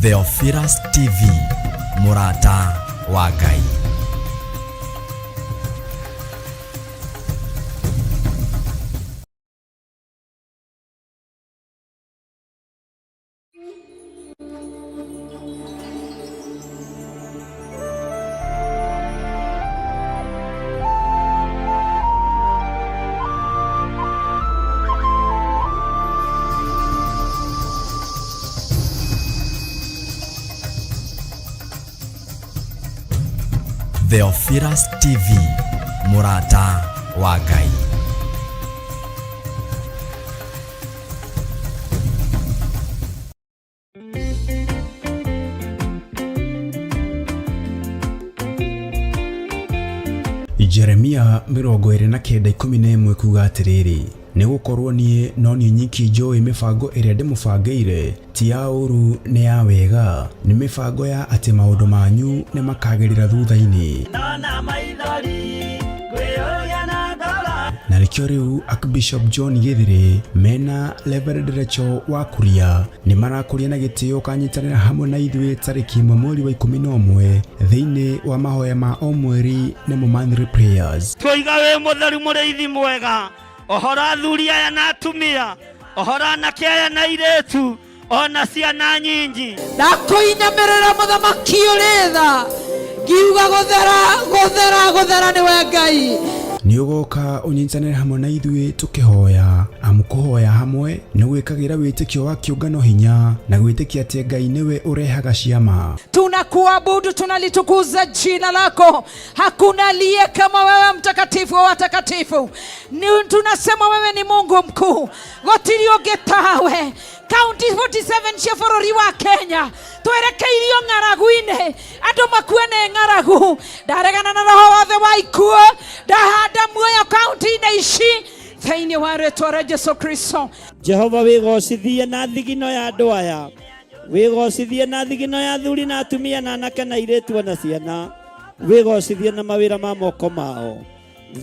Theophilus TV, mũrata wa Ngai. Theophilus TV, mũrata wa Ngai. Jeremia 29:11 kuga atĩrĩrĩ, nĩ gũkorwo niĩ no niĩ nyiki njũĩ mĩbango ĩrĩa ndĩmũbangĩire, ti ya ũũru nĩ ya wega, nĩ mĩbango ya atĩ maũndũ manyu nĩ makagĩrĩra thutha-inĩ. Na nĩkĩo rĩu Archbishop John Gĩthĩrĩ mena Reverend Rachel wa Kuria nĩ marakũria na gĩtĩo ũkanyitanĩra hamwe na ithuĩ tarĩki 1 mweri wa 11 thĩinĩ wa mahoya ma o mweri nĩmo monthly prayers. Twoiga wĩ mũtheru mũrĩithi mwega, ohora athuri aya na atumia, ohora anake aya na airĩtu, ona ciana nyinyi. Ndakũinamĩrĩra mũthamaki ũrĩ tha, ngiuga gũthera gũthera gũthera nĩwe Ngai. Nĩ ũgoka ũnyitanĩre hamwe na ithuĩ tũkĩhoya, amu kũhoya hamwe nĩ gwĩkagĩra wĩtĩkio wa kĩũngano hinya na gwĩtĩkia atĩ Ngai nĩwe ũrehaga ciama. Tunakuabudu, tunalitukuza jina lako. Hakuna aliye kama wewe, mtakatifu wa watakatifu. Ni tunasema wewe ni Mungu mkuu, gũtirĩ ũngĩ tawe. Kaunti 47 cia bũrũri wa Kenya twerekeirio ng'aragu-inĩ, andũ makue nĩ ng'aragu. Ndaregana na roho wothe wa ikuũ, ndahanda muoyo kaunti-inĩ ici thĩinĩ wa rĩtwa rĩa Jesu Kristo. Jehova wĩgocithie na thigino ya andũ aya, wĩgocithie na thigino ya athuri na atumia na anake na airĩtu ona ciana, wĩgocithie na mawĩra ma moko mao,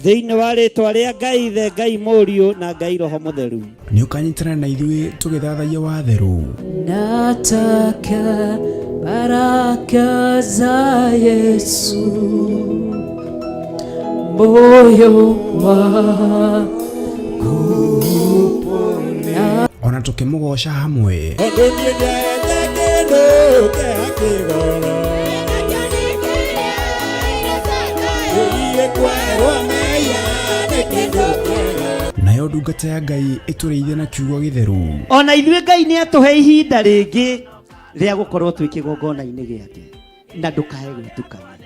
thĩinĩ wa rĩtwa rĩa Ngai Ithe, Ngai Mũriũ na Ngai Roho Mũtheru. Nĩ ũkanyitanĩra na ithuĩ tũgĩthathaiya watheru. Nataka baraka za Yesu, moyo wangu upone. Ona tũkĩmũgoca hamwe. Tondũ niĩ ndete kĩndũ kĩa kĩgoro. Ũiye kwerwo mehia nĩ kĩndũ kĩega. Nayo ndungata ya Ngai ĩtũrĩithie na kiugo gĩtheru. Ona ithuĩ Ngai nĩ atũhe ihinda rĩngĩ rĩa gũkorwo twĩ kĩgongona-inĩ gĩake, na ndũkae gwĩtukania.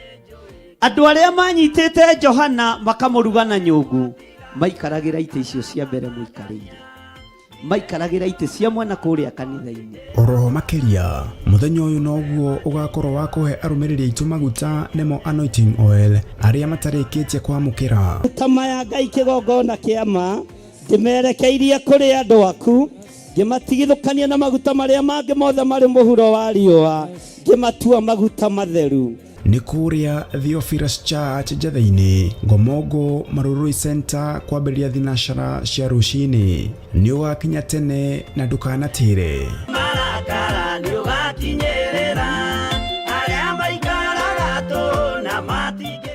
Andũ arĩa manyitĩte Johana makamũruga na nyũngũ maikaragĩra itĩ icio cia mbere mũikarĩire, maikaragĩra itĩ cia mwena kũrĩa kanitha-inĩ. Oroho makĩria, mũthenya ũyũ noguo ũgakorwo wa kũhe arũmĩrĩri aitũ maguta nĩmo anointing oil arĩa matarĩkĩtie kwamũkĩra. Maguta maya Ngai kĩgongona kĩa ma ndĩmerekeirie kũrĩ andũ aku, ngĩmatigithũkania na maguta marĩa mangĩ mothe marĩ mũhuro wa riũa, ngĩmatua maguta matheru. Nĩ kũrĩa Theophilus Church Njatheinĩ, Ngomongo Marurui Center kwambĩrĩria thinacara cia rũcinĩ. Nĩ ũgakinya tene na ndũkanatĩre. Marakara nĩ ũgakinyĩrĩra arĩa maikaraga tũ na matingĩ.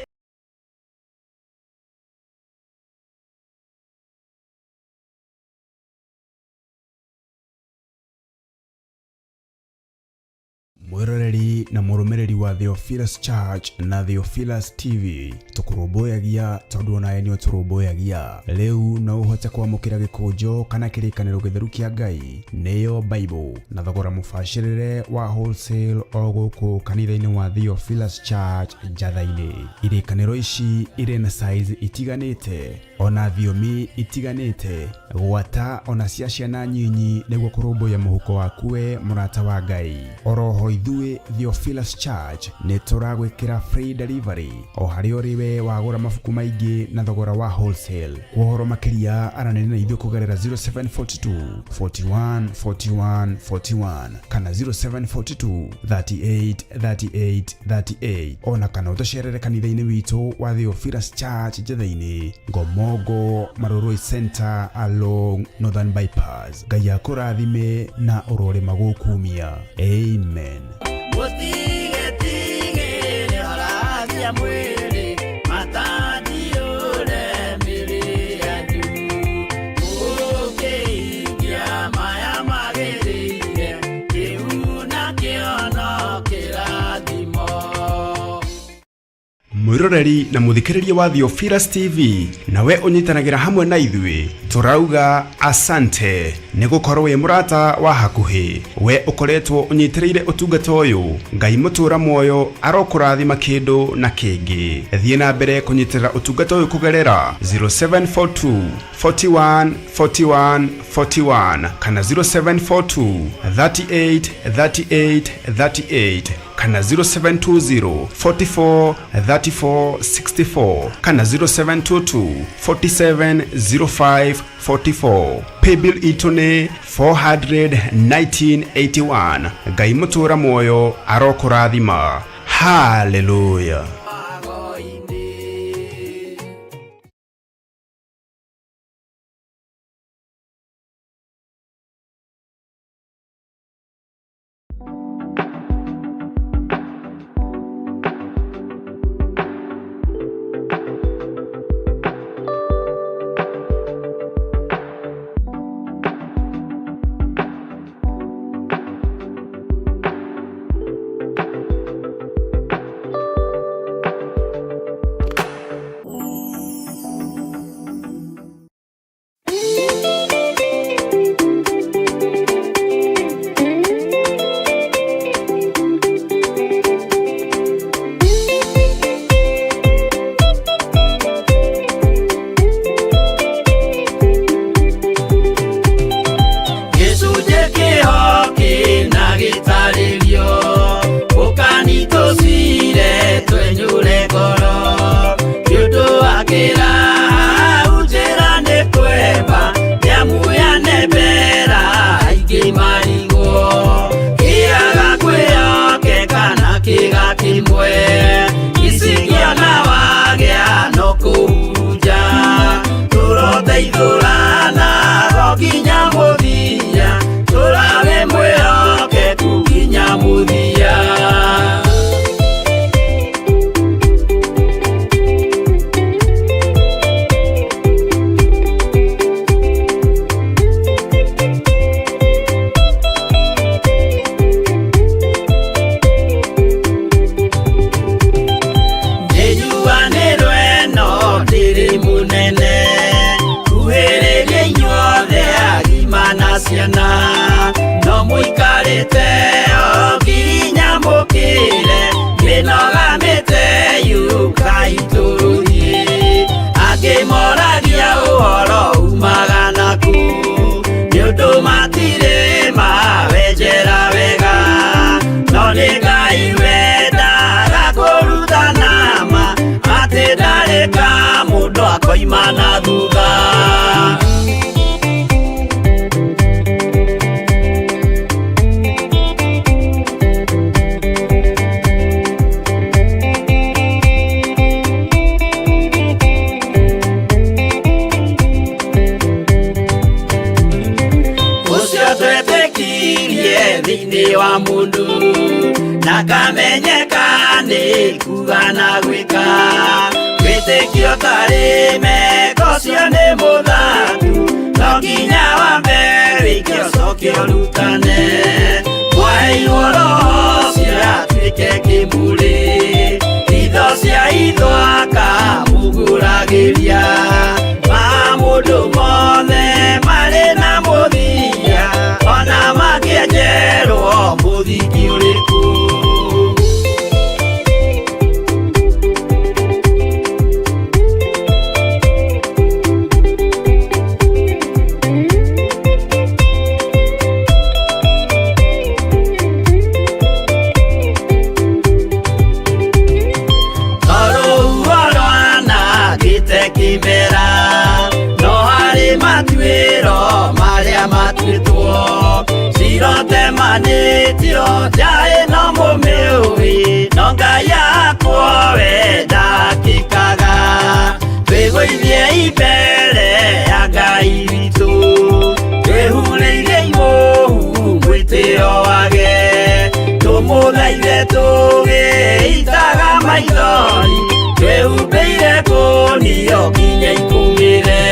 Mwĩroreri na mũrũmĩrĩri wa Theophilus Church na Theophilus TV, tũkũrũmbũyagia tondũ onawe nĩ ũtũrũmbũyagia. Rĩu no ũhote kwamũkĩra gĩkũnjo kana kĩrĩkanĩro gĩtheru kĩa Ngai nĩyo Bible na thogora mũbacĩrĩre wa wholesale o gũkũ kanitha-inĩ wa Theophilus Church Njatha-inĩ. Irĩkanĩro ici irĩ na size itiganĩte. Ona thiomi itiganĩte gwata ona cia ciana nyinyi nĩguo kũrũmbũiya mũhuko waku we mũrata wa Ngai. Oroho ithuĩ Theophilus Church nĩ tũragwĩkĩra free delivery o harĩa ũrĩ we wagũra mabuku maingĩ na thogora wa wholesale. Kwa ũhoro makĩria aranĩria na ithuĩ kũgerera 0742 41 41 41 kana 0742 38 38 38, ona kana ũtũcerere kanitha-inĩ witũ wa Theophilus Church Njetha-inĩ, Ngomongo Marurui Center along Northern Bypass. Ngai akũrathime na ũrorĩma gũkumia. Amen. Mũtigetigĩre orathia mwĩrĩ matandiũre mĩrĩ yanyu mũkĩikia maya magĩrĩire kĩu nakĩo no kĩrathimo. Mwiroreri na muthikiriria wa Theophilus TV, nawe ũnyitanagĩra hamwe na ithuĩ, tũrauga asante nĩ gũkorwo wĩ mũrata wa hakuhĩ. We ũkoretwo ũnyitĩrĩire ũtungata ũyũ, Ngai mũtũra muoyo arokũrathima kĩndũ na kĩngĩ. Thiĩ na mbere kũnyitĩrĩra ũtungata ũyũ kũgerera 0742 41 41 41 kana 0742 38 38 38 kana 0720 44 34 64 kana 0722 47 05 44. Paybill itũ nĩ 41981. Ngai mũtũra muoyo arokũrathima. Haleluya. Gĩcunjĩ kĩho kĩna gĩtarĩrio ũkanitũcire twenyũre ngoro nĩ ũndũ wa kĩrau njĩra nĩ kwemba nĩamu yanembera aingĩ marigwo kĩaga kwĩyokeka na kĩga kĩmwe icingĩona wagĩa no kũhurunja tũroteithũrana go nginya mũthia tũrawe mwĩhokeku nginya mũthia. Nĩnyuanĩrwo ĩno ndĩrĩ mũnene kuhĩrĩria inyuothe agima na ciana no mũikarĩte o nginya mũkĩre mĩnoga mĩte yũkai tũrũthiĩ angĩ moragia ũhoro umaga naku nĩ ũndũ matirĩ mawenjera wega no nĩ Ngai wendaga kũrutana ma atĩ ndarĩ ka mũndũ akoima na thutha. Ũcio twetĩkirie thĩinĩ wa mũndũ na kamenyeka nĩ kuga na gwĩka wĩtĩkio tarĩ meko ũcio nĩ mũthaku no nginya wambe wĩke ũcoke ũrutane mwaheirwo roho ũcio atuĩke kĩmũrĩ itho cia itho akamũgũragĩria ma mũndũ mothe marĩ na mũthia ona mangĩenjerwo mũthingi ũrĩkũ. Matemanĩtio njaĩ no mũmĩũĩ no Ngai akwo we ndakĩkaga twĩgũithie imbere ya Ngai witũ twĩhurĩire imũhu mwĩtĩo wage tũmũthaithe tũgĩitaga maithori twĩhumbĩire kũnio nginya ikumĩre.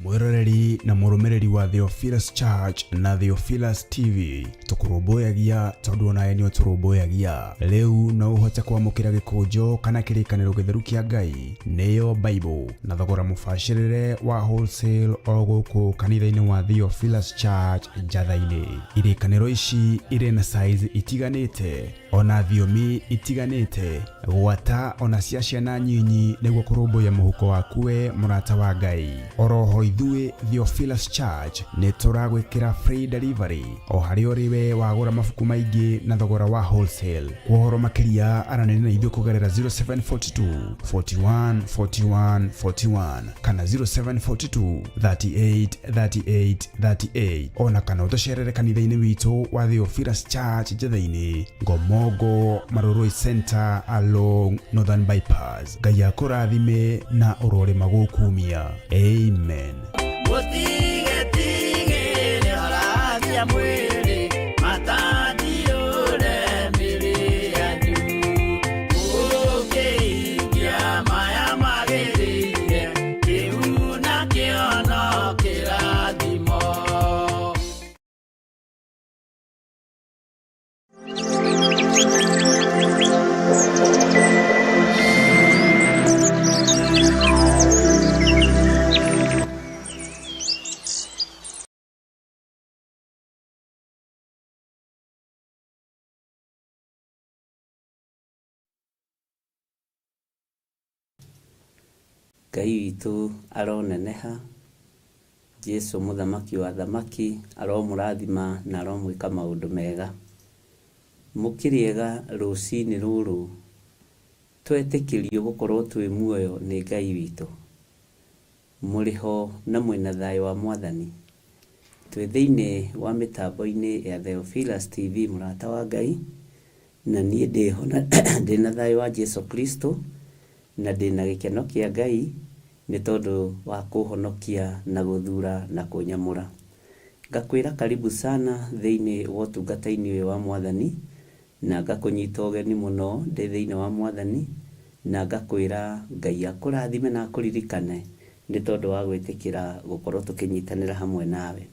Mwiroreri na mũrũmĩrĩri wa Theophilus Church na Theophilus TV, tũkũrũmbũyagia tondũ onawe nĩ ũtũrũmbũyagia. Rĩu no ũhote kwamũkĩra gĩkũnjo kana kĩrĩkanĩro gĩtheru kĩa Ngai nĩyo Bible na thogora mũbacĩrĩre wa wholesale o gũkũ kanitha-inĩ wa Theophilus Church Njatha-inĩ. Irĩkanĩro ici irĩ na size itiganĩte ona thiomi itiganĩte gwata ona cia ciana nyinyi nĩguo kũrũmbũiya mũhuko waku we mũrata wa Ngai. Oroho ithuĩ Theophilus Church nĩ tũragwĩkĩra free delivery o harĩa ũrĩ we wagũra mabuku maingĩ na thogora wa wholesale. Kwa ũhoro makĩria aranĩria na ithuĩ kũgerera 0742 41 41 41 kana 0742 38 38 38 ona kana ũtũcerere kanitha-inĩ witũ wa Theophilus Church Njatha-inĩ, Ngomongo Marurui Center along Northern Bypass. Ngai akũrathime na ũrorĩma gũkumia. Amen. Mũtigetigĩre ũrathia mwĩrĩ matandiũre mĩrĩ yanyu ũkĩhingia maya magĩrĩire kĩu nakĩo no kĩrathimo. Ngai witũ aroneneha, Jesu mũthamaki wa thamaki aromũrathima na aromwĩka maũndũ mega. Mũkĩrĩega rũcinĩ rũrũ twetĩkĩrio gũkorwo twĩ muoyo nĩ Ngai witũ. Mũrĩho na mwĩna thayũ wa Mwathani. Twĩ thĩinĩ wa mĩtambo-inĩ ya Theophilus TV mũrata wa Ngai, na niĩ ndĩho ndĩna thayũ wa Jesu Kristo na ndĩna gĩkeno kĩa Ngai nĩ tondũ wa kũhonokia na gũthura na kũnyamũra. Ngakwĩra karibu sana thĩinĩ wa ũtungata-inĩ ũyũ wa Mwathani, na ngakũnyita ũgeni mũno ndĩ thĩinĩ wa Mwathani, na ngakwĩra Ngai akũrathime na akũririkane nĩ tondũ wa gwĩtĩkĩra gũkorwo tũkĩnyitanĩra hamwe nawe.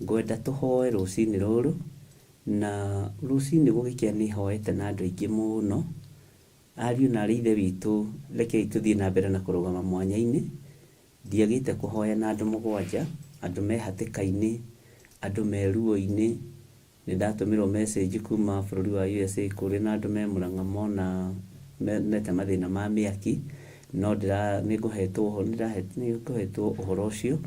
Ngwenda tũhoe rũcinĩ rũrũ, na rũcinĩ gũgĩkĩa nĩ hoete na andũ aingĩ mũno. Ariũ na arĩ ithe witũ, rekei tũthiĩ na mbere na kũrũgama mwanya-inĩ. Ndiagĩte kũhoya na andũ mũgwanja, andũ me hatĩka-inĩ, andũ me ruo-inĩ, Nĩ ndatũmĩrwo message kuma bũrũri wa USA kũrĩ na andũ me Murang'a mona menete mathĩna ma mĩaki, no ndĩra nĩ ngũhetwo nĩ ngũhetwo ũhoro ũcio.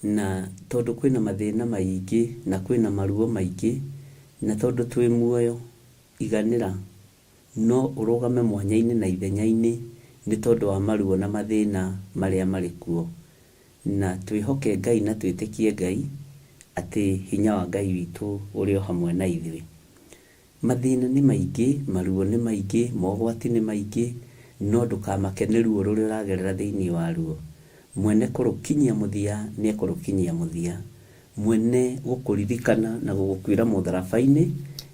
Na tondũ kwĩna mathĩna maingĩ na kwĩna maruo maingĩ, na tondũ twĩ muoyo, iganĩra no ũrũgame mwanya-inĩ na ithenya-inĩ nĩ tondũ wa maruo na mathĩna marĩa marĩ kuo. Na twĩhoke Ngai na twĩtĩkie Ngai atĩ hinya wa Ngai witũ ũrĩ o hamwe na ithuĩ. Mathĩna nĩ maingĩ, maruo nĩ maingĩ, mogwati nĩ maingĩ, no ndũkamake nĩ ruo rũrĩa ũragerera thĩinĩ waruo. Mwene kũrũkinyia mũthia nĩ ekũrũkinyia mũthia. Mwene gũkũririkana na gũgũkuĩra mũtharaba-inĩ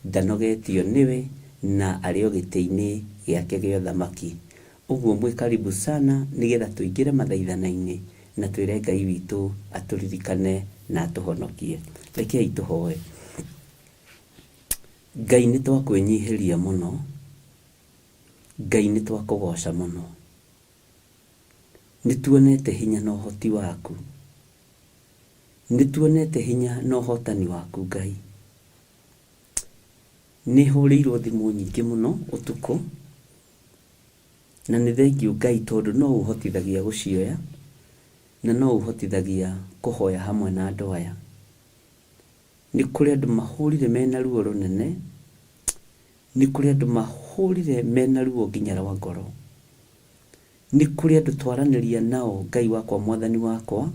ndanogetio nĩwe na arĩ o gĩtĩ-inĩ gĩake gĩa ũthamaki. Ũguo mwĩ karibu sana nĩgetha tũingĩre mathaithana-inĩ na twĩre Ngai witũ atũririkane na atũhonokie. Rekei tũhoe. Ngai nĩ twakwĩnyihĩria mũno, Ngai nĩ twakũgoca mũno. Nĩ tuonete hinya na ũhoti waku. Nĩ tuonete hinya na ũhotani waku Ngai. Nĩ hũrĩirwo thimũ nyingĩ mũno ũtukũ, na nĩ thengiũ Ngai tondũ no ũhotithagia gũcioya, na no ũhotithagia kũhoya hamwe na andũ aya. Nĩ kũrĩ andũ mahũrire mena ruo rũnene, nĩ kũrĩ andũ mahũrire mena ruo nginya rwa ngoro. Nĩ kũrĩ andũ twaranĩria nao Ngai wakwa mwathani wakwa,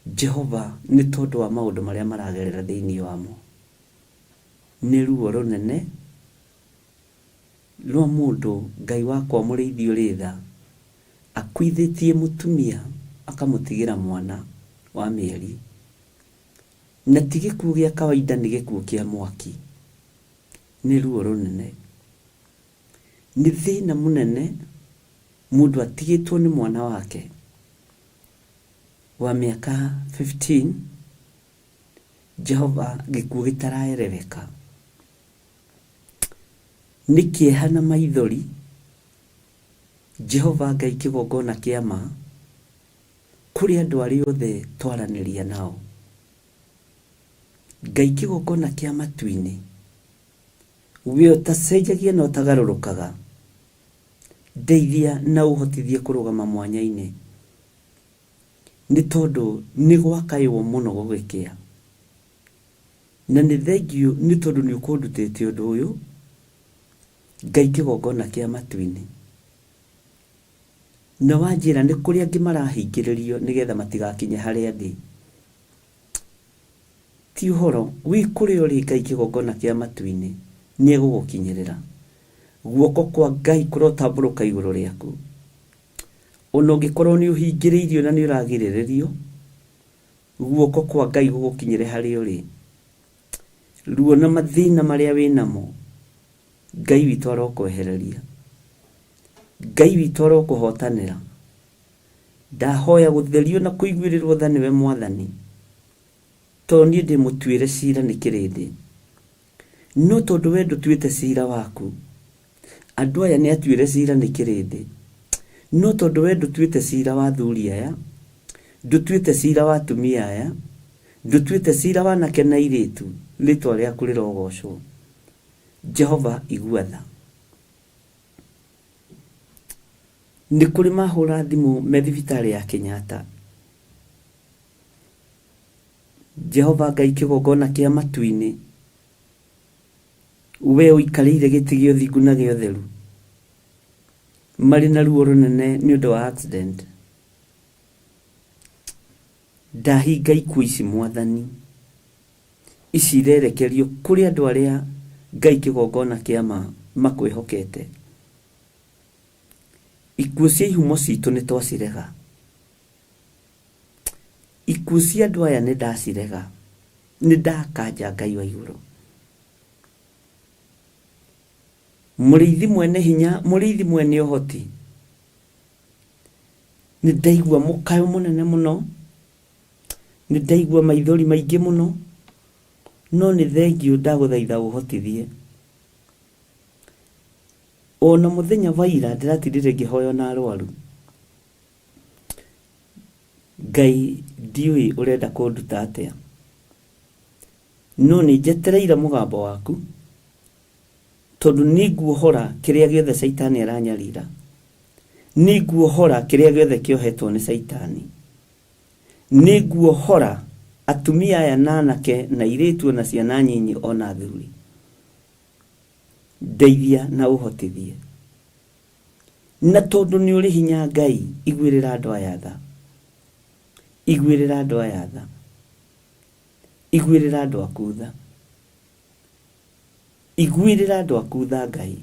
Jehova nĩ tondũ wa maũndũ marĩa maragerera thĩinĩ wamo. Nĩ ruo rũnene rwa mũndũ Ngai wakwa mũrĩithi ũrĩ tha, akuithĩtie mũtumia akamũtigĩra mwana wa mĩeri. Na ti gĩkuũ gĩa kawaida nĩ gĩkuũ kĩa mwaki. Nĩ ruo rũnene. Nĩ thĩna mũnene mũndũ atigĩtwo nĩ mwana wake wa mĩaka 15, Jehova gĩkuũ gĩtaraereweka. Nĩ kĩeha na maithori, Jehova Ngai kĩgongona kĩa ma, kũrĩ andũ arĩa othe twaranĩria nao. Ngai kĩgongona kĩa matu-inĩ, we ũtacenjagia na ũtagarũrũkaga, ndeithia na ũhotithie kũrũgama mwanya-inĩ, nĩ tondũ nĩ gwakaywo mũno gũgĩkĩa. Na nĩ thengiũ nĩ tondũ nĩ ũkũndutĩte ũndũ ũyũ, Ngai kĩgongona kĩa matu-inĩ. Na wanjĩra nĩ kũrĩ angĩ marahingĩrĩrio nĩgetha matigakinye harĩa ndĩ. Ti ũhoro, wĩ kũrĩa ũrĩ Ngai kĩgongona kĩa matu-inĩ nĩ egũgũkinyĩrĩra. Guoko kwa Ngai kũrotambũrũka igũrũ rĩaku. Ona ũngĩkorwo nĩ ũhingĩrĩirio na nĩ ũragirĩrĩrio, guoko kwa Ngai gũgũkinyĩre harĩa ũrĩ. Ruo na mathĩna marĩa wĩnamo, Ngai witũ arokwehereria. Ngai witũ arokũhotanĩra. Ndahoya gũtherio na kũiguĩrĩrwo tha nĩwe Mwathani, tondũ niĩ ndĩ mũtuĩre cira nĩ kĩrĩndĩ. No tondũ we ndũtuĩte cira waku, andũ aya nĩ atuĩre cira nĩ kĩrĩndĩ. No tondũ we ndũtuĩte cira wa athuri aya, ndũtuĩte cira wa atumia aya, ndũtuĩte cira wa anake na airĩtu, rĩtwa rĩaku rĩrogocwo. Jehova igua tha. Nĩ kũrĩ mahũra thimũ me thibitarĩ ya Kenyatta. Jehova Ngai kĩgongona kĩa matu-inĩ, we ũikarĩire gĩtĩ gĩa ũthingu na gĩa ũtheru, marĩ na ruo rũnene nĩ ũndũ wa accident. Ndahinga ikuũ ici Mwathani, ici irerekerio kũrĩ andũ arĩa Ngai kĩgongona kĩa ma makwĩhokete. Ikuũ cia ihumo citũ nĩ twacirega. Ikuũ cia andũ aya nĩ ndacirega. Nĩ ndakanja Ngai wa igũrũ. Mũrĩithi mwene hinya, mũrĩithi mwene ũhoti. Nĩ ndaigua mũkayo mũnene mũno. Nĩ ndaigua maithori maingĩ mũno. No nĩ thengiũ ndagũthaitha ũhotithie. Ona mũthenya wa ira ndĩratindire ngĩhoya na arwaru. Ngai ndiũĩ ũrenda kũnduta atĩa. No nĩ njetereire mũgambo waku, tondũ nĩ nguohora kĩrĩa gĩothe Caitani aranyarira, nĩ nguohora kĩrĩa gĩothe kĩohetwo nĩ Caitani, nĩ nguohora atumia aya na anake na airĩtu ona ciana nyinyi ona athuri. Ndeithia na ũhotithie. Na tondũ nĩ ũrĩ hinya Ngai, iguĩrĩra andũ aya tha. Iguĩrĩra andũ aya tha. Iguĩrĩra andũ aku tha. Iguĩrĩra andũ aku tha Ngai.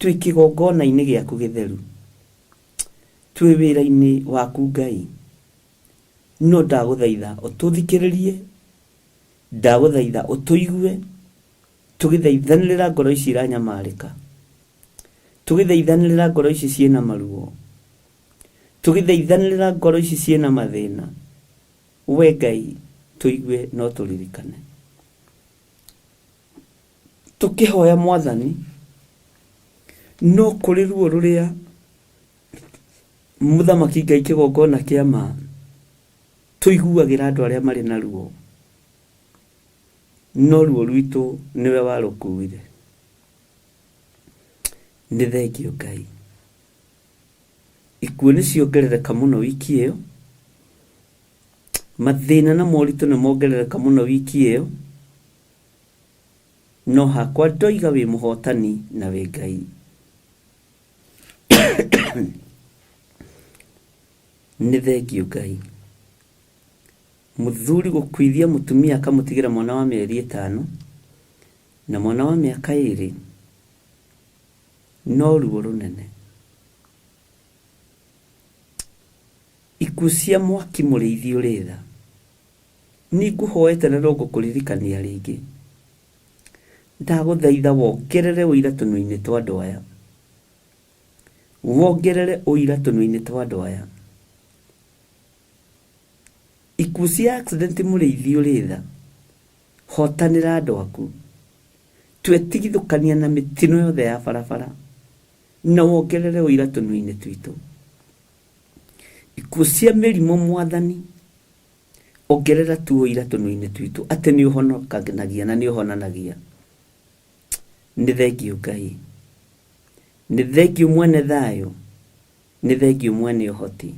Twĩ kĩgongona-inĩ gĩaku gĩtheru. Twĩ wĩra-inĩ waku Ngai. No ndagũthaitha ũtũthikĩrĩrie, ndagũthaitha ũtũigue, tũgĩthaithanĩrĩra ngoro ici iranyamarĩka, tũgĩthaithanĩrĩra ngoro ici ciĩna maruo, tũgĩthaithanĩrĩra ngoro ici ciĩna mathĩna. We Ngai tũigue no tũririkane. Tũkĩhoya Mwathani, no kũrĩ ruo rũrĩa Mũthamaki Ngai kĩgongona kĩa ma tũiguagĩra andũ arĩa marĩ na ruo, no ruo rwitũ nĩwe warũkuire. Nĩ thengio Ngai. Ikuũ nĩ ciongerereka mũno wiki ĩyo, mathĩna na moritũ nĩ mongerereka mũno wiki ĩyo, no hakwa ndoiga wĩ mũhotani na wĩ Ngai. Nĩ thengio Ngai. Mũthuri gũkuithia mũtumia akamũtigĩra mwana wa mĩeri ĩtano na mwana wa mĩaka ĩrĩ no ruo rũnene. Ikuũ cia mwaki mũrĩithi ũrĩ tha. Nĩngũhoete na no ngũkũririkania rĩngĩ. Ndagũthaitha wongerere ũira tũnua-inĩ twa andũ aya. Wongerere ũira tũnua-inĩ twa andũ aya. Ikuũ cia accident mũrĩithi ũrĩ tha. Hotanĩra andũ aku. Twetigithũkania na mĩtino yothe ya barabara na wongerere ũira tũnua-inĩ twitũ. Ikuũ cia mĩrimũ Mwathani, ongerera tu ũira tũnua-inĩ twitũ atĩ nĩ ũhonokanagia na nĩ ũhonanagia. Nĩ thengio Ngai. Nĩ thengio mwene thayũ. Nĩ thengio mwene ũhoti.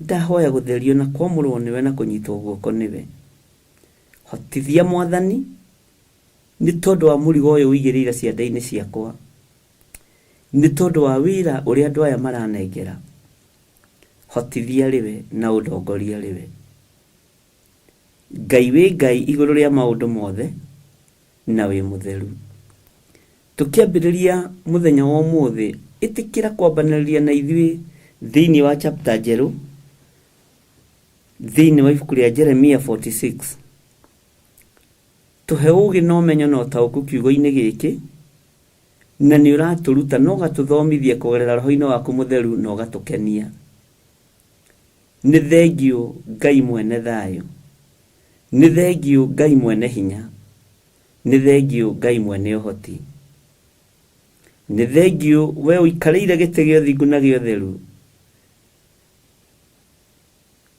Ndahoya gũtherio na kwamũrwo nĩwe na kũnyitwo guoko nĩwe. Hotithia Mwathani, nĩ tondũ wa mũrigo ũyũ ũigĩrĩire ciande-inĩ ciakwa. Nĩ tondũ wa wĩra ũrĩa andũ aya maranengera. Hotithia rĩwe na ũndongorie rĩwe. Ngai wĩ Ngai igũrũ rĩa maũndũ mothe na wĩ mũtheru. Tũkĩambĩrĩria mũthenya wa ũmũthĩ, ĩtĩkĩra kwambanĩrĩria na ithuĩ thĩinĩ wa chapter njerũ thĩinĩ wa ibuku rĩa Jeremia 46. Tũhe ũũgĩ na ũmenyo na ũtaũku kiugo-inĩ gĩkĩ, na nĩ ũratũruta na ũgatũthomithia kũgerera roho-inĩ waku mũtheru na ũgatũkenia. Nĩ thengiũ Ngai mwene thayũ. Nĩ thengiũ Ngai mwene hinya. Nĩ thengiũ Ngai mwene ũhoti. Nĩ thengiũ we ũikarĩire gĩtĩ gĩa ũthingu na gĩa ũtheru.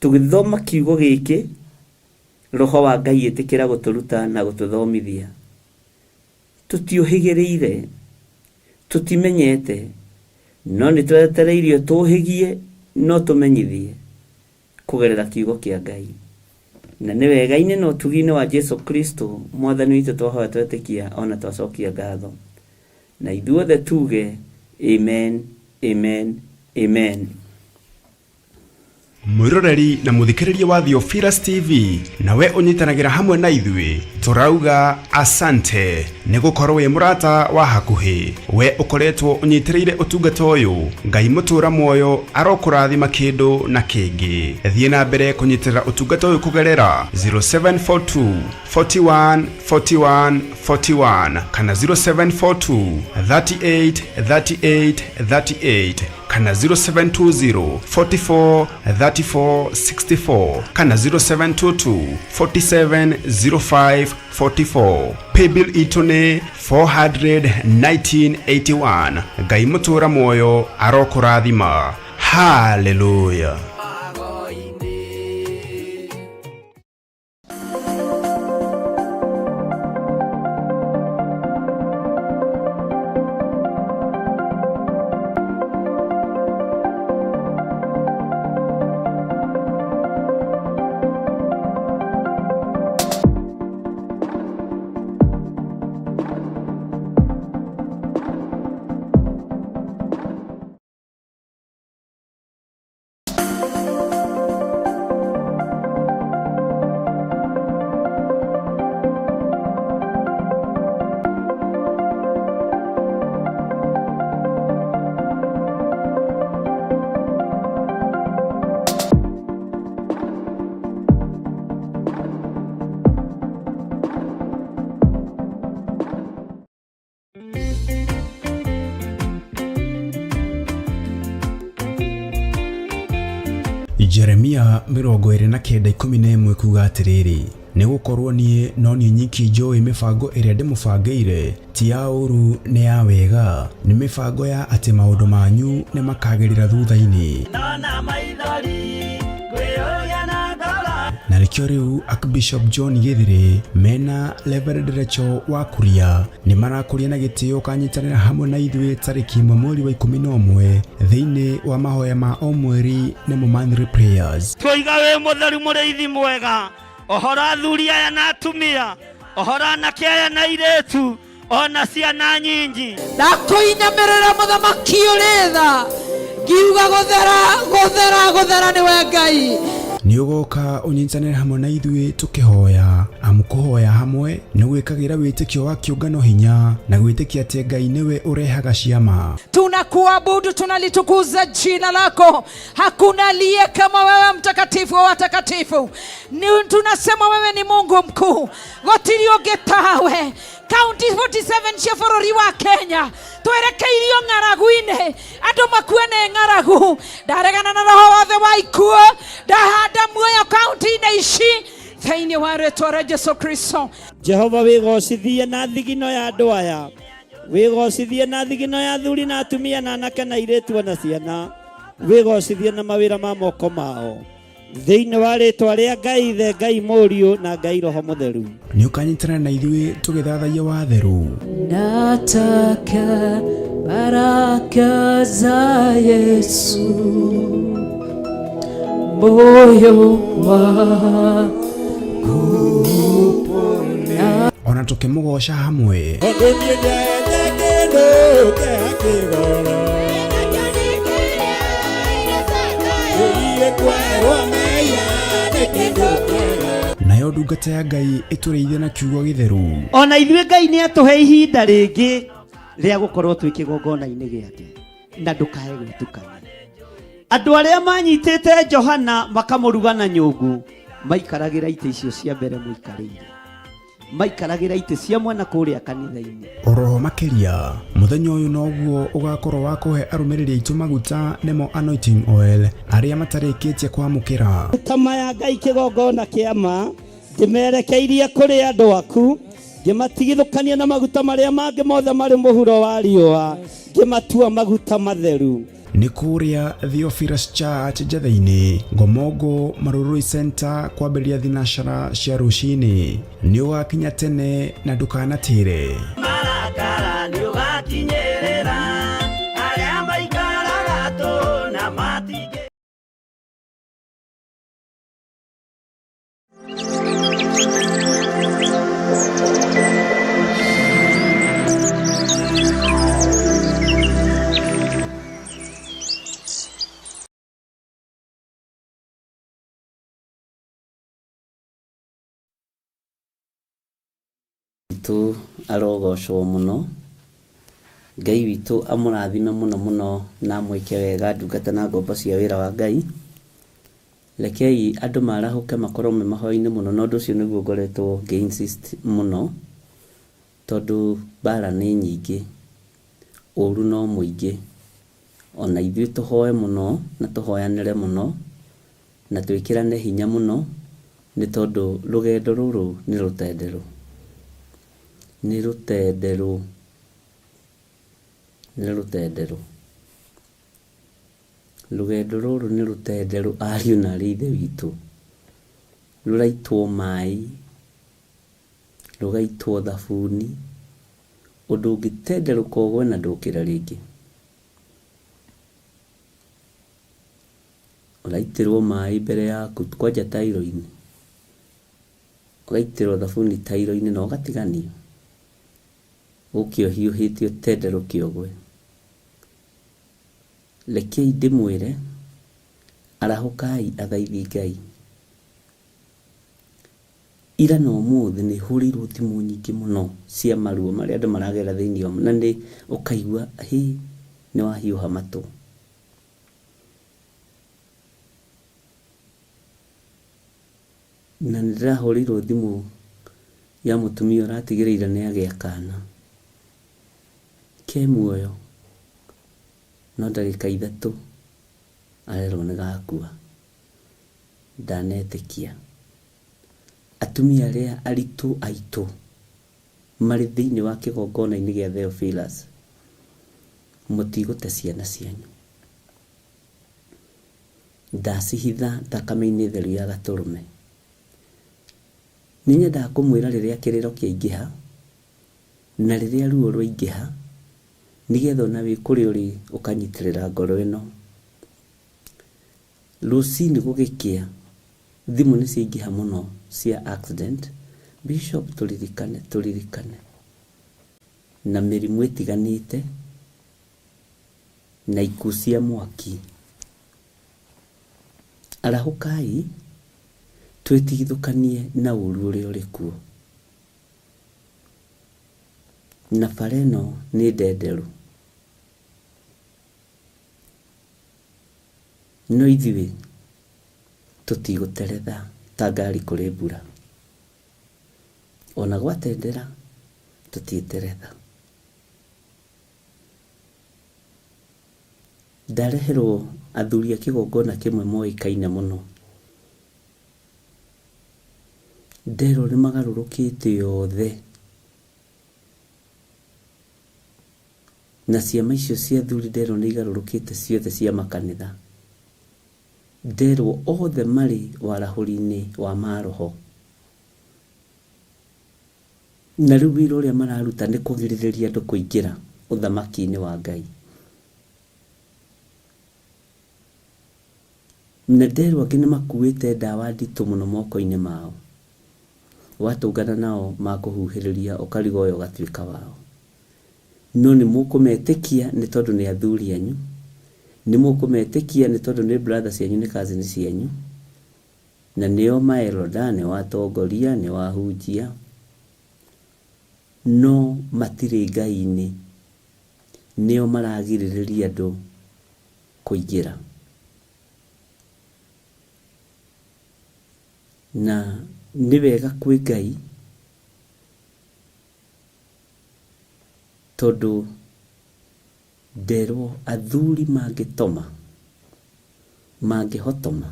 Tũgĩthoma kiugo gĩkĩ, Roho wa Ngai ĩtĩkĩra gũtũruta na gũtũthomithia. Tũtiũhĩgĩrĩire, tũtimenyete, no nĩ twetereirio tũũhĩgie na ũtũmenyithie kũgerera kiugo kĩa Ngai. Na nĩ wega-inĩ na ũtugi-inĩ wa Jesu Kristo Mwathani witũ twahoya twetĩkia o na twacokia ngatho. Na ithuothe tuge Amen, Amen, Amen. Mwĩroreri na mũthikĩrĩria wa Theophilus TV, nawe ũnyitanagĩra hamwe na ithuĩ, tũrauga asante nĩ gũkorwo wĩ mũrata wa hakuhĩ. We ũkoretwo ũnyitĩrĩire ũtungata ũyũ, Ngai mũtũra muoyo arokũrathima kĩndũ na kĩngĩ. Thiĩ na mbere kũnyitĩrĩra ũtungata ũyũ kũgerera 0742 41 41 41 kana 0742 38 38 38 kana 0720 44 34 64 kana 0722 47 05 44. Paybill itũ nĩ 41981. Ngai mũtũra muoyo arokũrathima. Hallelujah. Jeremia 29:11 kuga atĩrĩrĩ, nĩgũkorwo niĩ no niĩ nyiki njũĩ mĩbango ĩrĩa ndĩmũbangĩire, ti ya ũũru nĩ ya wega, nĩ mĩbango ya atĩ maũndũ manyu nĩ makagĩrĩra thutha-inĩ. Ndona maithori ngwĩyũria na ngoro. Na nĩkĩo rĩu Archbishop John Gĩthĩrĩ mena Reverend Rachel wa Kuria nĩ marakũria na gĩtĩo ũkanyitanĩra hamwe na ithuĩ tarĩki 1 mweri wa 11 thĩinĩ wa mahoya ma o mweri nĩmo monthly prayers. Twoiga wĩ mũtheru mũrĩithi mwega, ohora athuri aya na atumia, ohora anake aya na airĩtu, ona ciana nyinyi. Ndakũinamĩrĩra mũthamaki ũrĩ tha, ngiuga gũthera gũthera gũthera nĩwe Ngai. Nĩ ũgoka ũnyitanĩre hamwe na ithuĩ tũkĩhoya, amu kũhoya hamwe nĩ gwĩkagĩra wĩtĩkio wa kĩũngano hinya na gwĩtĩkia atĩ Ngai nĩwe ũrehaga ciama. Tunakuabudu, tunalitukuza jina lako. Hakuna aliye kama wewe, mtakatifu wa watakatifu. Tunasema wewe ni Mungu mkuu, gũtirĩ ũngĩ tawe. Kaunti 47 cia bũrũri wa Kenya twerekeirio ng'aragu-inĩ, andũ makue nĩ ng'aragu. Ndaregana na roho wothe wa ikuũ, ndahanda muoyo kaunti-inĩ ici thĩinĩ wa rĩtwa rĩa Jesu Kristo. Jehova wĩgocithie na thigino ya andũ aya, wĩgocithie na thigino ya athuri na atumia na anake na airĩtu ona ciana, wĩgocithie na mawĩra ma moko mao, thĩinĩ wa rĩtwa rĩa Ngai Ithe, Ngai Mũriũ na Ngai Roho Mũtheru. Nĩ ũkanyitanĩra na ithuĩ tũgĩthathaiya watheru. Nataka baraka za Yesu, moyo wangu upone. Ona tũkĩmũgoca hamwe. Tondũ niĩ ndiaete kĩndũ kĩa kĩgoro. Ũiye kwerwo mehia nĩ kĩndũ kĩega. Nayo ndungata ya Ngai ĩtũrĩithie na kiugo gĩtheru. Ona ithuĩ Ngai nĩ atũhe ihinda rĩngĩ rĩa gũkorwo twĩ kĩgongona-inĩ gĩake, na ndũkae gwĩtukania. Andũ arĩa manyitĩte Johana makamũruga na nyũngũ maikaragĩra itĩ icio cia mbere mũikarĩire, maikaragĩra itĩ cia mwena kũrĩa kanitha-inĩ. Oroho makĩria mũthenya ũyũ noguo ũgakorwo wa kũhe arũmĩrĩri aitũ maguta nĩmo anointing oil arĩa matarĩkĩtie kwamũkĩra. Tama ya Ngai kĩgongona kĩa ma ndĩmerekeirie kũrĩ andũ aku, ngĩmatigithũkania na maguta marĩa mangĩ mothe marĩ mũhuro wa riũa, ngĩmatua maguta matheru. Nĩ kũrĩa Theophilus Church Njatheinĩ, Ngomongo Marurui Center kwambĩrĩria thinacara cia rũcinĩ. Nĩ ũgakinya tene na ndũkanatĩre. Marakara nĩ ũgakinyĩrĩra arĩa maikaraga tũ na matingĩ. Witũ arogocwo mũno, Ngai witũ amũrathime mũno mũno na amwĩke wega ndungata na ngombo cia wĩra wa Ngai. Rekei andũ marahũke makorwo me mahoya-inĩ mũno, na ũndũ ũcio nĩguo ngoretwo ngĩ insist mũno, tondũ mbara nĩ nyingĩ, ũru no mũingĩ. Ona ithuĩ tũhoe mũno na tũhoyanĩre mũno na twĩkĩrane hinya mũno, nĩ tondũ rũgendo rũrũ nĩ rũtenderũ. Nĩ rũtenderũ, nĩ rũtenderũ. Rũgendo rũrũ nĩ rũtenderũ ariũ na arĩ ithe witũ. Rũraitwo maĩ, rũgaitwo thabuni, ũndũ ũngĩtenderũka ũgwe na ndũkĩre rĩngĩ. Ũraitĩrwo maĩ mbere yaku kwanja tairo-inĩ, ũgaitĩrwo thabuni tairo-inĩ na ũgatiganio, ũke ũhiũhĩte ũtenderũke ũgwe. Rekei ndĩmwĩre, arahũkai athaithi Ngai. Ira na ũmũthĩ nĩ hũrĩirwo thimũ nyingĩ mũno cia maruo marĩa andũ maragera thĩinĩ wa, na nĩ ũkaigua hĩ nĩ wahiũha matũ. Na nĩ ndĩrahũrĩirwo thimũ ya mũtumia ũratigĩrĩire nĩ agĩa kana ke muoyo, no ndagĩka 3 arerwo nĩ gakua. Ndanetĩkia atumia arĩa aritũ aitũ marĩ thĩinĩ wa kĩgongona-inĩ gĩa Theophilus, mũtigũte ciana cianyu. Ndacihitha thakame-inĩ theru ya Gatũrũme. Nĩ nyendaga kũmwĩra rĩrĩa kĩrĩro kĩaingĩha na rĩrĩa ruo rwaingĩha, nĩgetha ona wĩ kũrĩa ũrĩ ũkanyitĩrĩra ngoro ĩno. Rũcinĩ gũgĩkĩa, thimũ nĩ ciaingĩha mũno cia accident, Bishop tũririkane, tũririkane. Na mĩrimũ ĩtiganĩte, na ikuũ cia mwaki. Arahũkai, twĩtigithũkanie na ũru ũrĩa ũrĩ kuo. Na bara ĩno nĩ ndenderũ. No ithuĩ tũtigũteretha ta ngari kũrĩ mbura. Ona gwatendera tũtiĩteretha. Ndareherwo athuri a kĩgongona kĩmwe moĩkaine mũno. Nderwo nĩ magarũrũkĩte othe. Na ciama icio cia athuri nderwo nĩ igarũrũkĩte ciothe cia makanitha. Nderwo othe marĩ warahũri-inĩ wa maroho. Na rĩu wĩra ũrĩa mararuta nĩ kũgirĩrĩria andũ kũingĩra ũthamaki-inĩ wa Ngai. Na nderwo angĩ nĩ makuĩte ndawa nditũ mũno moko-inĩ mao. Watũngana nao makũhuhĩrĩria ũkarigwo we ũgatuĩka wao. No nĩ mũkũmetĩkia nĩ tondũ nĩ athuri anyu, nĩ mũkũmetĩkia nĩ tondũ nĩ brother cianyu, nĩ cousin cianyu, na nĩo maelda, nĩo atongoria, nĩo ahunjia, no matirĩ Ngai-inĩ, nĩo maragirĩrĩria andũ kũingĩra. Na nĩ wega kwĩ Ngai tondũ nderwo athuri mangĩtoma, mangĩhotoma,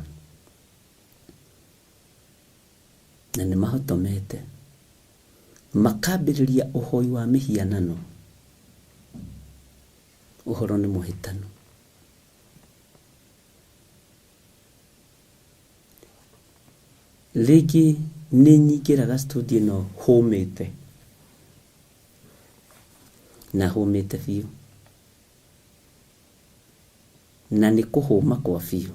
na nĩ mahotomete, makambĩrĩria ũhoi wa mĩhianano, ũhoro nĩ mũhĩtanu. Rĩngĩ nĩ nyingĩraga studio ĩno hũmĩte, na hũmĩte biũ, na nĩ kũhũma kwa biũ,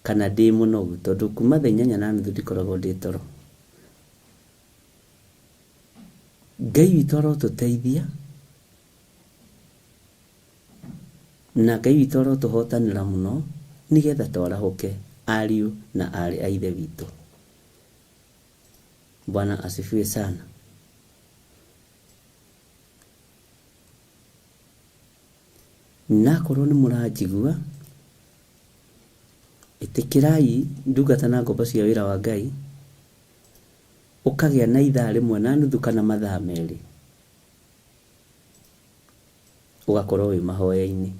kana ndĩ mũnogu, tondũ kuma thaa inyanya na nuthu ndikoragwo ndĩ toro. Ngai witũ arotũteithia, na Ngai witũ arotũhotanĩra mũno, nĩgetha twarahũke ariũ na aarĩ a Ithe witũ. Bwana asifiwe sana. Na akorwo nĩ mũranjigua, ĩtĩkĩrai ndungata na ngombo cia wĩra wa Ngai, ũkagĩa na ithaa rĩmwe na nuthu kana mathaa merĩ, ũgakorwo wĩ mahoya-inĩ.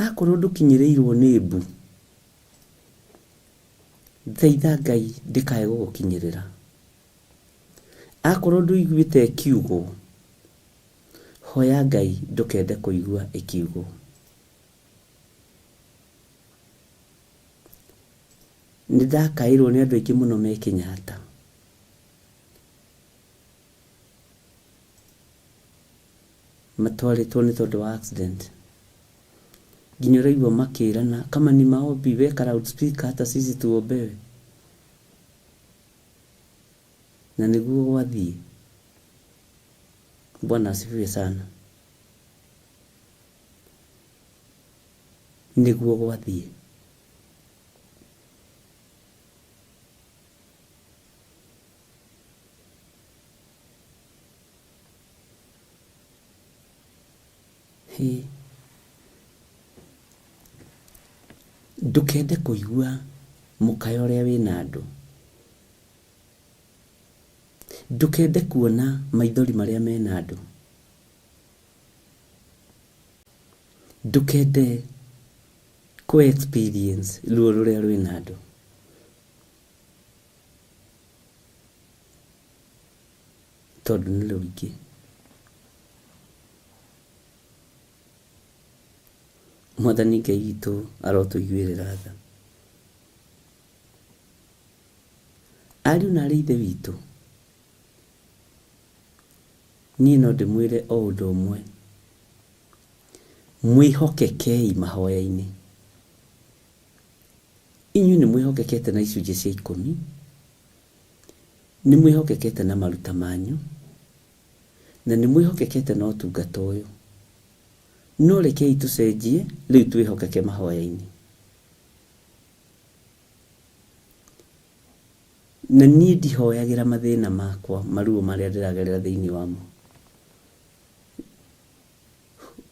Akorwo ndũkinyĩrĩirwo nĩ mbu, thaitha Ngai ndĩkae gũgũkinyĩrĩra. Akorwo ndũiguĩte ĩkiugwo, hoya Ngai ndũkende kũigua ĩkiugwo. Nĩ ndakaĩrwo nĩ andũ aingĩ mũno me Kenyatta. Matwarĩtwo nĩ tondũ wa accident. Nginya ũraigua makĩrana kama ni maombi weka loudspeaker hata sisi tuombewe. Na nĩguo gwathiĩ. Bwana asifiwe sana. Nĩguo gwathiĩ. Hĩ. Ndũkende kũigua mũkayo ũrĩa wĩna andũ. Ndũkende kuona maithori marĩa mena andũ. Ndũkende kũ experience ruo rũrĩa rwĩna andũ. Tondũ nĩ rũingĩ. Mwathani Ngai witũ arotũiguĩrĩra tha. Ariũ na aarĩ a Ithe witũ, niĩ no ndĩmwĩre o ũndũ ũmwe, mwĩhokekei mahoya-inĩ. Inyuĩ nĩ mwĩhokekete na icunjĩ cia ikũmi, nĩ mwĩhokekete na maruta manyu, na nĩ mwĩhokekete na ũtungata ũyũ. No rekei tũcenjie rĩu twĩhokeke mahoya-inĩ. Na niĩ ndihoyagĩra mathĩna makwa, maruo marĩa ndĩragerera thĩinĩ wamo.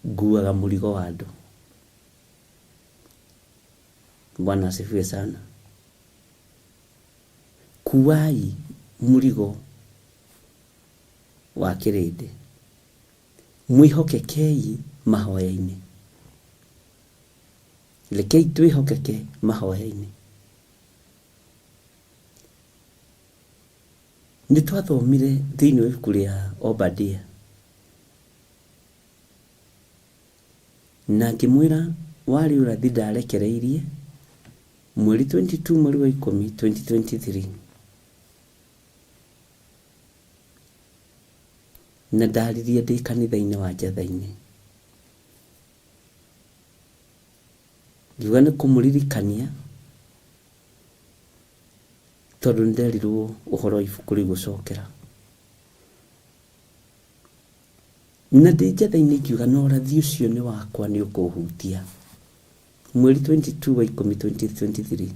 Nguaga mũrigo wa andũ. Bwana asifiwe sana. Kuai mũrigo wa kĩrĩndĩ. Mwĩhokekei mahoya-inĩ. Rekei twĩhokeke mahoya-inĩ. Nĩ twathomire thĩinĩ wa ibuku rĩa Obadia na ngĩmwĩra warĩ ũrathi ndarekereirie mweri 22 mweri wa ikũmi 2023 na ndaririe ndĩ kanitha-inĩ wa Njatha-inĩ. Ngiuga nĩ kũmũririkania tondũ nĩ nderirwo ũhoro wa ibuku rĩu gũcokera. Na ndĩ Njatha-inĩ ngiuga na ũrathi ũcio nĩ wakwa nĩ ũkũhutia. Mweri 22 wa ikũmi 2023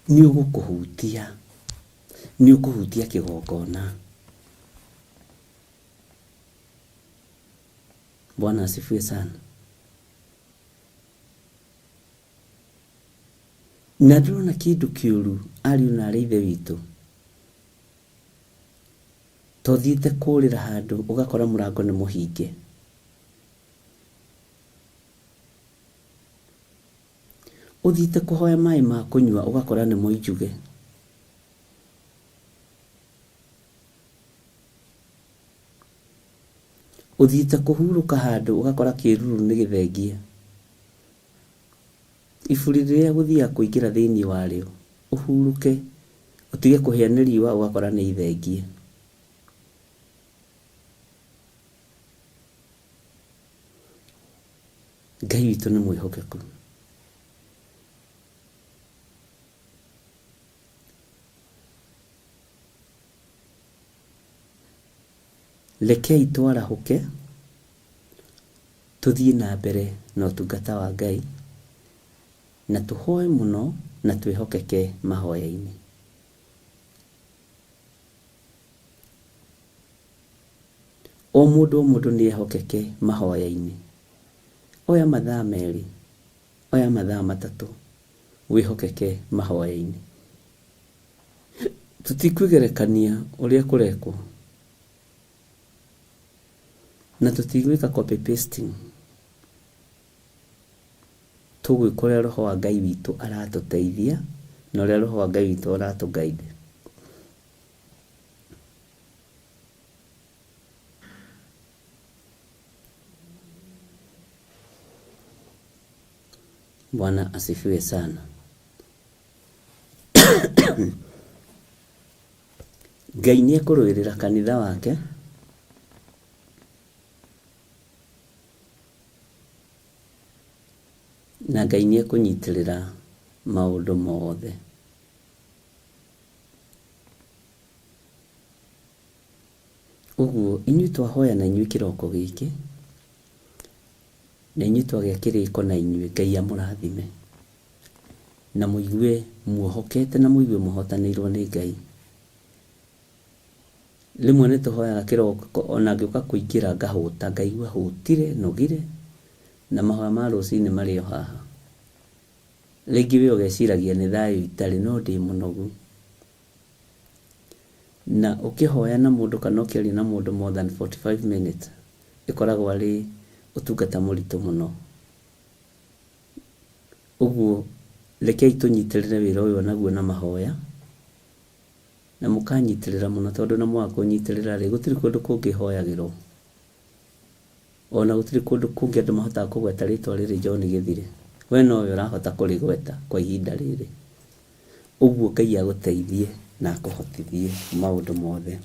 nĩ ũgũkũhutia, nĩ ũkũhutia kĩgongona. Bwana asifiwe sana. Na ndĩrona kĩndũ kĩũru ariũ na arĩ ithe witũ to thiĩte kũrĩra handũ ũgakora mũrango nĩ mũhinge. Ũthiĩte kũhoya maĩ ma kũnyua ũgakora nĩ moinjuge. Ũthiĩte kũhurũka handũ ũgakora kĩruru nĩ gĩthengie. Iburi rĩrĩa gũthiaga kũingĩra thĩinĩ warĩo, ũhurũke, ũtige kũhĩa nĩ riũa ũgakora nĩ ithengie. Ngai witũ nĩ mwĩhokeku. Rekei twarahũke tũthiĩ na mbere na ũtungata wa Ngai na tũhoe mũno na twĩhokeke mahoya-inĩ. O mũndũ o mũndũ nĩ ehokeke mahoya-inĩ. Oya mathaa merĩ, oya mathaa matatũ wĩhokeke mahoya-inĩ. Tũtikwĩgerekania ũrĩa kũrekwo na tũtigwĩka copy pasting. Tũgwĩka ũrĩa roho wa Ngai witũ aratũteithia na ũrĩa roho wa Ngai witũ aratũ guide. Bwana asifiwe sana. Ngai nĩ ekũrũĩrĩra kanitha wake na Ngai nĩ ekũnyitĩrĩra maũndũ mothe. Ũguo inyuĩ twahoya na inyuĩ kĩroko gĩkĩ, na inyuĩ twagĩa kĩrĩko na inyuĩ, Ngai amũrathime. Na mũigue muohokete na mũigue mũhotanĩirwo nĩ Ngai. Rĩmwe nĩ tũhoyaga kĩroko ona ngĩũka kũingĩra ngahũta, ngaigua hũtire, nogire, na mahoya ma rũcinĩ marĩ o haha. Rĩngĩ we ũgeciragia nĩ thayũ itarĩ, no ndĩ mũnogu. Na ũkĩhoya na mũndũ kana ũkĩaria na mũndũ more than 45 minutes, ĩkoragwo arĩ Ũtungata mũritũ mũno. Ũguo rekei tũnyitĩrĩre wĩra ũyũ onaguo na mahoya, na mũkanyitĩrĩra mũno tondũ na mwaga kũnyitĩrĩra rĩ, gũtirĩ kũndũ kũngĩ hoyagĩrwo. Ona gũtirĩ kũndũ kũngĩ andũ mahotaga kũgweta rĩtwa rĩrĩ John Gĩthire. We nowe ũrahota kũrĩgweta kwa ihinda rĩrĩ. Ũguo Ngai agũteithie na akũhotithie maũndũ mothe.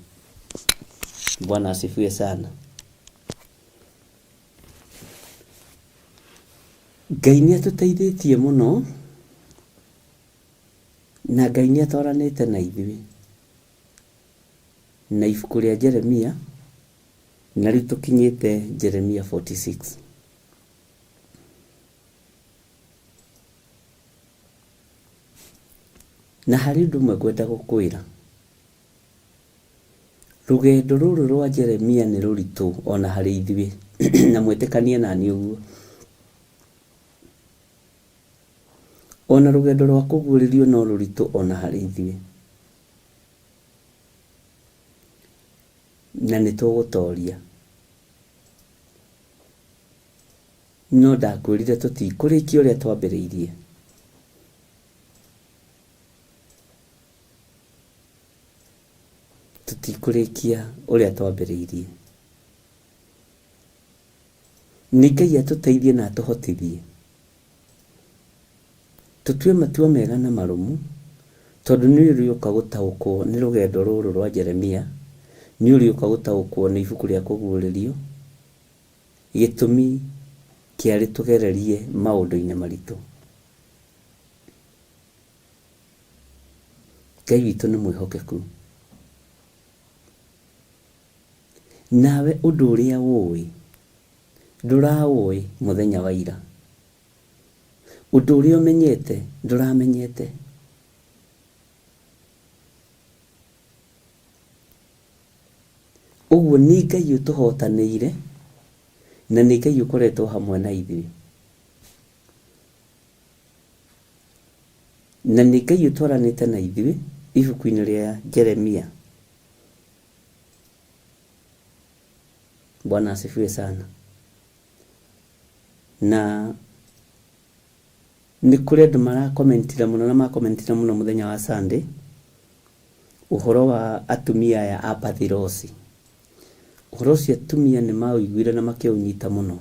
Bwana asifiwe sana. Ngai nĩ atũteithĩtie mũno na Ngai nĩ atwaranĩte na ithuĩ. Na ibuku rĩa Jeremia, na rĩu tũkinyĩte Jeremia 46. Na harĩ ũndũ ũmwe ngwenda gũkwĩra. Rũgendo rũrũ rwa Jeremia nĩ rũritũ ona harĩ ithuĩ, na mwĩtĩkanie naniĩ ũguo. Ona rũgendo rwa kũguũrĩrio no rũritũ ona harĩ ithuĩ. Na nĩ tũgũtoria. No ndakwĩrire tũtikũrĩkia ũrĩa twambĩrĩirie. Tũtikũrĩkia ũrĩa twambĩrĩirie. Nĩ Ngai atũteithie na atũhotithie. Tũtue matua mega na marũmu, tondũ nĩ ũrĩũka gũtaũkwo nĩ rũgendo rũrũ rwa Jeremia, nĩ ũrĩũka gũtaũkwo nĩ ibuku rĩa kũguũrĩrio, gĩtũmi kĩarĩ tũgererie maũndũ-inĩ maritũ. Ngai witũ nĩ mwĩhokeku. Nawe ũndũ ũrĩa ũĩ, ndũraũĩ mũthenya wa ira. Ũndũ ũrĩa ũmenyete, ndũramenyete. Ũguo nĩ Ngai ũtũhotanĩire, na nĩ Ngai ũkoretwo hamwe na ithuĩ. Na nĩ Ngai ũtwaranĩte na ithuĩ ibuku-inĩ rĩa Jeremia. Bwana asifiwe sana. Na nĩ kũrĩ andũ marakomentire mũno na makomentire mũno mũthenya wa Sunday ũhoro wa atumia aya a Pathirosi. Ũhoro ũcio atumia nĩ maũiguire na makĩũnyita mũno.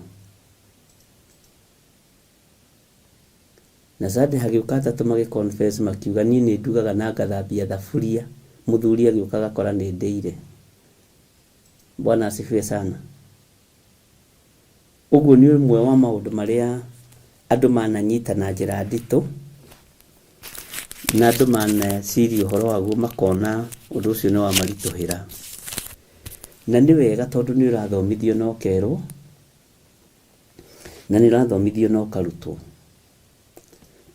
Na Sunday hagĩũka atatũ magĩ confess makiuga niĩ nĩ ndugaga na ngathambia thaburia mũthuri agĩũka agakora nĩ ndĩire. Bwana asifiwe sana. Ũguo nĩ ũmwe wa maũndũ marĩa andũ mananyita na njĩra nditũ, na andũ maneciria ũhoro waguo makona ũndũ ũcio nĩ wamaritũhĩra. Na nĩ wega tondũ nĩ ũrathomithio na ũkerwo, na nĩ ũrathomithio na ũkarutwo.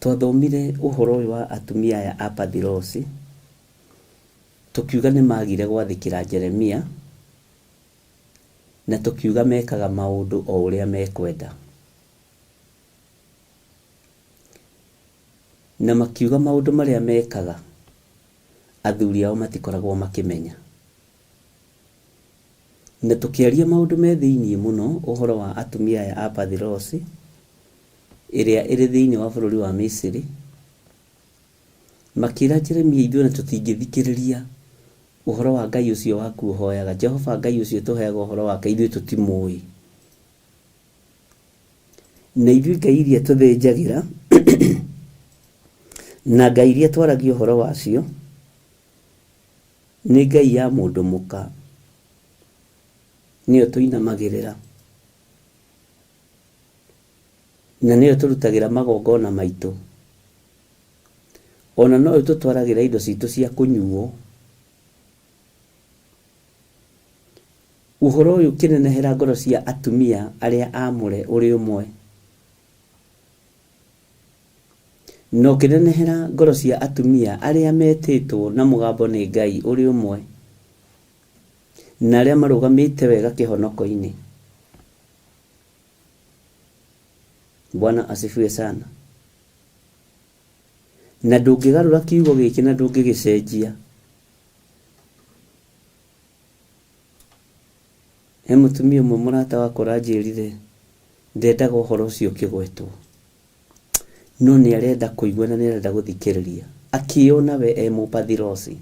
Twathomire ũhoro ũyũ wa atumia aya a Pathirosi, tũkiuga nĩ magire gwathĩkĩra Jeremia, na tũkiuga mekaga maũndũ o ũrĩa mekwenda. Na makiuga maũndũ marĩa mekaga, athuri ao matikoragwo makĩmenya. Na tũkĩaria maũndũ me thĩiniĩ mũno ũhoro wa atumia aya a Pathirosi, ĩrĩa ĩrĩ thĩiniĩ wa bũrũri wa Misiri, makĩra Jeremia ithuĩ ona tũtingĩthikĩrĩria ũhoro wa Ngai ũcio waku ũhoyaga, Jehova Ngai ũcio tũheaga ũhoro wake ithuĩ tũtimũĩ. Na ithuĩ ngai iria tũthĩnjagĩra na ngai iria twaragia ũhoro wacio nĩ ngai ya mũndũ mũka, nĩyo tũinamagĩrĩra na nĩyo tũrutagĩra magongona maitũ. Ona noyo tũtwaragĩra indo citũ cia kũnyuo. Ũhoro ũyũ ũkĩnenehera ngoro cia atumia arĩa aamũre ũrĩ ũmwe, na ũkĩnenehera ngoro cia atumia arĩa metĩtwo na mũgambo nĩ Ngai ũrĩ ũmwe, na arĩa marũgamĩte wega kĩhonoko-inĩ. Bwana asifiwe sana. Na ndũngĩgarũra kiugo gĩkĩ na ndũngĩgĩcenjia. He mũtumia ũmwe mũrata wakwa ũranjĩrire, Ndendaga ũhoro ũcio ũkĩgwetwo, no nĩ arenda kũigua na nĩ arenda gũthikĩrĩria, akĩona we e mũpathirosi.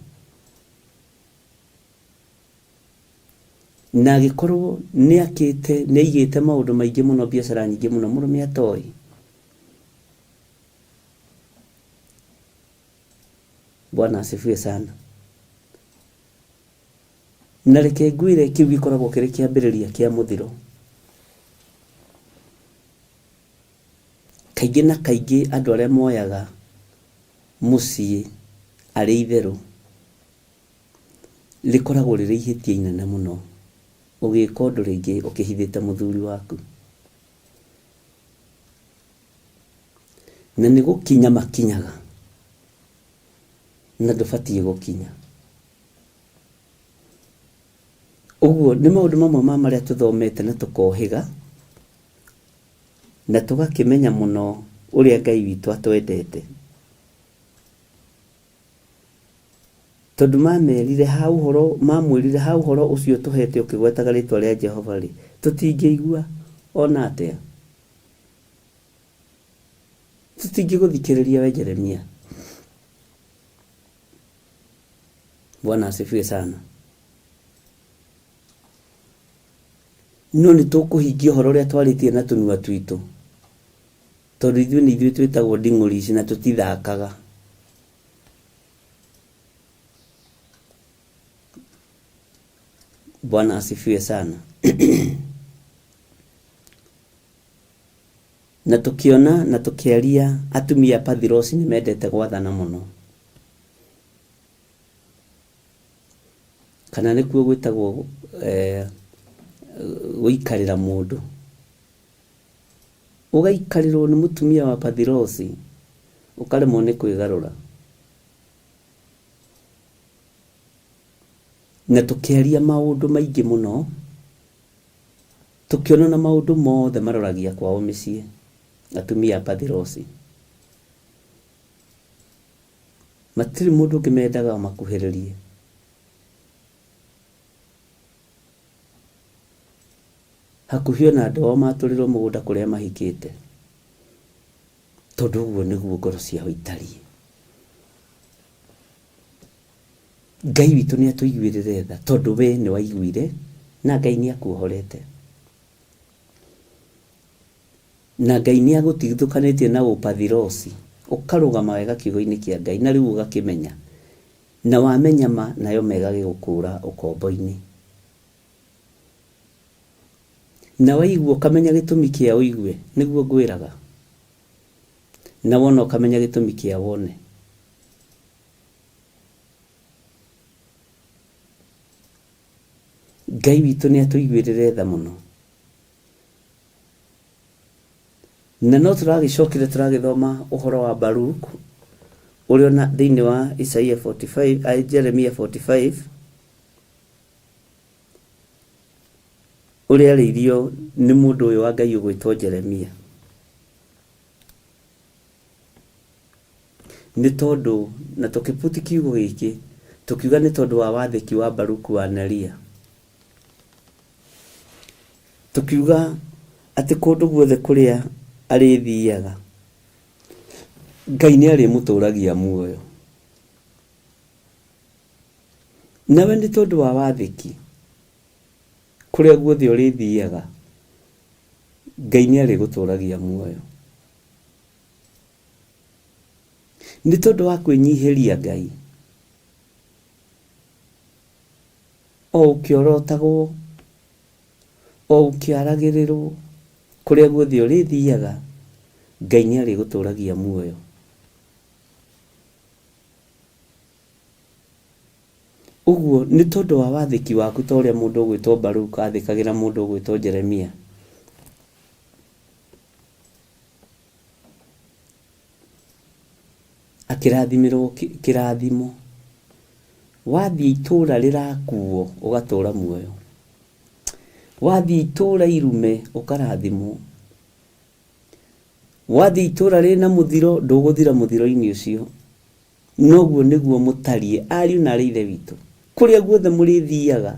Na agĩkorwo nĩ akĩte, nĩ aigĩte maũndũ maingĩ mũno, biacara nyingĩ mũno, mũrũme atoĩ. Bwana asifiwe sana. Na reke ngwĩre kĩu gĩkoragwo kĩrĩ kĩambĩrĩria kĩa mũthiro. Kaingĩ na kaingĩ andũ arĩa moyaga mũciĩ arĩ itherũ, rĩkoragwo rĩrĩ ihĩtia inene mũno ũgĩka ũndũ rĩngĩ ũkĩhithĩte mũthuri waku. Na nĩ gũkinya makinyaga na ndũbatiĩ gũkinya. Ũguo nĩ maũndũ mamwe ma marĩa tũthomete na tũkohĩga na tũgakĩmenya mũno ũrĩa Ngai witũ atwendete. Tondũ mamerire ha ũhoro, mamwĩrire ha ũhoro ũcio tũhete ũkĩgwetaga rĩtwa rĩa Jehova rĩ, tũtingĩigua ona atĩa. Tũtingĩgũthikĩrĩria we Jeremia. Bwana asifiwe sana. No nĩ tũkũhingia ũhoro ũrĩa twarĩtie na tũnua twitũ, tondũ ithuĩ nĩ ithuĩ twĩtagwo nding'ũri ici na tũtithakaga. Bwana asifiwe sana. Na tũkĩona na tũkĩaria atumia a Pathirosi nĩ mendete gwathana mũno. Kana nĩkuo gwĩtagwo gũikarĩra mũndũ. Ũgaikarĩrwo nĩ mũtumia wa Pathirosi ũkaremwo nĩ kwĩgarũra. Na tũkĩaria maũndũ maingĩ mũno, tũkĩona na maũndũ mothe maroragia kwao mĩciĩ, atumia a Pathirosi. Matirĩ mũndũ ũngĩ mendaga makuhĩrĩrie. Hakuhĩ ona andũ ao matũrĩrwo mũgũnda kũrĩa mahikĩte, tondũ ũguo nĩguo ngoro ciao itariĩ. Ngai witũ nĩ atũiguĩrĩre tha, tondũ we nĩ waiguire na Ngai nĩ akuohorete. Na Ngai nĩ agũtigithũkanĩtie na ũpathirosi, ũkarũgama wega kiugo-inĩ kĩa Ngai, na rĩu ũgakĩmenya. Na wamenya ma, nayo ma ĩgagĩgũkũra ũkombo-inĩ. Na waigua ũkamenya gĩtũmi kĩa ũigue, nĩguo ngwĩraga. Na wona ũkamenya gĩtũmi kĩa wone. Ngai witũ nĩ atũiguĩrĩre tha mũno. Na no tũragĩcokire tũragĩthoma ũhoro wa Baruk ũrĩa ona thĩinĩ wa Isaia 45, Jeremia 45, ũrĩa arĩirio nĩ mũndũ ũyũ wa Ngai ũgwĩtwo Jeremia. Nĩ tondũ, na tũkĩputi kiugo gĩkĩ, tũkiuga nĩ tondũ wa wathĩki wa Baruku wa Neria. Tũkiuga atĩ kũndũ guothe kũrĩa arĩthiaga, Ngai nĩ arĩmũtũragia muoyo. Nawe nĩ tondũ wa wathĩki, kũrĩa guothe ũrĩthiaga, Ngai nĩ arĩgũtũragia muoyo. Nĩ tondũ wa kwĩnyihĩria Ngai, o ũkĩorotagwo, o ũkĩaragĩrĩrwo, kũrĩa guothe ũrĩthiaga, Ngai nĩ arĩgũtũragia muoyo. Ũguo nĩ tondũ wa wathĩki waku ta ũrĩa mũndũ ũgwĩtwo Baruku athĩkagĩra mũndũ ũgwĩtwo Jeremia. Akĩrathimĩrwo kĩrathimo. Wathiĩ itũũra rĩrakuo ũgatũũra muoyo. Wathiĩ itũũra irume ũkarathimwo. Wathiĩ itũũra rĩna mũthiro ndũgũthira mũthiro-inĩ ũcio. Noguo nĩguo mũtariĩ ariũ na arĩ ithe witũ. Kũrĩa guothe mũrĩthiaga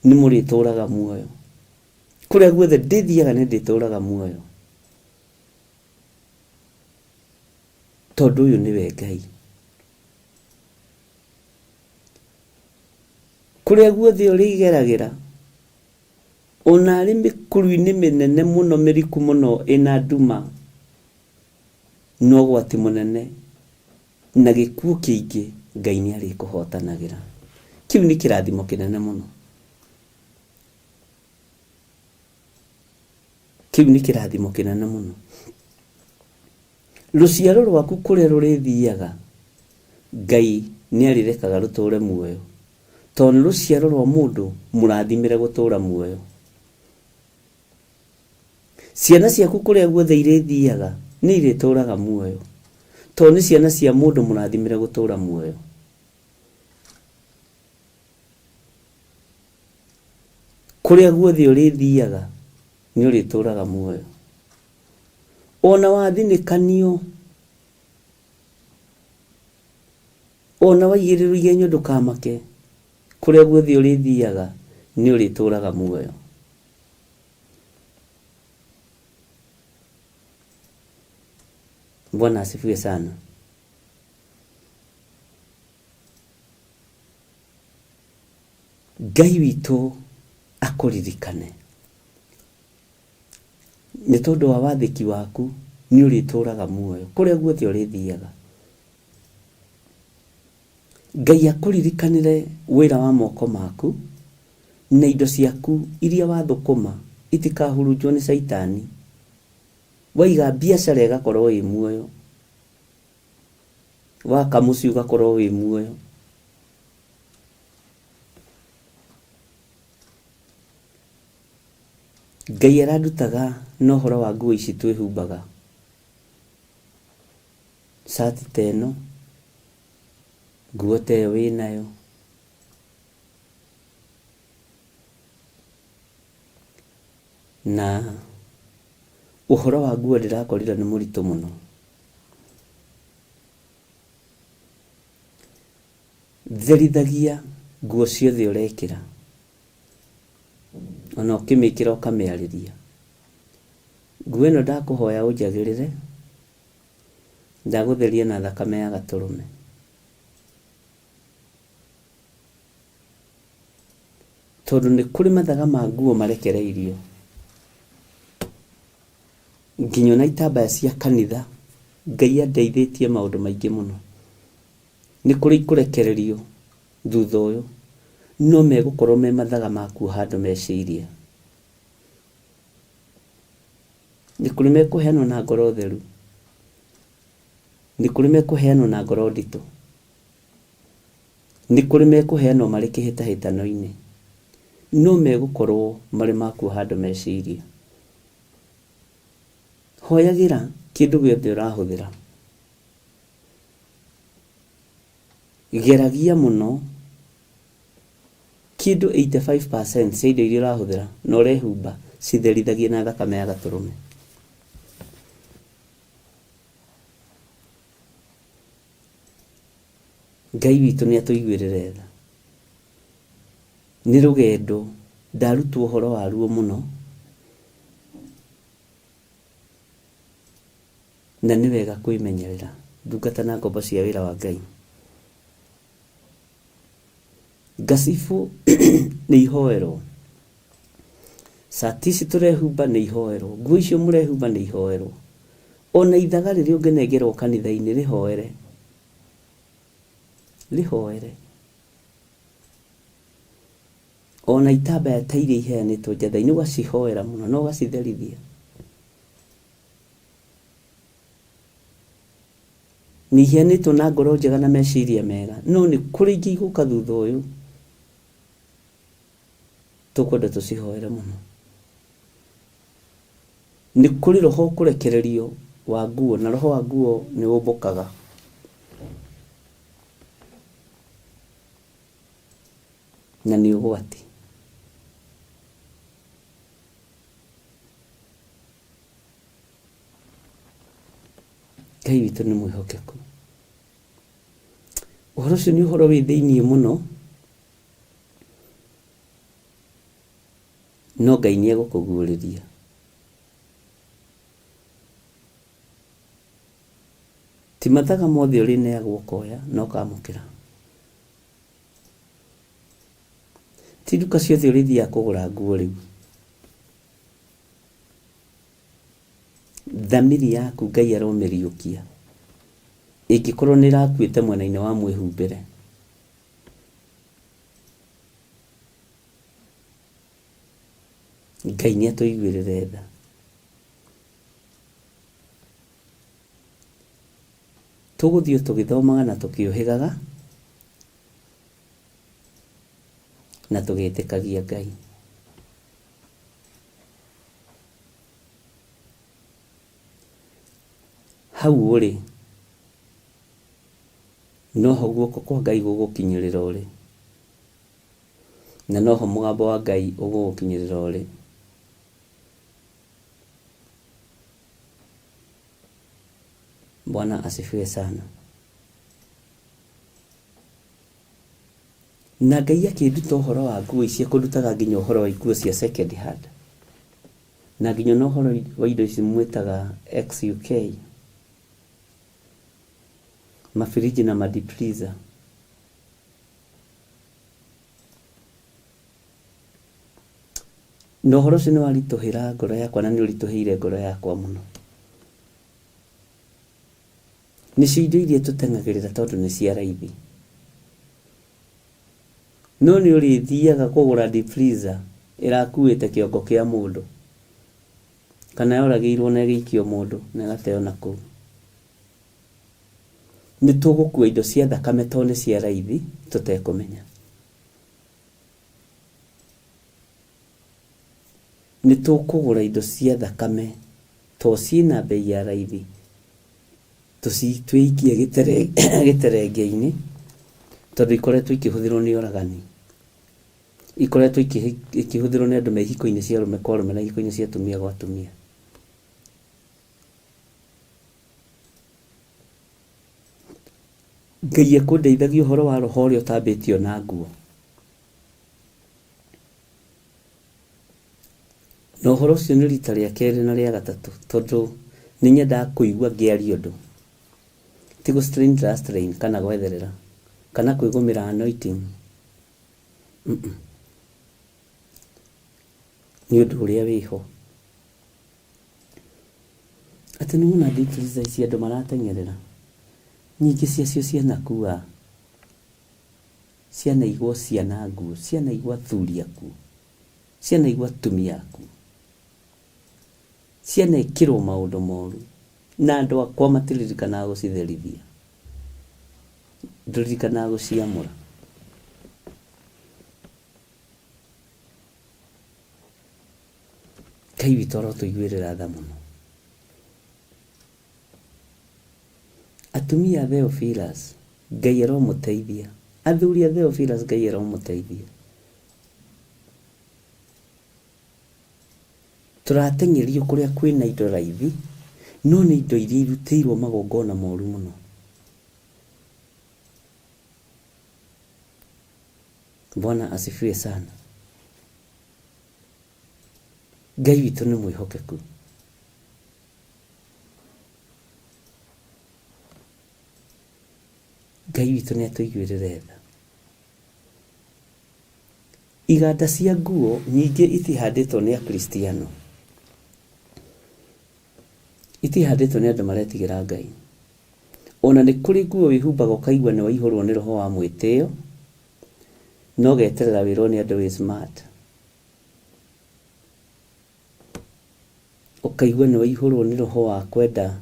nĩ mũrĩtũũraga muoyo. Kũrĩa guothe ndĩthiaga nĩ ndĩtũraga muoyo. Tondũ ũyũ nĩwe Ngai. Kũrĩa guothe ũrĩgeragĩra, ona arĩ mĩkuru-inĩ mĩnene mũno mĩriku mũno ĩna nduma na ũgwati mũnene na gĩkuũ kĩingĩ, Ngai nĩ arĩkũhotanagĩra. Kĩu nĩ kĩrathimo kĩnene mũno. Kĩu nĩ kĩrathimo kĩnene mũno. Rũciaro rwaku kũrĩa rũrĩthiaga, Ngai nĩ arĩrekaga rũtũre muoyo, tondũ nĩ rũciaro rwa mũndũ mũrathimĩre gũtũra muoyo. Ciana ciaku kũrĩa guothe irĩthiaga nĩ irĩtũraga muoyo, tondũ nĩ ciana cia mũndũ mũrathimĩre gũtũra muoyo. Kũrĩa guothe ũrĩthiaga nĩ ũrĩtũraga muoyo. Ona wathinĩkanio, ona waigĩrĩrwo igenyo ndũkamake, kũrĩa guothe ũrĩthiaga nĩ ũrĩtũraga muoyo. Bwana asifiwe sana. Ngai witũ akũririkane nĩ tondũ wa wathĩki waku nĩ ũrĩtũraga muoyo kũrĩa guothe ũrĩthiaga. Ngai akũririkanĩre wĩra wa moko maku na indo ciaku iria wathũkũma itikahurunjwo nĩ caitani. Waiga biacara ĩgakorwo ĩ muoyo, waka mũciĩ ũgakorwo wĩ muoyo. Ngai arandutaga na ũhoro wa nguo ici twĩhumbaga, cati ta ĩno, nguo ta ĩyo wĩnayo, na ũhoro wa nguo ndĩrakorire nĩ mũritũ mũno. Therithagia nguo ciothe ũrekĩra, ona ũkĩmĩkĩra ũkamĩarĩria. Nguo ĩno ndakũhoya ũnjagĩrĩre, ndagũtheria na thakame ya gatũrũme. Tondũ nĩ kũrĩ mathaga ma nguo marekereirio, nginya ona itambaya cia kanitha, Ngai andeithĩtie maũndũ maingĩ mũno. Nĩ kũrĩ ikũrekererio thutha ũyũ, no megũkorwo me mathaga ma kuoha andũ meciria. Nĩ kũrĩ mekũheanwo na ngoro theru, nĩ kũrĩ mekũheanwo na ngoro nditũ, nĩ kũrĩ mekũheanwo marĩ kĩhĩtahĩtano-inĩ, no megũkorwo marĩ ma kuoha andũ meciria. Hoyagĩra kĩndũ gĩothe ũrahũthĩra. Geragia mũno kĩndũ 85% cia indo iria ũrahũthĩra na ũrehumba citherithagie na thakame ya gatũrũme. Ngai witũ nĩ atũiguĩrĩre tha. Nĩ rũgendo ndarutwo ũhoro waruo mũno na nĩ wega kwĩmenyerera ndungata na ngombo cia wĩra wa Ngai. Ngacibũ nĩ ihoerwo, cati ici tũrehumba nĩ ihoerwo, nguo icio mũrehumba nĩ ihoerwo, ona ithaga rĩrĩa ũngĩnengerwo kanitha-inĩ rĩhoere, rĩhoere. Ona itambaya ta iria iheanĩtwo njatha-inĩ ũgacihoera mũno na ũgacitherithia. Nĩ iheanĩtwo na ngoro njega na meciria mega, no nĩ kũrĩ ingĩ igũka thutha ũyũ tũkwenda tũcihoere mũno. Nĩ kũrĩ roho ũkũrekererio wa nguo, na roho wa nguo nĩ ũmbũkaga. Na nĩ ũgwati. Ngai witũ nĩ mwĩhokeku. Ũhoro ũcio nĩ ũhoro wĩ thĩiniĩ mũno. No Ngai nĩ egũkũguũrĩria. Ti mathaga mothe ũrĩneagwo ũkoya na ũkamũkĩra. Ti nduka ciothe ũrĩthiaga kũgũra nguo rĩu. Thamiri yaku Ngai aromĩriũkia. Ĩngĩkorwo nĩ ĩrakuĩte mwena-inĩ wa mwĩhumbĩre. Ngai nĩ atũiguĩrĩre tha. Tũgũthiĩ o tũgĩthomaga na tũkĩũhĩgaga na tũgĩtĩkagia Ngai. Hau ũrĩ noho guoko kwa Ngai gũgũkinyĩrĩra ũrĩ, na noho mũgambo wa Ngai ũgũgũkinyĩrĩra ũrĩ. Bwana asifiwe sana. Na Ngai akĩnduta ũhoro wa nguo ici, akũndutaga nginya ũhoro wa nguo cia second hand, na nginya na ũhoro wa indo ici mwĩtaga XUK, mabiriji na ma deep freezer. Na ũhoro ũcio nĩ waritũhĩra ngoro yakwa na nĩ ũritũhĩire ngoro yakwa mũno. Nĩcio indo iria tũteng'agĩrĩra tondũ nĩ cia raithi. No nĩ ũrĩthiaga kũgũra deep freezer ĩrakuĩte kĩongo kĩa mũndũ, kana yoragĩirwo na ĩgĩikio mũndũ na ĩgateo na kũu. Nĩ tũgũkua indo cia thakame tondũ nĩ cia raithi tũtekũmenya. Nĩ tũkũgũra indo cia thakame to ciĩna bei ya raithi twĩikie gĩterenge-inĩ tondũ ikoretwo ikĩhũthĩrwo nĩ oragani, ikoretwo ikĩhũthĩrwo nĩ andũ me ihiko-inĩ cia arũme kwa arũme na ihiko-inĩ cia atumia gwa atumia. Ngai ekũndeithagia ũhoro wa roho ũrĩa ũtambĩtio na nguo. Na ũhoro ũcio nĩ rita rĩa kerĩ na rĩa gatatũ tondũ nĩ nyendaga kũigua ngĩaria ũndũ. Ti gũ strain ndĩra strain kana gwetherera kana kwĩgũmĩra anointing. Nĩ ũndũ ũrĩa wĩho. Atĩ nĩ wona deep freezer ici andũ marateng'erera, nyingĩ ciacio cianakua, cianaigwo ciana nguũ, cianaigwo athuri akuũ, cianaigwo atumia akuũ, cianekĩrwo maũndũ moru, na andũ akwa matiririkanaga gũcitherithia, ndũririkanaga gũciamũra. Ngai witũ arotũiguĩrĩra tha mũno. Atumia a Theophilus, Ngai aromũteithia. Athuri a Theophilus, Ngai aromũteithia. Tũrateng'erio kũrĩa kwĩna indo raithi, no nĩ indo iria irutĩirwo magongona moru mũno. Bwana asifiwe sana. Ngai witũ nĩ mwĩhokeku. Ngai witũ nĩ atũiguĩrĩre tha. Iganda cia nguo nyingĩ itihandĩtwo nĩ Akristiano. Itihandĩtwo nĩ andũ maretigĩra Ngai. Ona nĩ kũrĩ nguo wĩhumbaga ũkaigua nĩ waihũrwo nĩ roho wa mwĩtĩo, na ũgeterera wĩrwo nĩ andũ wĩ smart. Ũkaigua nĩ waihũrwo nĩ roho wa kwenda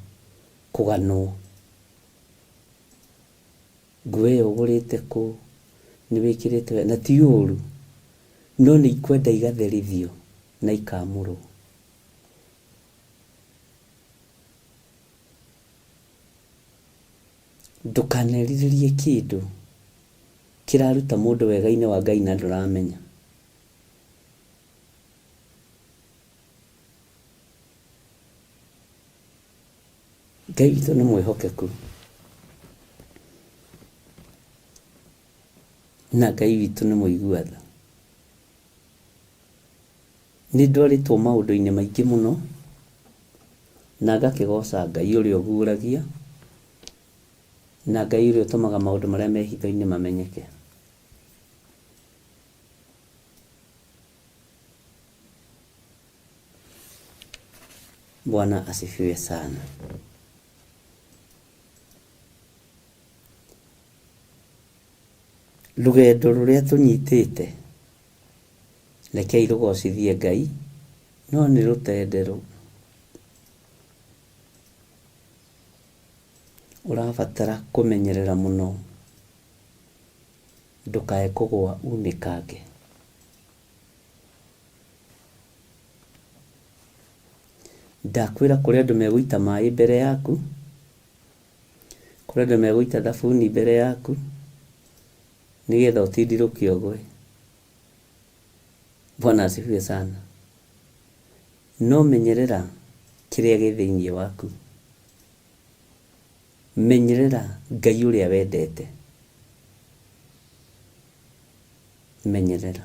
kũganwo. Nguo ĩyo ũgũrĩte kũ, nĩ wĩkĩrĩte wega, na ti ũru, no nĩ ikwenda igatherithio na ikamũrwo. Ndũkanerirĩrie kĩndũ kĩraruta mũndũ wega-inĩ wa Ngai na ndũramenya. Ngai witũ nĩ mwĩhokeku. Na Ngai witũ nĩ mũigua tha. Nĩ ndwarĩtwo maũndũ-inĩ maingĩ mũno, na ngakĩgoca Ngai ũrĩa ũguũragia, na Ngai ũrĩa ũtũmaga maũndũ marĩa me hitho-inĩ mamenyeke. Bwana asifiwe sana. Rũgendo rũrĩa tũnyitĩte, rekei rũgocithie Ngai, no nĩ rũtenderũ. Ũrabatara kũmenyerera mũno ndũkae kũgũa unĩkange. Ndakwĩra kũrĩ andũ megũita maĩ mbere yaku, kũrĩ andũ megũita thabuni mbere yaku, nĩgetha ũtindirũke ũgwe. Bwana asifiwe sana. No menyerera kĩrĩa gĩ thĩinĩ waku. Menyerera Ngai ũrĩa wendete. Menyerera.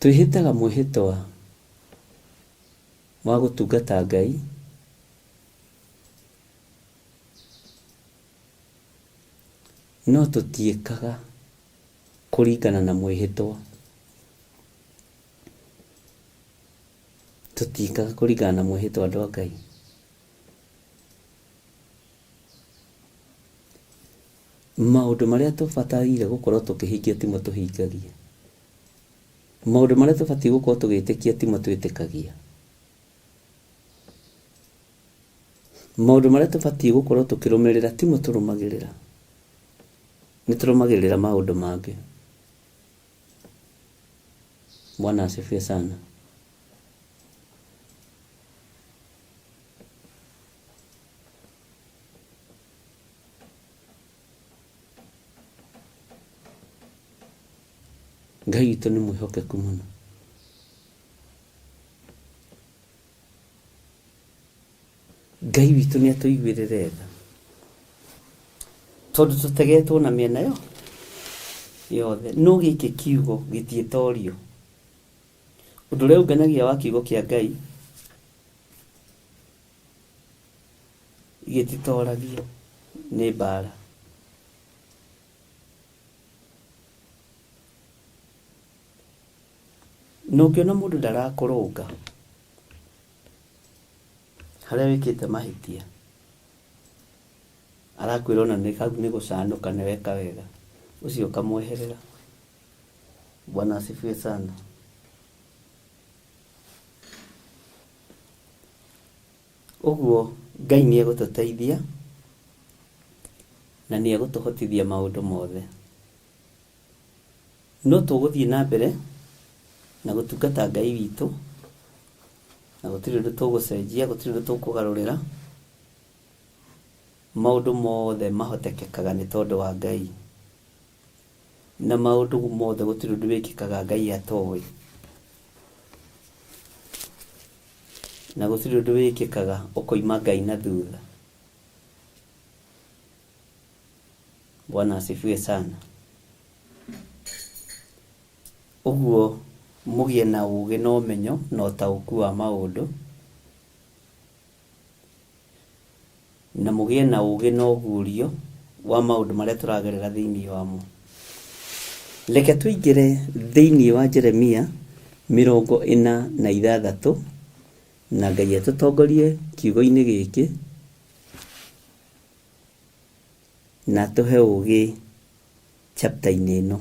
Twĩhĩtaga mwĩhĩtwa wa gũtungata Ngai no tũtiĩkaga kũringana na mwĩhĩtwa. Tũtiĩkaga kũringana na mwĩhĩtwa andũ a Ngai. Maũndũ marĩa tũbataire gũkorwo tũkĩhingia timo tũhingagia. Maũndũ marĩa tũbatiĩ gũkorwo tũgĩtĩkia timo twĩtĩkagia. Maũndũ marĩa tũbatiĩ gũkorwo tũkĩrũmĩrĩra timo tũrũmagĩrĩra. Nĩ tũrũmagĩrĩra maũndũ mangĩ. Bwana asifiwe sana. Ngai witũ nĩ mwĩhokeku mũno. Ngai witũ nĩ atũiguĩrĩre tha tondũ tũtegetwo na mĩena yo yothe. No gĩkĩ kiugo gĩtiĩtorio. Ũndũ ũrĩa ũngenagia wa kiugo kĩa Ngai gĩtitoragio nĩ mbara. Na ũngĩona mũndũ ndarakũrũnga harĩa wĩkĩte mahĩtia, arakwĩra ona nĩ gũcanũka nĩ weka wega, ũcio ũkamweherera. Bwana asifiwe sana. Ũguo Ngai nĩ egũtũteithia na nĩ egũtũhotithia maũndũ mothe. No tũgũthiĩ na mbere na gũtungata Ngai witũ, na gũtirĩ ũndũ tũgũcenjia, gũtirĩ ũndũ tũkũgarũrĩra. Maũndũ mothe mahotekekaga nĩ tondũ wa Ngai. Na maũndũ mothe gũtirĩ ũndũ wĩkĩkaga Ngai atoĩ. Na gũtirĩ ũndũ wĩkĩkaga ũkoima Ngai na thutha. Bwana asifiwe sana. Ũguo mũgĩe na ũũgĩ na ũmenyo na ũtaũku wa maũndũ, na mũgĩe na ũũgĩ na ũguũrio wa maũndũ marĩa tũragerera thĩinĩ wamo. Reke tũingĩre thĩinĩ wa Jeremia 46, na Ngai atũtongorie kiugo-inĩ gĩkĩ na atũhe ũũgĩ chapter-inĩ ĩno.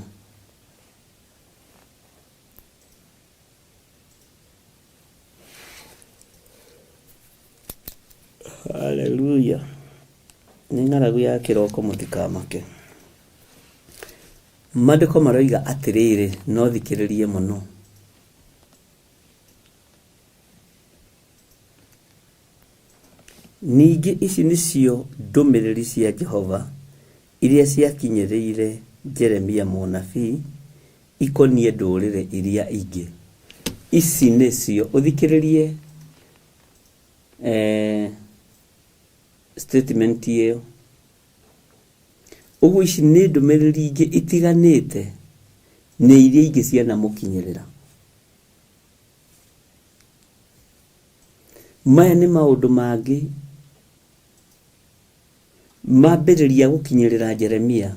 Haleluya. Nĩ ng'aragu ya kĩroko mũtikamake. Maandĩko maroiga atĩrĩrĩ, no thikĩrĩrie mũno. Ningĩ ici nĩcio ndũmĩrĩri cia Jehova iria ciakinyĩrĩire Jeremia mũnabii ikoniĩ ndũrĩrĩ iria ingĩ. Ici nĩcio, ũthikĩrĩrie eh, statement ĩyo. Ũguo ici nĩ ndũmĩrĩri ingĩ itiganĩte na iria ingĩ cianamũkinyĩrĩra. Maya nĩ maũndũ mangĩ mambĩrĩria gũkinyĩrĩra Jeremia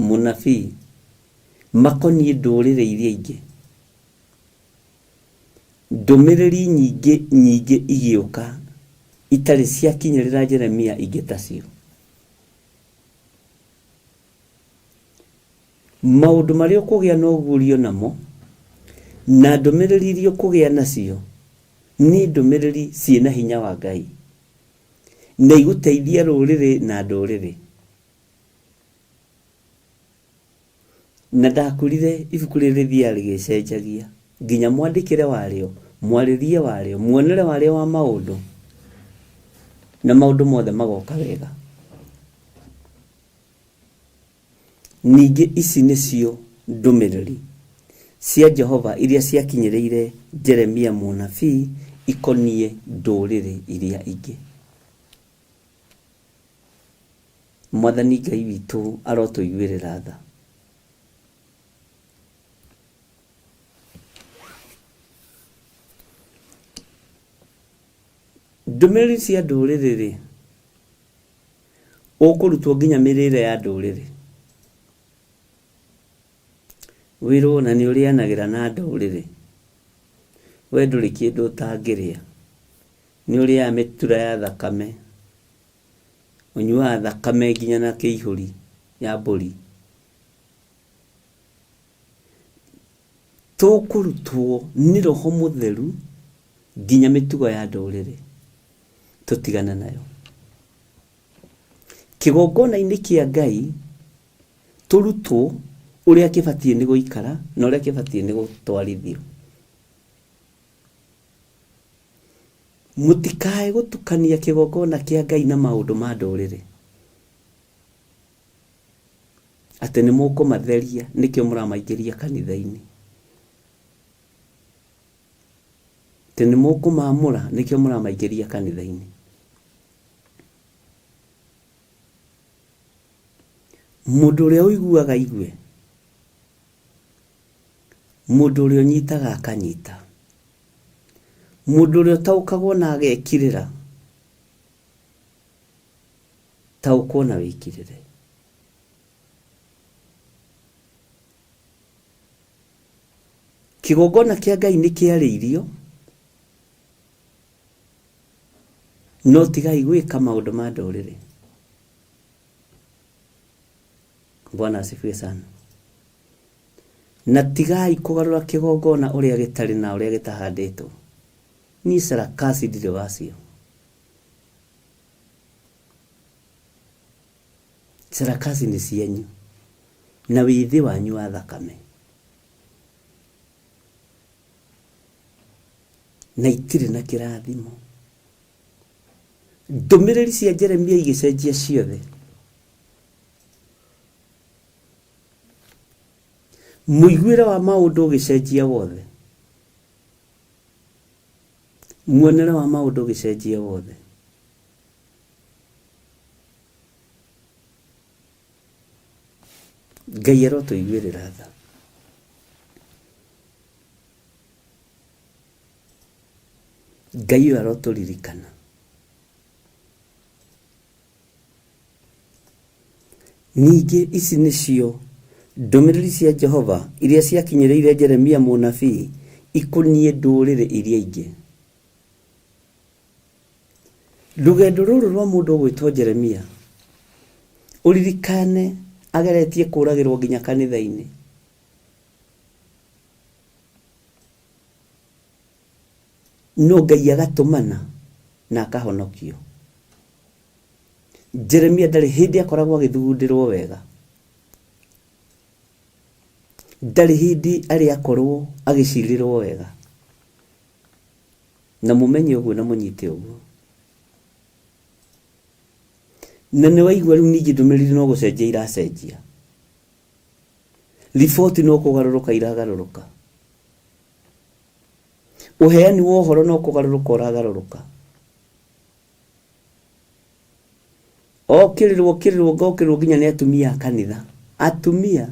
mũnabii makoniĩ ndũrĩrĩ iria ingĩ. Ndũmĩrĩri nyingĩ nyingĩ igĩũka itarĩ ciakinyĩrĩra Jeremia ingĩ tacio. Maũndũ marĩa ũkũgĩa na ũguũrio namo na ndũmĩrĩri iria ũkũgĩa nacio nĩ ndũmĩrĩri ciĩna hinya wa Ngai na igũteithia rũrĩrĩ na ndũrĩrĩ. Na ndakwĩrire ibuku rĩrĩ rĩthiaga rĩgĩcenjagia nginya mwandĩkĩre warĩo, mwarĩrie warĩo, muonere warĩo wa maũndũ, na maũndũ mothe magoka wega. Ningĩ ici nĩcio ndũmĩrĩri cia Jehova iria ciakinyĩrĩire Jeremia mũnabii ikoniĩ ndũrĩrĩ iria ingĩ. Mwathani Ngai witũ arotũiguĩrĩra tha. Ndũmĩrĩri cia ndũrĩrĩ-rĩ, ũkũrutwo nginya mĩrĩre ya ndũrĩrĩ. Wĩrwo na nĩ ũrĩanagĩra na ndũrĩrĩ. We ndũrĩ kĩndũ ũtangĩrĩa. Nĩ ũrĩaga mĩtura ya thakame. Ũnyuaga thakame nginya na kĩihũri ya mbũri. Tũkũrutwo nĩ Roho Mũtheru nginya mĩtugo ya ndũrĩrĩ tũtigane nayo. Kĩgongona-inĩ kĩa Ngai tũrutwo ũrĩa kĩbatiĩ nĩ gũikara na ũrĩa kĩbatiĩ nĩ gũtwarithio. Mũtikae gũtukania kĩgongona kĩa Ngai na maũndũ ma ndũrĩrĩ. Atĩ nĩ mũkũmatheria nĩkĩo mũramaingĩria kanitha-inĩ. Atĩ nĩ mũkũmamũra nĩkĩo mũramaingĩria kanitha-inĩ. Mũndũ ũrĩa ũiguaga aigue, mũndũ ũrĩa ũnyitaga akanyita, mũndũ ũrĩa ũtaũkagwo na agekirĩra, taũkwo na wĩkirĩre. Kĩgongona kĩa Ngai nĩ kĩarĩirio, no tigai gwĩka maũndũ ma ndũrĩrĩ. Bwana asifiwe sana. Na tigai kũgarũra kĩgongona ũrĩa gĩtarĩ na ũrĩa gĩtahandĩtwo. Niĩ sarakasi ndirĩ wacio. Sarakasi nĩ cianyu na wĩthĩ wanyu wa thakame. Na itirĩ na kĩrathimo. Ndũmĩrĩri cia Jeremia igĩcenjia ciothe. Mũiguĩre wa maũndũ ũgĩcenjia wothe. Muonere wa maũndũ ũgĩcenjia wothe. Ngai arotũiguĩrĩra tha. Ngai ũyũ arotũririkana. Ningĩ ici nĩcio ndũmĩrĩri cia Jehova iria ciakinyĩrĩire Jeremia mũnabii ikoniĩ ndũrĩrĩ iria ingĩ. Rũgendo rũrũ rwa mũndũ ũgwĩtwo Jeremia, ũririkane ageretie kũragĩrwo nginya kanitha-inĩ. No Ngai agatũmana na akahonokio. Jeremia ndarĩ hĩndĩ akoragwo agĩthugundĩrwo wega. Ndarĩ hĩndĩ arĩ akorwo agĩcirĩrwo wega. Na mũmenye ũguo na mũnyite ũguo. Na nĩ waigua rĩu ningĩ ndũmĩrĩri no gũcenjia iracenjia. Riboti no kũgarũrũka iragarũrũka. Ũheani wa ũhoro no kũgarũrũka ũragarũrũka. Okĩrĩrwo okĩrĩrwo ngokĩrĩrwo nginya nĩ atumia a kanitha. Atumia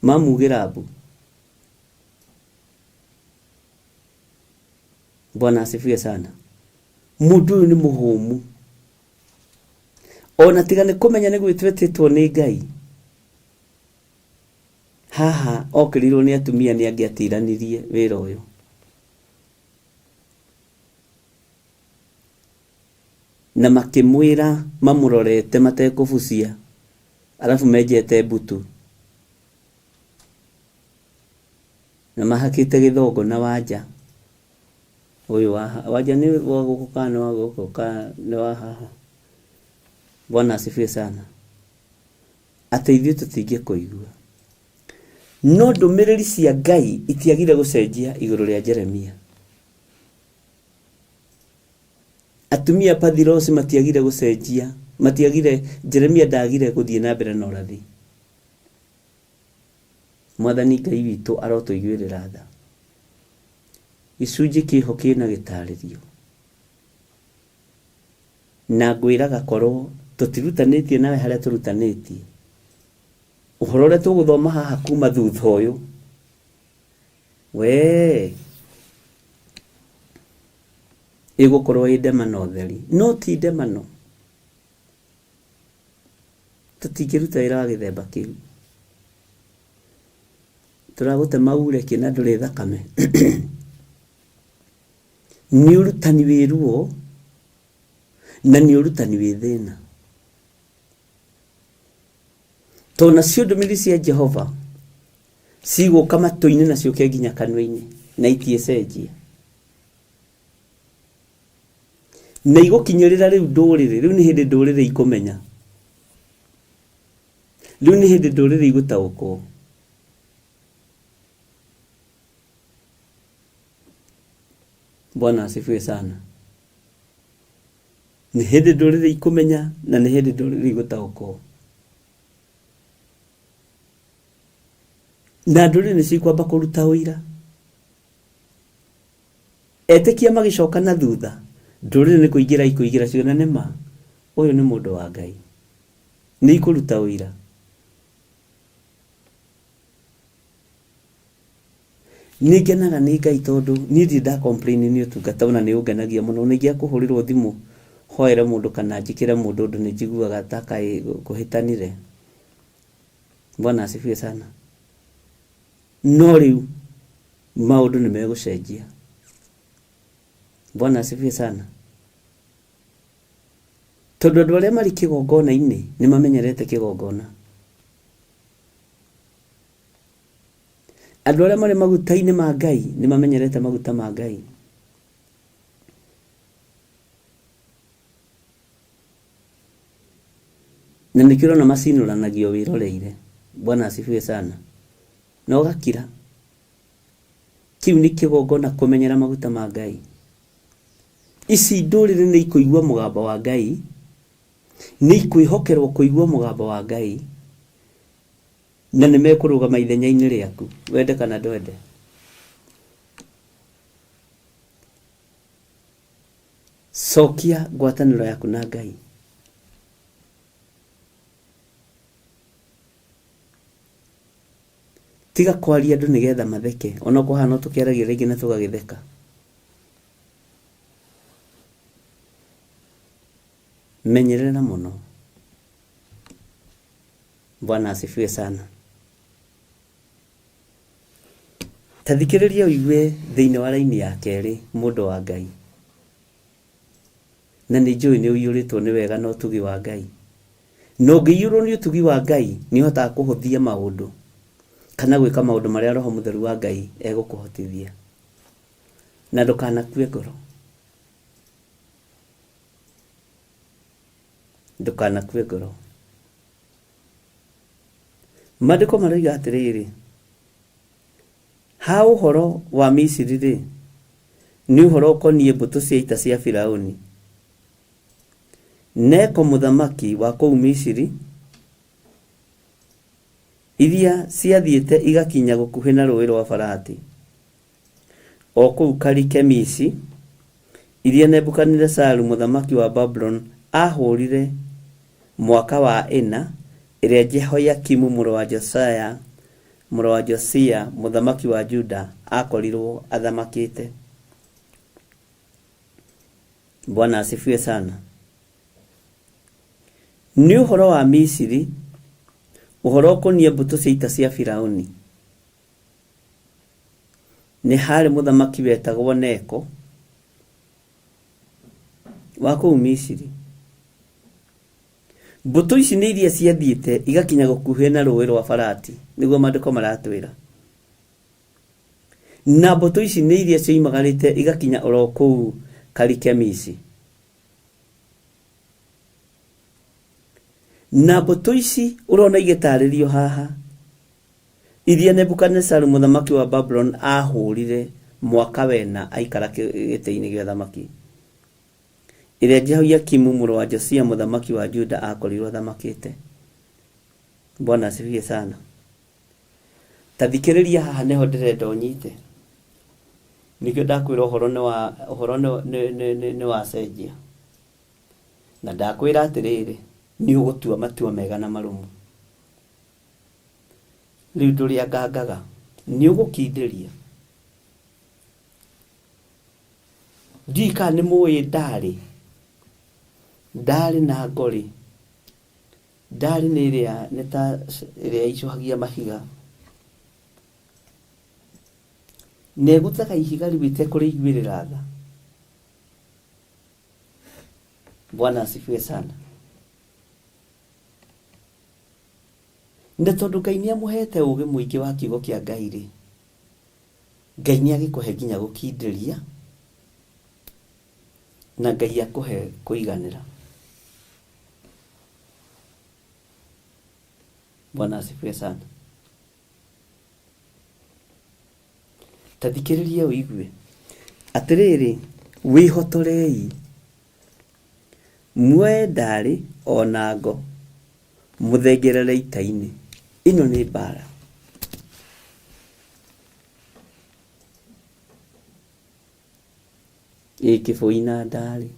mamugĩra mbu. Bwana asifiwe sana. Mũndũ ũyũ nĩ mũhũmu. Ona tiga nĩ kũmenya nĩ gwĩtwo etĩtwo nĩ Ngai. Haha okĩrĩirwo nĩ atumia nĩ angĩatiranirie wĩra ũyũ. Na makĩmwĩra mamũrorete matekũbucia, arabu menjete mbutu na mahakĩte gĩthongo na wanja ũyũ wa wanja nĩ wa gũkũ kana nĩ wa gũkũ kana nĩ wa haha. Bwana asifiwe sana. Atĩ ithuĩ tũtingĩkũigua. No ndũmĩrĩri cia Ngai itiagire gũcenjia igũrũ rĩa Jeremia. Atumia a Pathirosi matiagire gũcenjia, matiagire, Jeremia ndagire gũthiĩ na mbere na ũrathi. Mwathani Ngai witũ arotũiguĩrĩra tha. Gĩcunjĩ kĩho kĩna gĩtarĩrio. Na ngwĩraga korwo tũtirutanĩtie nawe harĩa tũrutanĩtie, ũhoro ũrĩa tũgũthoma haha kuma thutha ũyũ, wee ĩgũkorwo ĩ ndemano theri. No ti ndemano, tũtingĩruta wĩra wa gĩthemba kĩu. Tũragũtema ure kĩ na ndũrĩ thakame. Nĩ ũrutani wĩ ruo na nĩ ũrutani wĩ thĩna. Tondũ nacio ndũmĩrĩri cia Jehova cigũka matũ-inĩ na ciũke nginya kanua-inĩ na itiĩcenjia. Na igũkinyĩrĩra rĩu ndũrĩrĩ, rĩu nĩ hĩndĩ ndũrĩrĩ ikũmenya. Rĩu nĩ hĩndĩ ndũrĩrĩ igũtaũkwo. Bwana asifiwe sana. Nĩ hĩndĩ ndũrĩrĩ ikũmenya na nĩ hĩndĩ ndũrĩrĩ igũtaũkwo. Na ndũrĩrĩ nĩ cikwamba kũruta ũira. Etĩkia magĩcoka na thutha, ndũrĩrĩ nĩ kũingĩra ikũingĩra ciuge na nĩ ma, ũyũ nĩ mũndũ wa Ngai. Nĩ ikũruta ũira. Nĩ ngenaga nĩ Ngai tondũ niĩ ndirĩ nda complain nĩ ũtungata ona nĩ ũngenagia mũno. Ona ingĩaga kũhũrĩrwo thimũ hoere mũndũ kana njĩkĩre mũndũ ũndũ nĩ njiguaga ta kaĩ kũhĩtanire. Bwana asifiwe sana. No rĩu maũndũ nĩ megũcenjia. Bwana asifiwe sana. Tondũ andũ arĩa marĩ kĩgongona-inĩ nĩ mamenyerete kĩgongona. Andũ arĩa marĩ maguta-inĩ ma Ngai nĩ mamenyerete maguta ma Ngai. Na nĩkĩo ũrona macinũranagio wĩroreire. Bwana asifiwe sana. Na ũgakira. Kĩu nĩ kĩgongona kũmenyera maguta ma Ngai. Ici ndũrĩrĩ nĩ ikũigua mũgambo wa Ngai, nĩ ikwĩhokerwo kũigua mũgambo wa Ngai, Na nĩ mekũrũgama ithenya-inĩ rĩaku, wende kana ndwende. Cokia ngwatanĩro yaku na Ngai. Tiga kwaria andũ nĩgetha matheke, onokorwo haha no tũkĩaragia rĩngĩ na tũgagĩtheka. Menyerera mũno. Bwana asifiwe sana. Ta thikĩrĩria ũigue thĩinĩ wa raini ya kerĩ mũndũ wa Ngai. Na nĩ njũĩ nĩ ũiyũrĩtwo nĩ wega na ũtugi wa Ngai. Na ũngĩiyũrwo nĩ ũtugi wa Ngai nĩ ũhotaga kũhũthia maũndũ kana gwĩka maũndũ marĩa Roho Mũtheru wa Ngai egũkũhotithia. Na ndũkanakue ngoro. Ndũkanakue ngoro. Maandĩko maroiga atĩrĩrĩ, ha ũhoro wa Misiri-rĩ, nĩ ũhoro ũkoniĩ mbũtũ cia ita cia Firauni, Neko mũthamaki wa kũu Misiri, iria ciathiĩte igakinya gũkuhĩ na rũũĩ rwa Farati, o kũu Karikemishi, iria Nebukadinezaru mũthamaki wa Babuloni aahũũrire Mwaka wa ĩna ĩrĩa Jehoiakimu mũrũ wa Josia mũrũ wa Josia mũthamaki wa Juda aakorirwo athamakĩte. Bwana asifiwe sana. Nĩ ũhoro wa Misiri, ũhoro ũkoniĩ mbũtũ cia ita cia Firauni. Nĩ haarĩ mũthamaki wetagwo Neko wa kũu Misiri. Mbũtũ ici nĩ iria ciathiĩte igakinya gũkuhĩ na rũĩ rwa Farati, nĩguo maandĩko maratwĩra. Na mbũtũ ici nĩ iria cioimagarĩte igakinya oro kũu Karikemisi. Na mbũtũ ici ũrona igĩtarĩrio haha, iria Nebukadinezaru mũthamaki wa Babuloni ahũrire mwaka wena aikara gĩtĩ-inĩ gĩa ũthamaki, ĩrĩa Jehoiakimu mũrũ wa Josia mũthamaki wa Juda akorirwo athamakĩte. Bwana asifiwe sana. Ta thikĩrĩria haha nĩho ndĩrenda ũnyite. Nĩkĩo ndakwĩra ũhoro nĩ wa ũhoro nĩ nĩ nĩ nĩ nĩ wacenjia. Na ndakwĩra atĩrĩrĩ, nĩ ũgũtua matua mega na marũmu. Rĩu ndũrĩangangaga, nĩ ũgũkindĩria. Ndiũĩ kana nĩ mũĩ ndarĩ, ndarĩ na ngorĩ, ndarĩ nĩ ĩrĩa nĩ ta ĩrĩa icũhagia mahiga. Na ĩgũthaga ihiga rĩu ĩtekũrĩiguĩrĩra tha. Bwana asifiwe sana. Na tondũ Ngai nĩ amũhete ũgĩ mũingĩ wa kiugo kĩa Ngai rĩ, Ngai nĩ agĩkũhe nginya gũkindĩria na Ngai akũhe kũiganĩra. Bwana asifiwe sana. Ta thikĩrĩria ũigue. Atĩrĩrĩ, wĩhotorei, muoe ndarĩ o na ngo, mũthengerere ita-inĩ. Ĩno nĩ mbara. Ĩ kĩbũi na ndarĩ.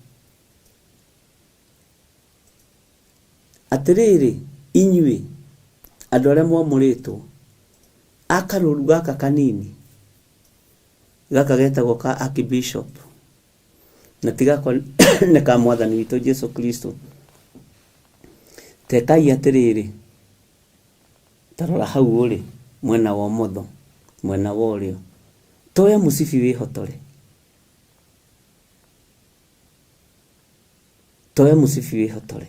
Atĩrĩrĩ, inyuĩ andũ arĩa mwamũrĩtwo, a karũũru gaka kanini, gaka getagwo ka Archbishop, na ti gakwa nĩ ka mwathani witũ Jesu Kristo, tekai atĩrĩrĩ, ta rora hau ũrĩ mwena wa ũmotho, mwena wa ũrĩo, toya mũcibi wĩhotore. Toya mũcibi wĩhotore.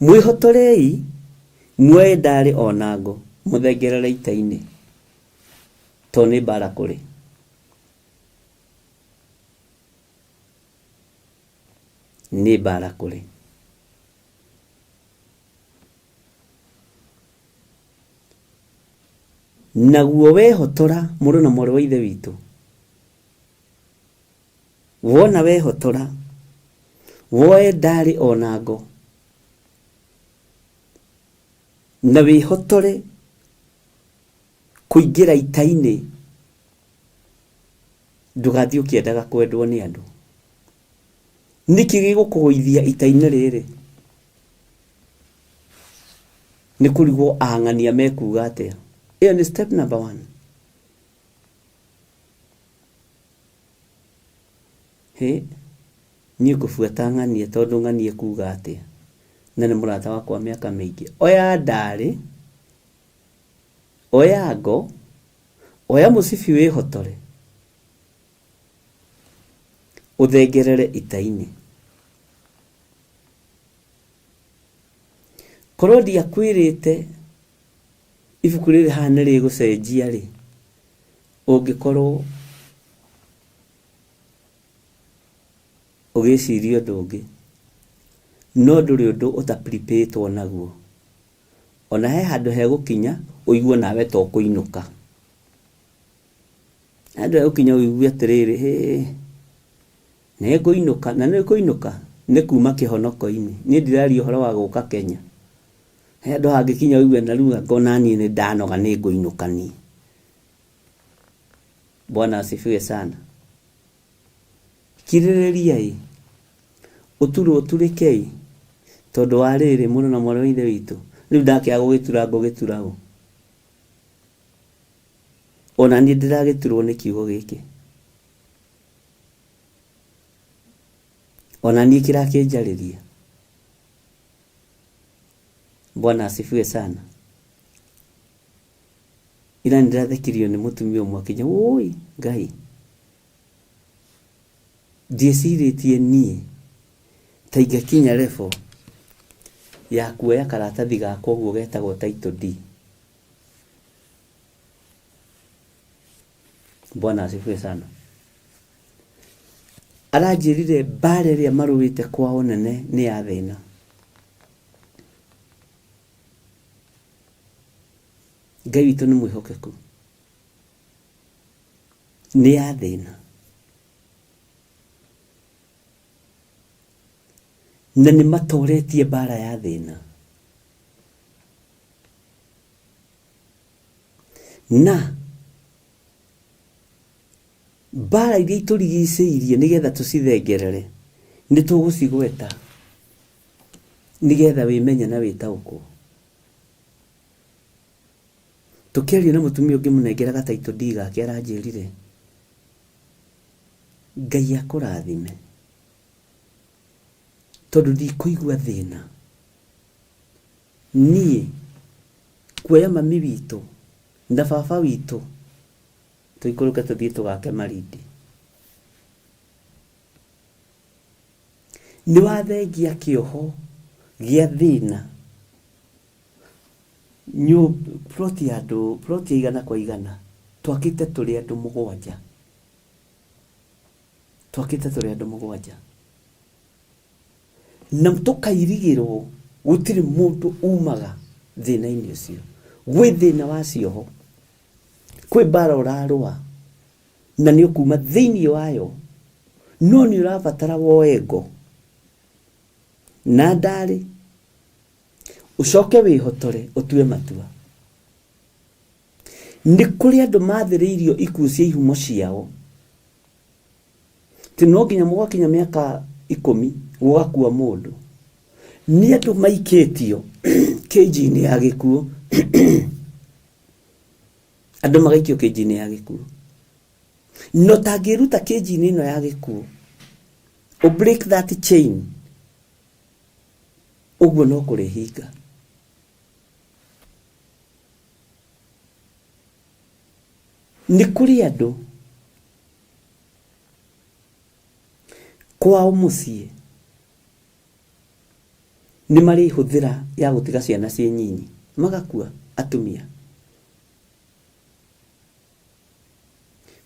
Mwĩhotorei, muoe ndarĩ o na ngo, mũthengerere ita-inĩ, tondũ nĩ mbaara kũrĩ. Nĩ mbaara kũrĩ. Naguo wehotora, mũrũ na mwarĩ wa Ithe witũ, wona wehotora, woe ndarĩ o na ngo, na wĩhotore kũingĩra ita-inĩ, ndũgathiĩ ũkĩendaga kwendwo nĩ andũ. Nĩkĩ gĩgũkũgũithia ita-inĩ rĩrĩ? Nĩ kũrigwo ang'ania mekuga atĩa. Ĩyo nĩ step number one. Hĩ, niĩ ngũbuata ng'ania tondũ ng'ania ekuga atĩa? Na nĩ mũrata wakwa mĩaka mĩingĩ. Oya ndarĩ, oya ngo, oya mũcibi wĩhotore, ũthengerere ita-inĩ. Korwo ndiakwĩrĩte ibuku rĩrĩ haha nĩ rĩgũcenjia rĩ, ũngĩkorwo ũgĩciria ũndũ ũngĩ. No ndũrĩ ũndũ ũta prepare ĩtwo naguo. Ona he handũ hegũkinya ũigue nawe ta ũkũinũka. He handũ hegũkinya ũigue atĩrĩrĩ, hĩ, nĩ ngũinũka. Na nĩ kũinũka? Nĩ kuma kĩhonoko-inĩ. Niĩ ndiraria ũhoro wa gũka Kenya. He handũ hangĩkinya ũigue na rĩu anga ona niĩ nĩ ndanoga nĩ ngũinũka niĩ. Bwana asifiwe sana. Kirĩrĩriai. Ũturwo ũturĩkei tondũ wa rĩrĩ mũrũ na mwarĩ wa ithe witũ rĩu ndakĩaga gũgĩtura ngũgĩtura ũ ona niĩ ndĩragĩturwo nĩ kiugo gĩkĩ ona niĩ kĩrakĩnjarĩria Bwana asifiwe sana ira nĩndĩrathekirio nĩ mũtumia ũmwe akĩnjĩra wũi Ngai ndiĩcirĩtie niĩ ta ingĩkinya level ya kuoya karatathi gakwa ũguo getagwo title deed. Bwana asifiwe sana. Aranjĩrire mbara ĩrĩa marũĩte kwao nene nĩ ya thĩna. Ngai witũ nĩ mwĩhokeku. Nĩ ya thĩna. Na nĩ matoretie mbara ya thĩna. Na mbara iria itũrigicĩirie nĩgetha tũcithengerere nĩ tũgũcigweta nĩgetha wĩmenye na wĩtaũkwo. Tũkĩaria na mũtumia ũngĩ mũnengera ga title deed gake aranjĩrire Ngai akũrathime tondũ ndikũigua thĩna niĩ kuoya mami witũ na baba witũ tũikũrũke tũthiĩ tũgake Malindi. Nĩ wathengia kĩoho gĩa thĩna plot ya andũ plot ya igana kwa igana twakĩte tũrĩ andũ mũgwanja twakĩte tũrĩ andũ mũgwanja na tũkairigĩrwo gũtirĩ mũndũ umaga thĩna-inĩ ũcio gwĩ thĩna wa cioho kwĩ mbara ũrarũa na nĩ ũkuma thĩinĩ wayo no nĩ ũrabatara woe ngo na ndarĩ ũcoke wĩhotore ũtue matua nĩ kũrĩ andũ mathĩrĩirio ikuũ cia ihumo ciao ti no nginya mũgakinya mĩaka ikũmi gũgakua mũndũ nĩ andũ maikĩtio kĩnji-inĩ ya gĩkuũ andũ magaikio kĩnji-inĩ ya gĩkuũ no tangĩruta kĩnji-inĩ ĩno ya gĩkuũ ũ break that chain ũguo no kũrĩhinga nĩ kũrĩ andũ kwao mũciĩ nĩ marĩ hũthĩra ya gũtiga ciana ciĩ nyinyi magakua atumia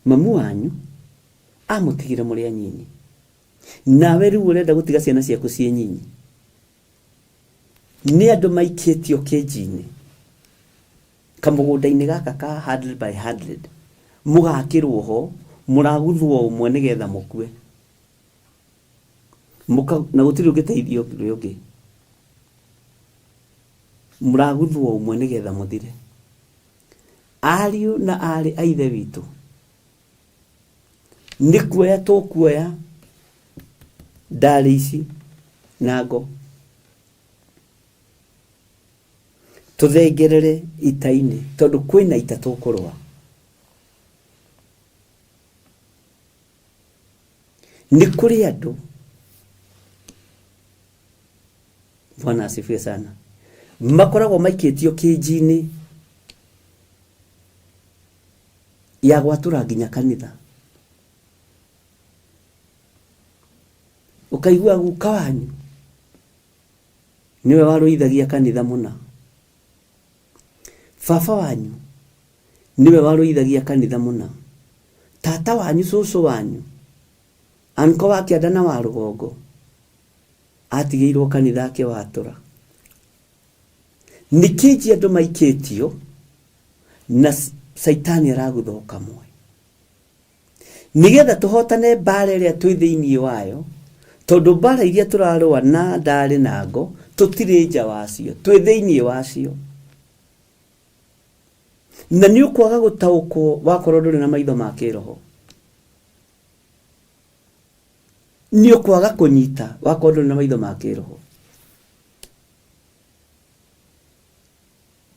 mamu wanyu amũtigire mũrĩ anyinyi nawe rĩu ũrenda gũtiga ciana ciaku ciĩ nyinyi nĩ andũ maikĩtio kĩnji-inĩ kamũgũnda-inĩ gaka ka 100 by 100 mũgakĩrwo ho mũraguthwo ũmwe nĩgetha mũkue Mũka, na gũtirĩ ũngĩteithia ũrĩa ũngĩ mũraguthwo ũmwe nĩgetha mũthire ariũ na arĩ a ithe witũ nĩ kuoya tũkuoya ndarĩ ici na ngo tũthengerere ita-inĩ tondũ kwĩna ita tũkũrũa nĩ kũrĩ andũ Bwana asifiwe sana makoragwo maikĩtio kĩnji-inĩ ya gwatũra nginya kanitha ũkaigua guka wanyu nĩwe warũithagia kanitha mũna baba wanyu nĩwe warũithagia kanitha mũna tata wanyu cũcũ wanyu anko wa kĩanda na wa rũgongo atigĩirwo kanitha akĩwatũra nĩ kĩnji andũ maikĩtio na caitani aragutha o kamwe nĩgetha tũhotane mbara ĩrĩa twĩ thĩinĩ wayo tondũ mbara iria tũrarũa na ndarĩ na ngo tũtirĩ nja wacio twĩ thĩinĩ wacio na nĩ ũkwaga gũtaũkwo wakorwo ndũrĩ na maitho ma kĩroho Nĩ ũkwaga kũnyita wakorwo ndũrĩ na maitho ma kĩroho.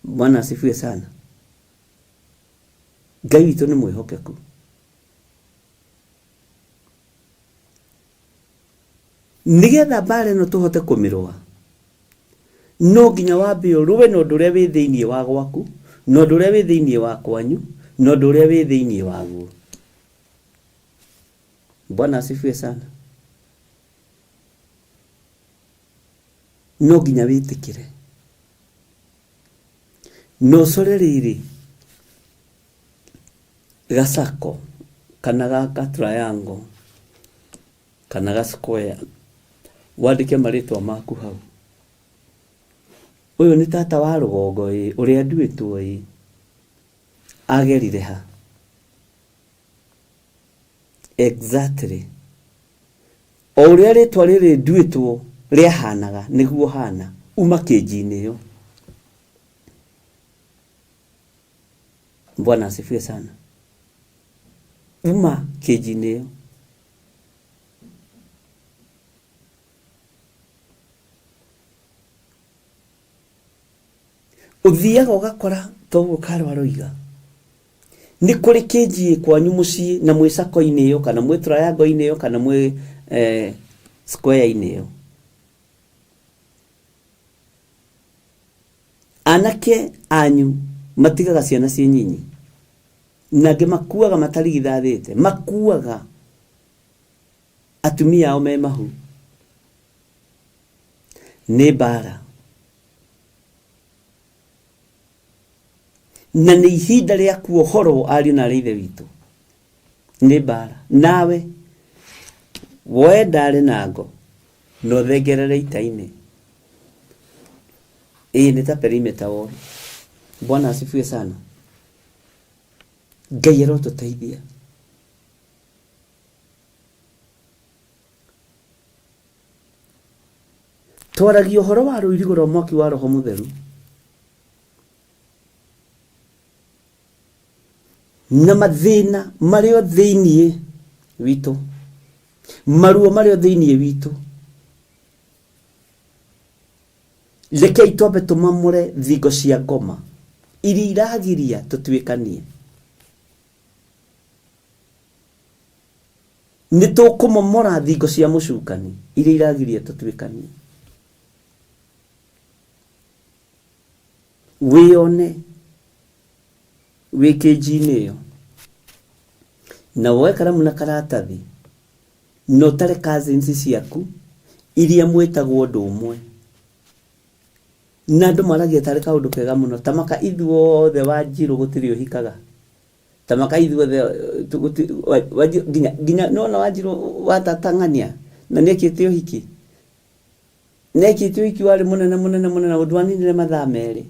Bwana asifiwe sana. Ngai witũ nĩ mwĩhokeku. Nĩgetha mbara ĩno tũhote kũmĩrũa, no nginya wambe ũrũe na ũndũ ũrĩa wĩ thĩinĩ wa gwaku, na ũndũ ũrĩa wĩ thĩinĩ wa kwanyu, na ũndũ ũrĩa wĩ thĩinĩ waguo. Bwana asifiwe sana. No nginya wĩtĩkĩre na ũcore rĩrĩ gacako kana ga triangle kana ga square wandĩke marĩtwa maku hau. Ũyũ nĩ tata wa rũgongo ĩ, ũrĩa nduĩtwo ĩ, agerire ha? Exactly. O ũrĩa rĩtwa rĩrĩ nduĩtwo rĩahanaga nĩguo hana, uma kĩnji-inĩ ĩyo. Bwana asifiwe sana. Uma kĩnji-inĩ ĩyo. Ũthiaga ũgakora toguo Karũ aroiga, nĩ kũrĩ kĩnji ĩ kwanyu mũciĩ na mwĩ sacco-inĩ ĩyo kana mwĩ triangle-inĩ ĩyo kana mwĩ eh, square-inĩ ĩyo. Anake anyu matigaga ciana ciĩ nyinyi na angĩ makuaga matarigithathĩte, makuaga atumia ao me mahu. Nĩ mbara na nĩ ihinda rĩa kuohorwo ariũ na arĩ ithe witũ. Nĩ mbara nawe woe ndarĩ na ngo na ũthengerere ita-inĩ. Ĩĩ nĩ ta perimeter wall. Bwana asifiwe sana. Ngai arotũteithia. Twaragia ũhoro wa rũirigo rwa mwaki wa Roho Mũtheru na mathĩna marĩ o thĩinĩ witũ, maruo marĩ o thĩinĩ witũ. Rekei twambe tũmamũre thingo cia ngoma iria iragiria tũtuĩkanie. Nĩ tũkũmomora thingo cia mũcukani iria iragiria tũtuĩkanie. Wĩyone wĩ kĩnji-inĩ ĩyo na woe karamu na karatathi na ũtare cousins ciaku iria mwĩtagwo ũndũ ũmwe. Na andũ maragia tarĩ kaũndũ kega mũno ta maka ithuothe Wanjirũ gũtirĩ ũhikaga. Ta maka ithuothe nginya nginya nĩwona Wanjirũ wa tata ng'ania na nĩekĩte ũhiki. Nĩekĩte ũhiki warĩ mũnene mũnene mũnene ũndũ waninire mathaa merĩ.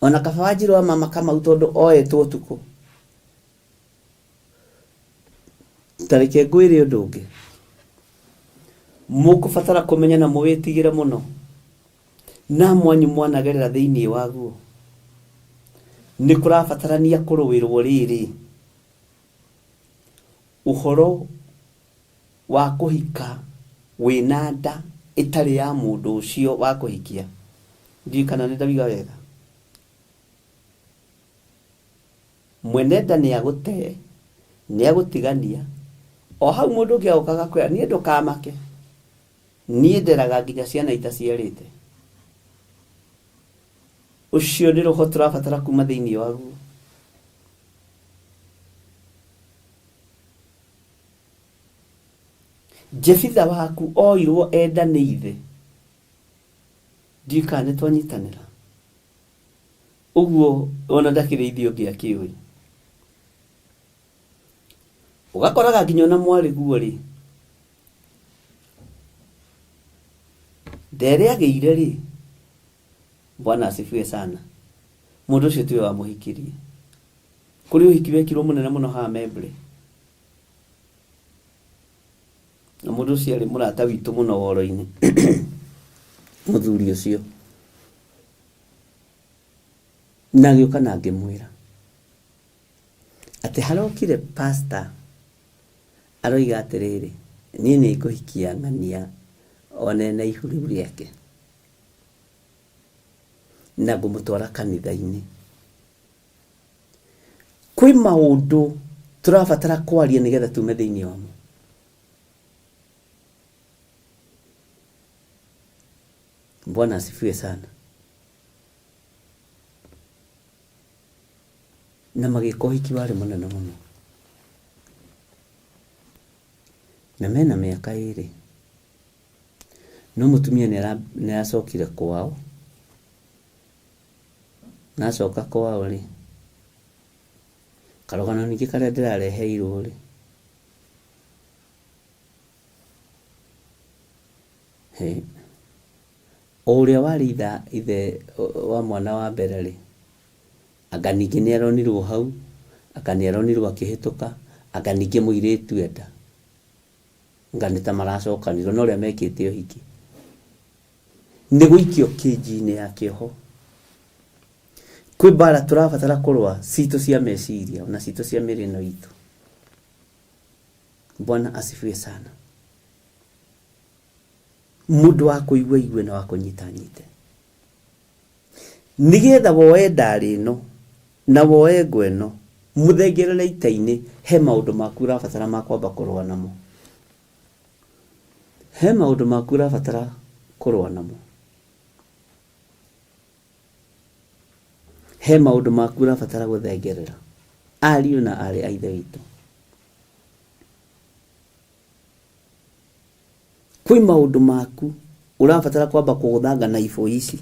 Ona kaba Wanjirũ wa mama Kamau tondũ oetwo ũtukũ. Ta reke ngwĩre ũndũ ũngĩ. Mũkũbatara kũmenya na mũwĩtigĩre mũno. Na mwanyu mwanagerera thĩinĩ waguo. Nĩ kũrabatarania kũrũĩrwo rĩrĩ. Ũhoro wa kũhika wĩna nda ĩtarĩ ya mũndũ ũcio wakũhikia. Ndiũĩ kana nĩ ndauga wega. Mwene nda nĩagũtee, nĩagũtigania, o hau mũndũ ũngĩ agoka agakwĩra niĩ ndũkamake, niĩ nderaga nginya ciana itaciarĩte. Ũcio nĩ roho tũrabatara kuma thĩinĩ waguo. Jefitha waku oirwo enda nĩ ithe. Ndiũĩ kana nĩtwanyitanĩra. Ũguo ona ndakĩrĩ ithe ũngĩ akĩũĩ. Ũgakoraga nginya ona mwarĩ guo rĩ, nderĩ agĩire rĩ, Bwana asifiwe sana, mũndũ ũcio tiwe wamũhikirie. Kũrĩ ũhiki wekirwo mũnene mũno haha Membley. Na mũndũ ũcio arĩ mũrata witũ mũno woro-inĩ, mũthuri ũcio. Na agĩũka na ngĩmwĩra atĩ harokire pastor Aroiga atĩrĩrĩ, niĩ nĩ ngũhikia ng'ania ona ena ihu rĩu rĩake na ngũmũtwara kanitha-inĩ. Kwĩ maũndũ tũrabatara kwaria nĩgetha tume thĩinĩ wamo. Bwana asifiwe sana. Na magĩka ũhiki warĩ mũnene mũno. Na mena mĩaka ĩrĩ. No mũtumia nĩ aracokire kwao. Na acoka kwao rĩ, karũgano ningĩ karĩa ndĩrareheirwo rĩ, hĩ, o ũrĩa warĩ ithe wa mwana wa mbere rĩ, anga ningĩ nĩ aronirwo hau, anga nĩ aronirwo akĩhĩtũka, anga ningĩ mũirĩtu enda, anga nĩ ta maracokanirwo na ũrĩa mekĩte ũhiki. Nĩ gũikio kĩnji-inĩ ya kĩoho. Kwĩ mbara tũrabatara kũrũa citũ cia meciria ona citũ cia mĩĩrĩ ĩno itũ. Bwana asifiwe sana. Mũndũ wa kũigua igue na wa kũnyita anyite. Nĩgetha woe ndarĩ ĩno na woe ngo ĩno mũthengerere ita-inĩ, he maũndũ maku ũrabatara ma kwamba kũrũa namo. He maũndũ maku ũrabatara kũrũa namo. He maũndũ maku ũrabatara gũthengerera. Ariũ na aarĩ a Ithe witũ. Kwĩ maũndũ maku ũrabatara kwamba kũgũthanga na ibũi ici.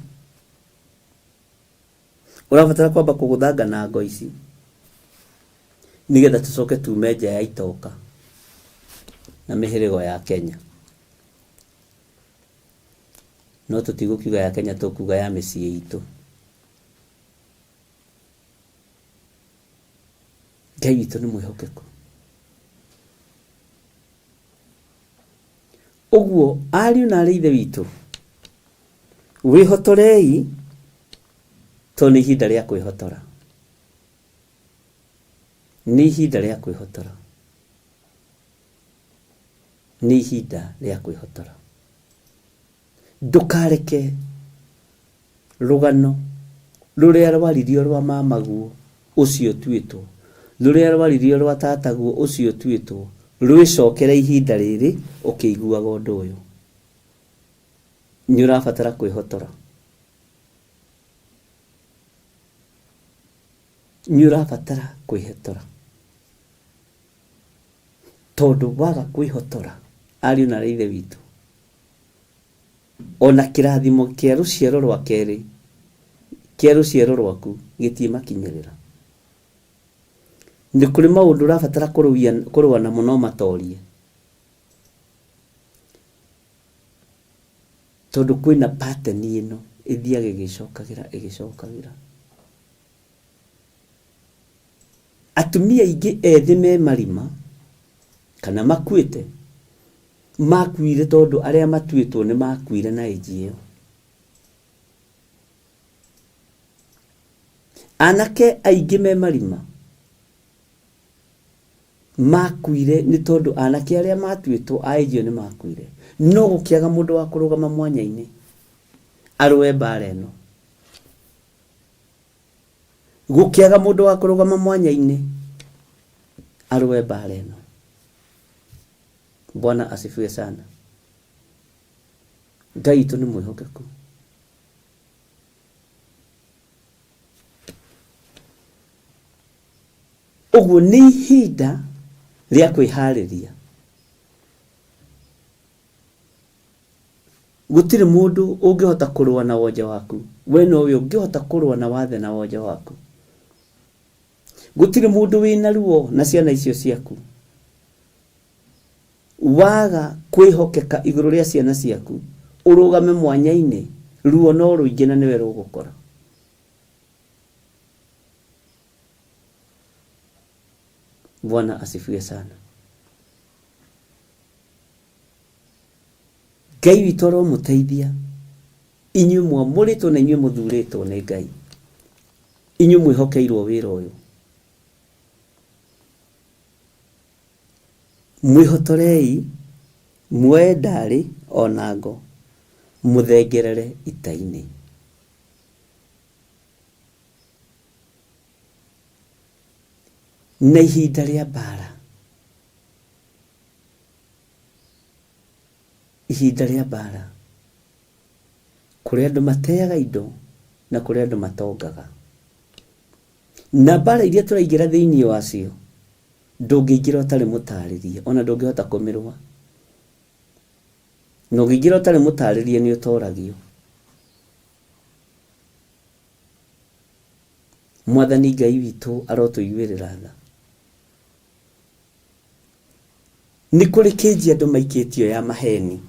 Ũrabatara kwamba kũgũthanga na ngo ici. Nĩgetha tũcoke tume nja ya itoka na mĩhĩrĩgo ya Kenya. No tũtigũkiuga ya Kenya, tũkuga ya mĩciĩ itũ. Ngai witũ nĩ mwĩhokeku. Ũguo ariũ na arĩ ithe witũ, wĩhotorei tondũ nĩ ihinda rĩa kwĩhotora. Nĩ ihinda rĩa kwĩhotora. Nĩ ihinda rĩa kwĩhotora. Ndũkareke rũgano rũrĩa rwaririo rwa mamaguo ũcio ũtuĩtwo, rũrĩa rwaririo rwa tataguo ũcio ũtuĩtwo, rwĩcokere ihinda rĩrĩ ũkĩiguaga ũndũ ũyũ. Nĩ ũrabatara kwĩhotora. Nĩ ũrabatara kwĩhotora. Tondũ waga kwĩhotora, ariũ na aarĩ a Ithe witũ, ona kĩrathimo kĩa rũciaro rwa kerĩ kĩa rũciaro rwaku gĩtiĩmakinyĩrĩra. Nĩ kũrĩ maũndũ ũrabatara kũrũa namo no matorie. Tondũ kwĩna pattern ĩno ĩthiaga ĩgĩcokagĩra ĩgĩcokagĩra. Atumia aingĩ ethĩ me marima kana makuĩte makuire tondũ arĩa matuĩtwo nĩ makuire na age ĩyo. Anake aingĩ me marima makuire nĩ tondũ anake arĩa matuĩtwo a age ĩyo nĩ makuire. No gũkĩaga mũndũ wa kũrũgama mwanya-inĩ arũe mbara ĩno. Gũkĩaga mũndũ wa kũrũgama mwanya-inĩ arũe mbara ĩno. Bwana asifiwe sana. Ngai witũ nĩ mwĩhokeku. Ũguo nĩ ihinda rĩa kwĩharĩria. Gũtirĩ mũndũ ũngĩhota kũrũa na wonje waku. We nowe ũngĩhota kũrũa na wathe na wonje waku. Gũtirĩ mũndũ wĩna ruo na ciana icio ciaku. Waga kwĩhokeka igũrũ rĩa ciana ciaku, ũrũgame mwanya-inĩ, ruo no rũingĩ na nĩwe rũgũkora. Bwana asifiwe sana. Ngai witũ aromũteithia inyuĩ mwamũrĩtwo na inyuĩ mũthurĩtwo nĩ Ngai, inyuĩ mwĩhokeirwo wĩra ũyũ. Mwĩhotorei, muoye ndarĩ o na ngo, mũthengerere ita-inĩ. Na ihinda rĩa mbara, ihinda rĩa mbara, kũrĩ andũ mateaga indo na kũrĩ andũ matongaga. Na mbara iria tũraingĩra thĩinĩ wacio, ndũngĩingĩra ũtarĩ mũtarĩrie, ona ndũngĩhota kũmĩrũa. Na ũngĩingĩra ũtarĩ mũtarĩrie nĩ ũtoragio. Mwathani Ngai witũ arotũiguĩrĩra tha. Nĩ kũrĩ kĩnji andũ maikĩtio ya maheni.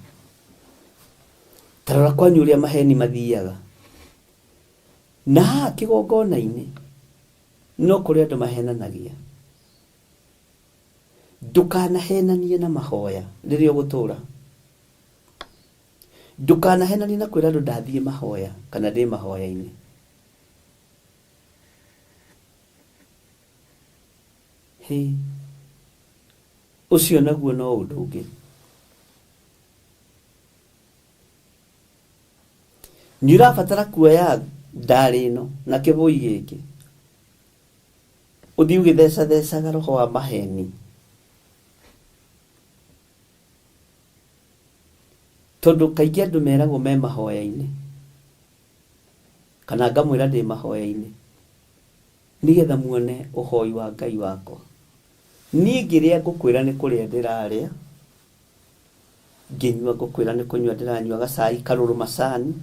Ta rora kwanyu ũrĩa maheni mathiaga. Na haha kĩgongona-inĩ no kũrĩ andũ mahenanagia. Ndũkanahenanie na mahoya rĩrĩa ũgũtũra. Ndũkanahenanie na kwĩra andũ ndathiĩ mahoya kana ndĩ mahoya-inĩ. Hĩ, ũcio naguo no ũndũ ũngĩ. Nĩ ũrabatara kuoya ndarĩ ĩno na kĩbũi gĩkĩ ũthiĩ ũgĩthecathecaga roho wa maheni. Tondũ kaingĩ andũ meragwo me mahoya-inĩ kana ngamwĩra ndĩ mahoya-inĩ nĩgetha muone ũhoi wa Ngai wakwa. Niĩ ngĩrĩa ngũkwĩra nĩ kũrĩa ndĩrarĩa, ngĩnyua ngũkwĩra nĩ kũnyua ndĩranyua gacai karũrũ macani,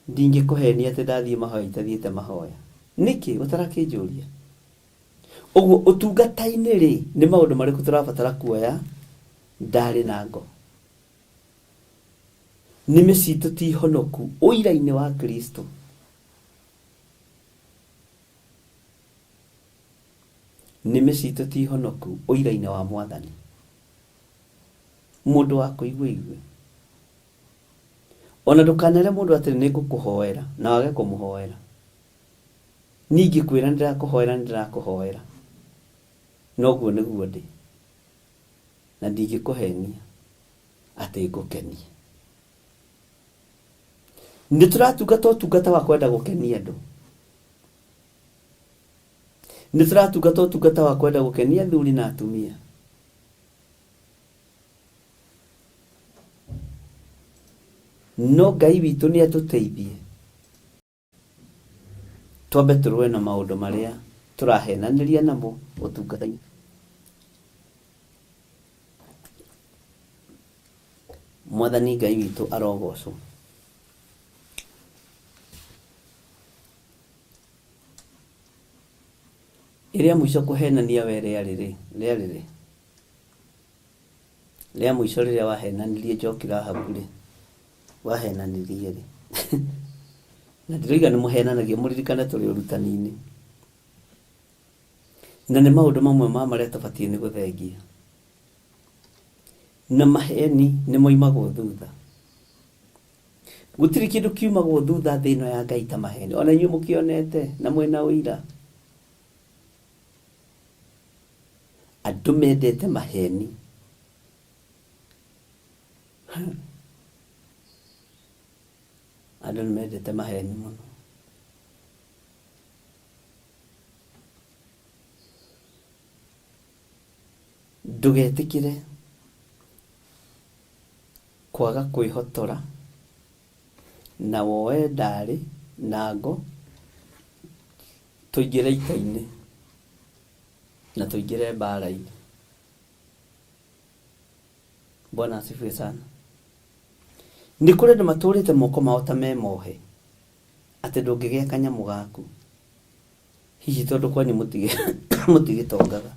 ndingĩkũhenia atĩ ndathiĩ mahoya itathiĩte mahoya. Nĩkĩ ũtarakĩnjũria? Ũguo ũtungata-inĩ rĩ, nĩ maũndũ marĩkũ tũrabatara kuoya ndarĩ na ngo? Nĩmĩ citũ ti honoku ũira-inĩ wa Kristo. Nĩmĩ citũ ti honoku ũira-inĩ wa Mwathani. Mũndũ wa kũigua igue. Ona ndũkanere mũndũ atĩrĩ nĩ ngũkũhoera na wage kũmũhoera. Niĩ ingĩkwĩra nĩ ndĩrakũhoera nĩ ndĩrakũhoera. Noguo nĩguo ndĩ. Na ndingĩkũhenia atĩ ngũkenie. Nĩ tũratungata ũtungata wa kwenda gũkenia andũ. Nĩ tũratungata ũtungata wa kwenda gũkenia athuri na atumia. No Ngai witũ nĩ atũteithie twambe tũrũe na maũndũ marĩa tũrahenanĩria namo ũtungata-inĩ. Mwathani Ngai witũ arogocwo. Ĩrĩa mũico kũhenania we rĩarĩ rĩ? Rĩarĩ rĩ? Rĩa mũico rĩrĩa wahenanirie Njoki Rahabu rĩ, wahenanirie rĩ? Na ndiroiga nĩ mũhenanagia, mũririkane tũrĩ ũrutani-inĩ. Na nĩ maũndũ mamwe ma marĩa tũbatiĩ nĩ gũthengia. Na maheni nĩ moimagwo thutha. Gũtirĩ kĩndũ kiumagwo thutha thĩ ĩno ya Ngai ta maheni. Ona inyuĩ mũkĩonete na mwĩna ũira. Andũ mendete maheni. Andũ nĩ mendete maheni mũno. Ndũgetĩkĩre kwaga kwĩhotora na woe ndarĩ na ngo tũingĩre ita-inĩ na tũingĩre mbara-inĩ. Bwana asifiwe sana. Nĩ kũrĩ andũ matũrĩte moko mao ta me mohe atĩ ndũngĩgĩa kanyamũ gaku hihi tondũ kwanyu mũtigĩtongaga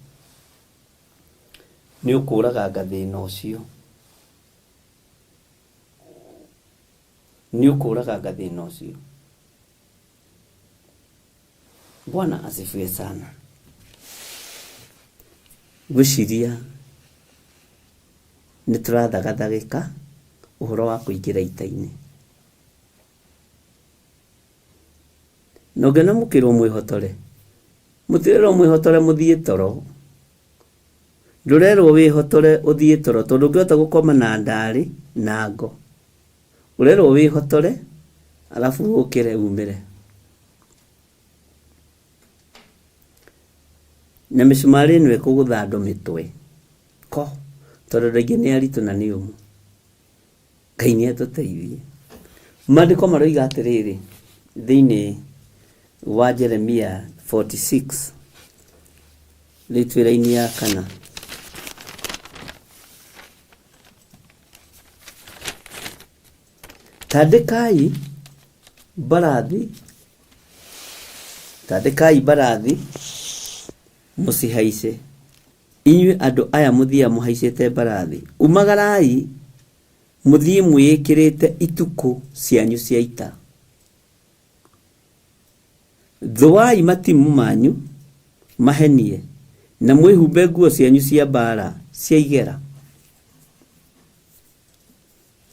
nĩ ũkũraganga thĩna ũcio, nĩ ũkũraganga thĩna ũcio. Bwana asifiwe sana. Ngwĩciria nĩ tũrathagathagĩka ũhoro wa kũingĩra ita-inĩ. Na ũngĩona mũkĩrwo mwĩhotore, mũtirerwo mwĩhotore mũthiĩ toro. Ndũrerwo wĩhotore ũthiĩ toro tondũ ndũngĩhota gũkoma na ndarĩ na ngo. Ũrerwo wĩhotore alafu ũkĩre umĩre. Na mĩcumarĩ ĩno ĩkũgũtha andũ mĩtwe. Ko tondũ andũ aingĩ nĩ aritũ na nĩ ũmũ. Ngai nĩ atũteithie. Maandĩko maroiga atĩrĩrĩ thĩinĩ wa Jeremia 46 rĩu twĩ raini ya kana. Tandĩkai mbarathi, tandĩkai mbarathi mũcihaice, inyuĩ andũ aya mũthiaga mũhaicĩte mbarathi, umagarai mũthiĩ mwĩĩkĩrĩte itukũ cianyu cia ita. Thũai matimũ manyu mahenie, na mwĩhumbe nguo cianyu cia mbaara cia igera.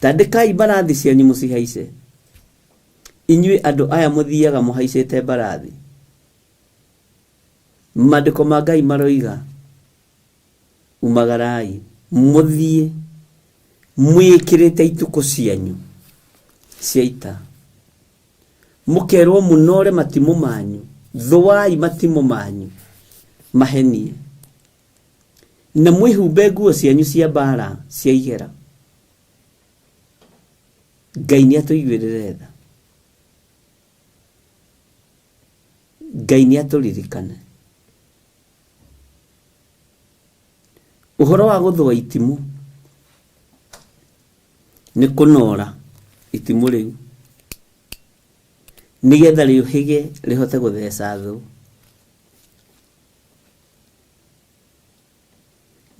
Tandĩkai mbarathi cianyu mũcihaice, inyuĩ andũ aya mũthiaga mũhaicĩte mbarathi. Maandĩko ma Ngai maroiga, umagarai mũthiĩ mwĩĩkĩrĩte itukũ cianyu cia ita. Mũkerwo mũnore matimũ manyu, thũai matimũ manyu mahenie, na mwĩhumbe nguo cianyu cia mbaara cia igera. Ngai nĩ atũiguĩrĩre tha. Ngai nĩ atũririkane. Ũhoro wa gũthũa itimũ nĩ kũnora itimũ rĩu nĩgetha rĩũhĩge rĩhote gũtheca thũ,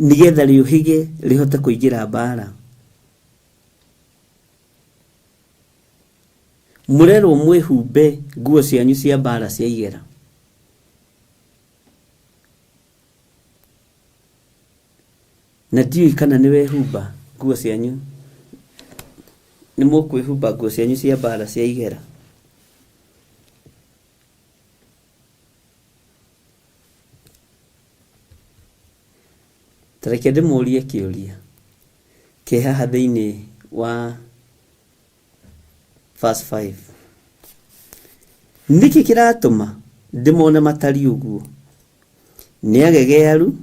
nĩgetha rĩũhĩge rĩhote kũingĩra mbara. Mũrerwo mwĩhumbe nguo cianyu cia mbara cia igera. Na ndiũĩ kana nĩ wehumba nguo cianyu, nĩ mũkwĩhumba nguo cianyu cia mbara cia igera. Ta reke ndĩmũrie kĩũria kĩ haha thĩinĩ wa verse 5. Nĩkĩ kĩratũma ndĩmone matariĩ ũguo? Nĩ agegearu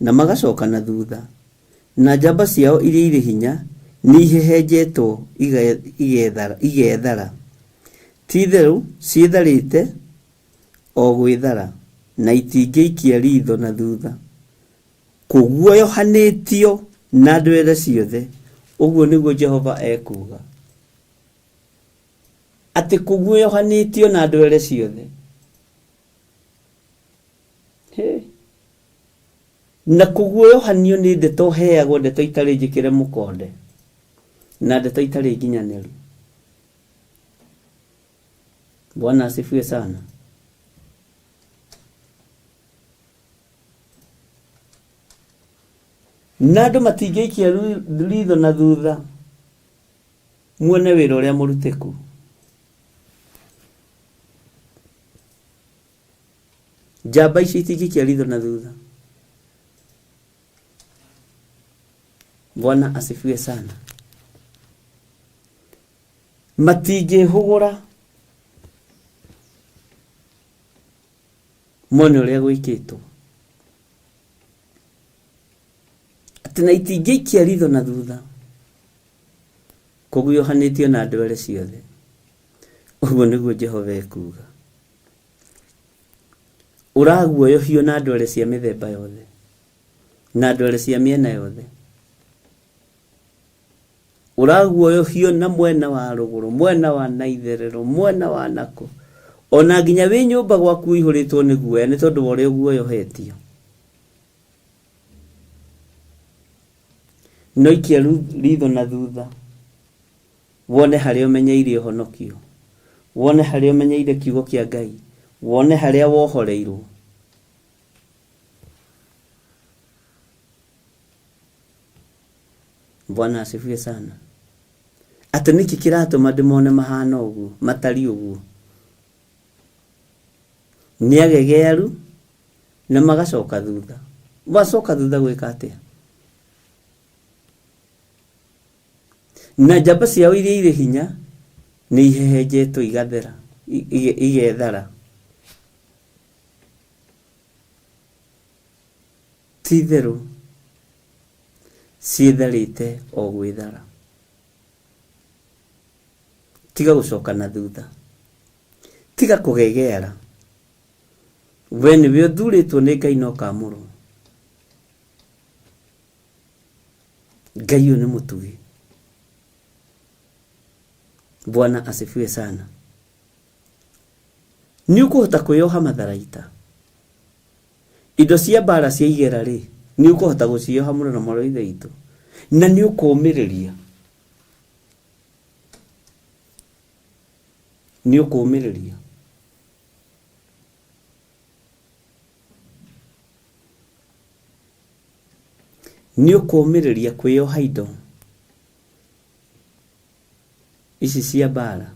na magacoka na thutha, na njamba ciao iria irĩ hinya nĩ ihehenjetwo igethara. Ti-itherũ ciĩtharĩte o gwĩthara, na itingĩikia riitho na thutha. Kũguoyohanĩtio na ndwere ciothe, ũguo nĩguo Jehova ekuuga. Atĩ kũguoyohanĩtio na ndwere ciothe. Hĩ. Na kũguoyohanio nĩ ndeto heagwo ndeto itarĩ njĩkĩre mũkonde na ndeto itarĩ nginyanĩru. Bwana asifiwe sana. Na andũ matingĩikia ritho na thutha muone wĩra ũrĩa mũrutĩku. Njamba icio itingĩikia ritho na thutha. Bwana asifiwe sana. Matingĩhũgũra mone ũrĩa gwĩkĩtwo. Atĩ na itingĩikia ritho na thutha kũguohanĩtio na ndwere ciothe. Ũguo nĩguo Jehova ekuuga. Ũraguoyohio na ndwere cia mĩthemba yothe na ndwere cia mĩena yothe. Ũraguoyohio na mwena wa rũgũrũ, mwena wa na itherero, mwena wa nakũ. Ona nginya wĩ nyũmba gwaku ũihũrĩtwo nĩ guoya nĩ tondũ wa ũrĩa ũguoyohetio. No ikia ritho na thutha wone harĩa ũmenyeire ũhonokio, wone harĩa ũmenyeire kiugo kĩa Ngai, wone harĩa wohoreirwo. Bwana asifiwe sana. Atĩ nĩkĩ kĩratũma ndĩmone mahana ũguo, matariĩ ũguo? Nĩ agegearu na magacoka thutha. Wacoka thutha gwĩka atĩa? Na njamba ciao iria irĩ hinya nĩ ihehenjetwo igathera, igethara. Ti-itherũ ciĩtharĩte o gwĩthara. Tiga gũcoka na thutha. Tiga kũgegeara. We nĩwe ũthurĩtwo nĩ Ngai na ũkaamũrwo. Ngai ũyũ nĩ mũtugi. Bwana asifiwe sana. Nĩ ũkũhota kwĩyoha matharaita? Indo cia mbara cia igera-rĩ, nĩ ũkũhota gũciĩoha mũno na mwarĩ wa Ithe witũ? Na nĩ ũkũũmĩrĩria? Nĩ ũkũũmĩrĩria? Nĩ ũkũũmĩrĩria kwĩoha indo ici cia mbara?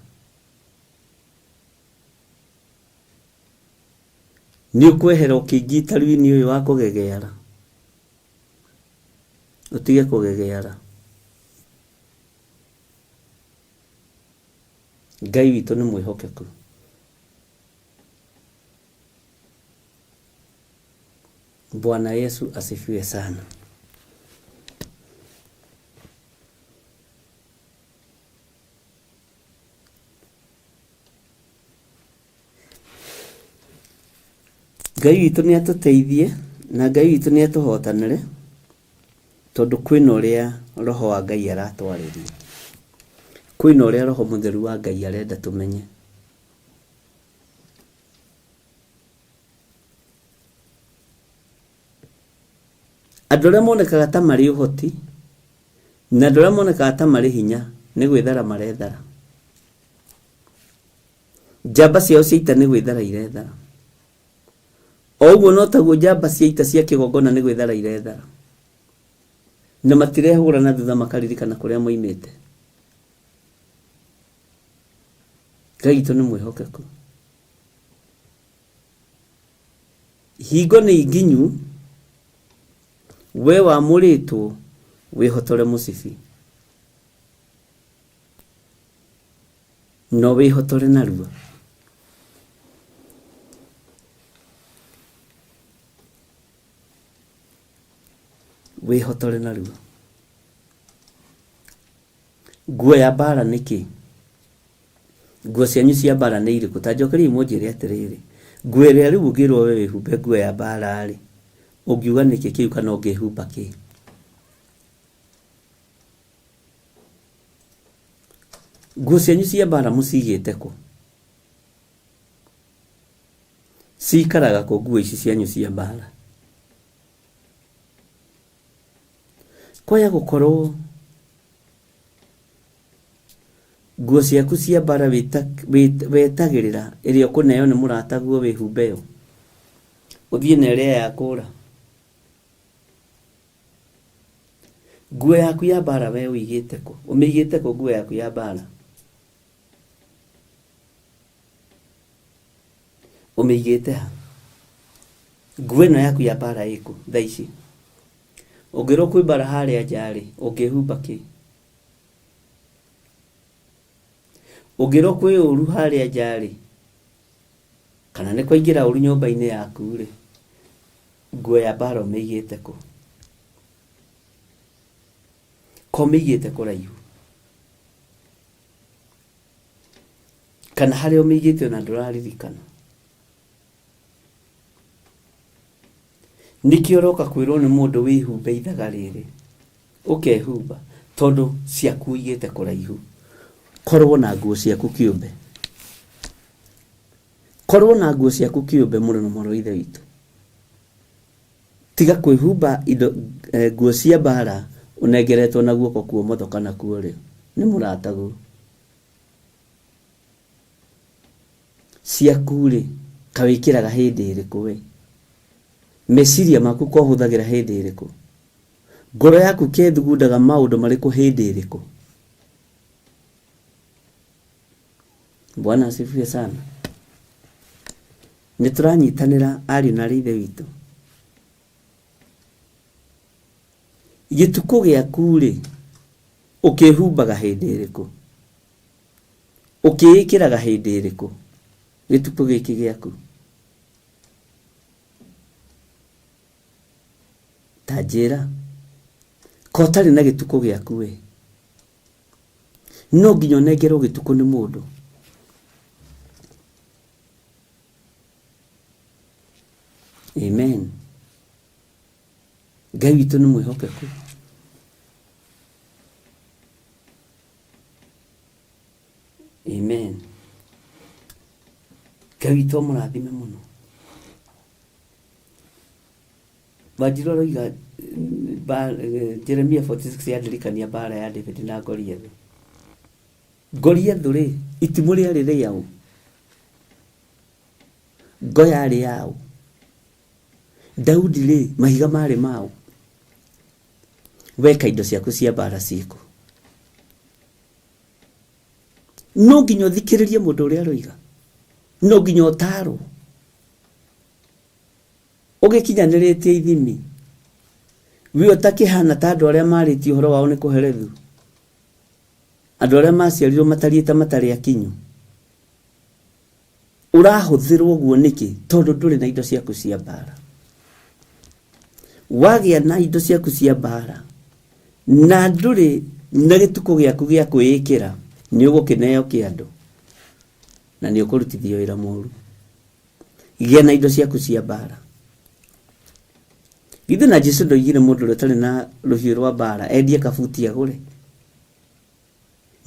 Nĩ ũkwehera ũkĩngitaru-inĩ ũyũ wa kũgegeara? Ũtige kũgegeara. Ngai witũ nĩ mwĩhokeku. Bwana Yesu asifiwe sana. Ngai witũ nĩ atũteithie na Ngai witũ nĩ atũhotanĩre tondũ kwĩna ũrĩa roho wa Ngai aratwarĩria. Kwĩna ũrĩa roho mũtheru wa Ngai arenda tũmenye. Andũ arĩa monekaga ta marĩ ũhoti na andũ arĩa monekaga ta marĩ hinya nĩ gwĩthara marethara. Njamba ciao cia ita nĩ gwĩthara irethara. O ũguo no taguo njamba cia ita cia kĩgongona nĩ gwĩthara irethara. Na matirehũgũra na thutha makaririkana kũrĩa moimĩte. Ngai witũ nĩ mwĩhokeku. Hingo nĩ nginyu, we wamũrĩtwo wĩhotore mũcibi. No wĩhotore narua. Wĩhotore narua. Nguo ya mbara nĩ kĩ? Nguo cianyu cia mbara nĩ irĩkũ? Ta njokeriai mũnjĩre atĩrĩrĩ, nguo ĩrĩa rĩu ũngĩrwo we wĩhumbe nguo ya mbara-rĩ, ũngiuga nĩkĩ kĩu kana ũngĩhumba kĩ? Nguo cianyu cia mbara mũcigĩte kũ? Cikaraga kũ nguo ici cianyu cia mbara? Kwaya gũkorwo nguo ciaku cia mbara wetagĩrĩra ĩrĩa ũkũneo nĩ mũrataguo wĩhumbe yo, ũthiĩ na ĩrĩa ya kũra. Nguo yaku ya mbara we ũigĩte kũ? Ũmĩigĩte kũ nguo yaku ya mbara? Ũmĩigĩte ha? Nguo ĩno yaku ya mbara ĩkũ thaa ici? Ũngĩrwo kwĩ mbara harĩa nja rĩ, ũngĩhumba kĩ? Ũngĩrwo kwĩ ũru harĩa nja rĩ, kana nĩ kwaingĩra ũru nyũmba-inĩ yaku rĩ, nguo ya mbara ũmĩigĩte kũ? Ko ũmĩigĩte kũraihu? Kana harĩa ũmĩigĩte ona ndũraririkana? Nĩkĩo ũroka kwĩrwo nĩ mũndũ wĩhumbe ithaga rĩrĩ, ũkehumba tondũ ciaku ũigĩte kũraihu. Korwo na nguo ciaku kĩũmbe. Korwo na nguo ciaku kĩũmbe mũrũ na mwarĩ wa Ithe witũ. Tiga kwĩhumba indo eh, nguo cia mbara ũnengeretwo na guoko kwa ũmotho kana kwa ũrĩo nĩ mũrataguo. Ciaku-rĩ, ka wĩkĩraga hĩndĩ ĩrĩkũ we? Meciria maku ko ũhũthagĩra hĩndĩ ĩrĩkũ? Ngoro yaku ke ĩthugundaga maũndũ marĩkũ hĩndĩ ĩrĩkũ? Bwana asifiwe sana. Nĩ tũranyitanĩra ariũ na aarĩ a Ithe witũ. Gĩtukũ gĩaku-rĩ, ũkĩhumbaga hĩndĩ ĩrĩkũ? Ũkĩĩkĩraga hĩndĩ ĩrĩkũ gĩtukũ gĩkĩ gĩaku? Ta njĩra, ko ũtarĩ na gĩtukũ gĩaku we, no nginya ũnengerwo gĩtukũ nĩ mũndũ? Amen. Ngai witũ nĩ mwĩhokeku. Amen. Ngai witũ amũrathime mũno. Wanjiru aroiga Jeremia 46 yandirikania mbara ya David na Goliath. Goliath rĩ, itimũ rĩarĩ rĩaũ? Ngo yarĩ yaũ? Daudi rĩ, mahiga marĩ maũ? Weka indo ciaku cia mbara ciĩkũ? No nginya ũthikĩrĩrie mũndũ ũrĩa aroiga, no nginya ũtaarwo ũgĩkinyanĩrĩtie ithimi. We ũtakĩhana ta andũ arĩa marĩtie ũhoro wao nĩ kũherethu, andũ arĩa maciarirwo matariĩ ta matarĩ akinyu. Ũrahũthĩrwo ũguo nĩkĩ? Tondũ ndũrĩ na indo ciaku cia mbara. Wagĩa na indo ciaku cia mbara na ndũrĩ na gĩtukũ gĩaku gĩa kwĩĩkĩra, nĩ ũgũkĩneo kĩ andũ na nĩ ũkũrutithio wĩra mũru. Gĩa na indo ciaku cia mbara. Githĩ na Jesu ndoigire mũndũ ũrĩa ũtarĩ na rũhiũ rwa mbara endie kabuti agũre?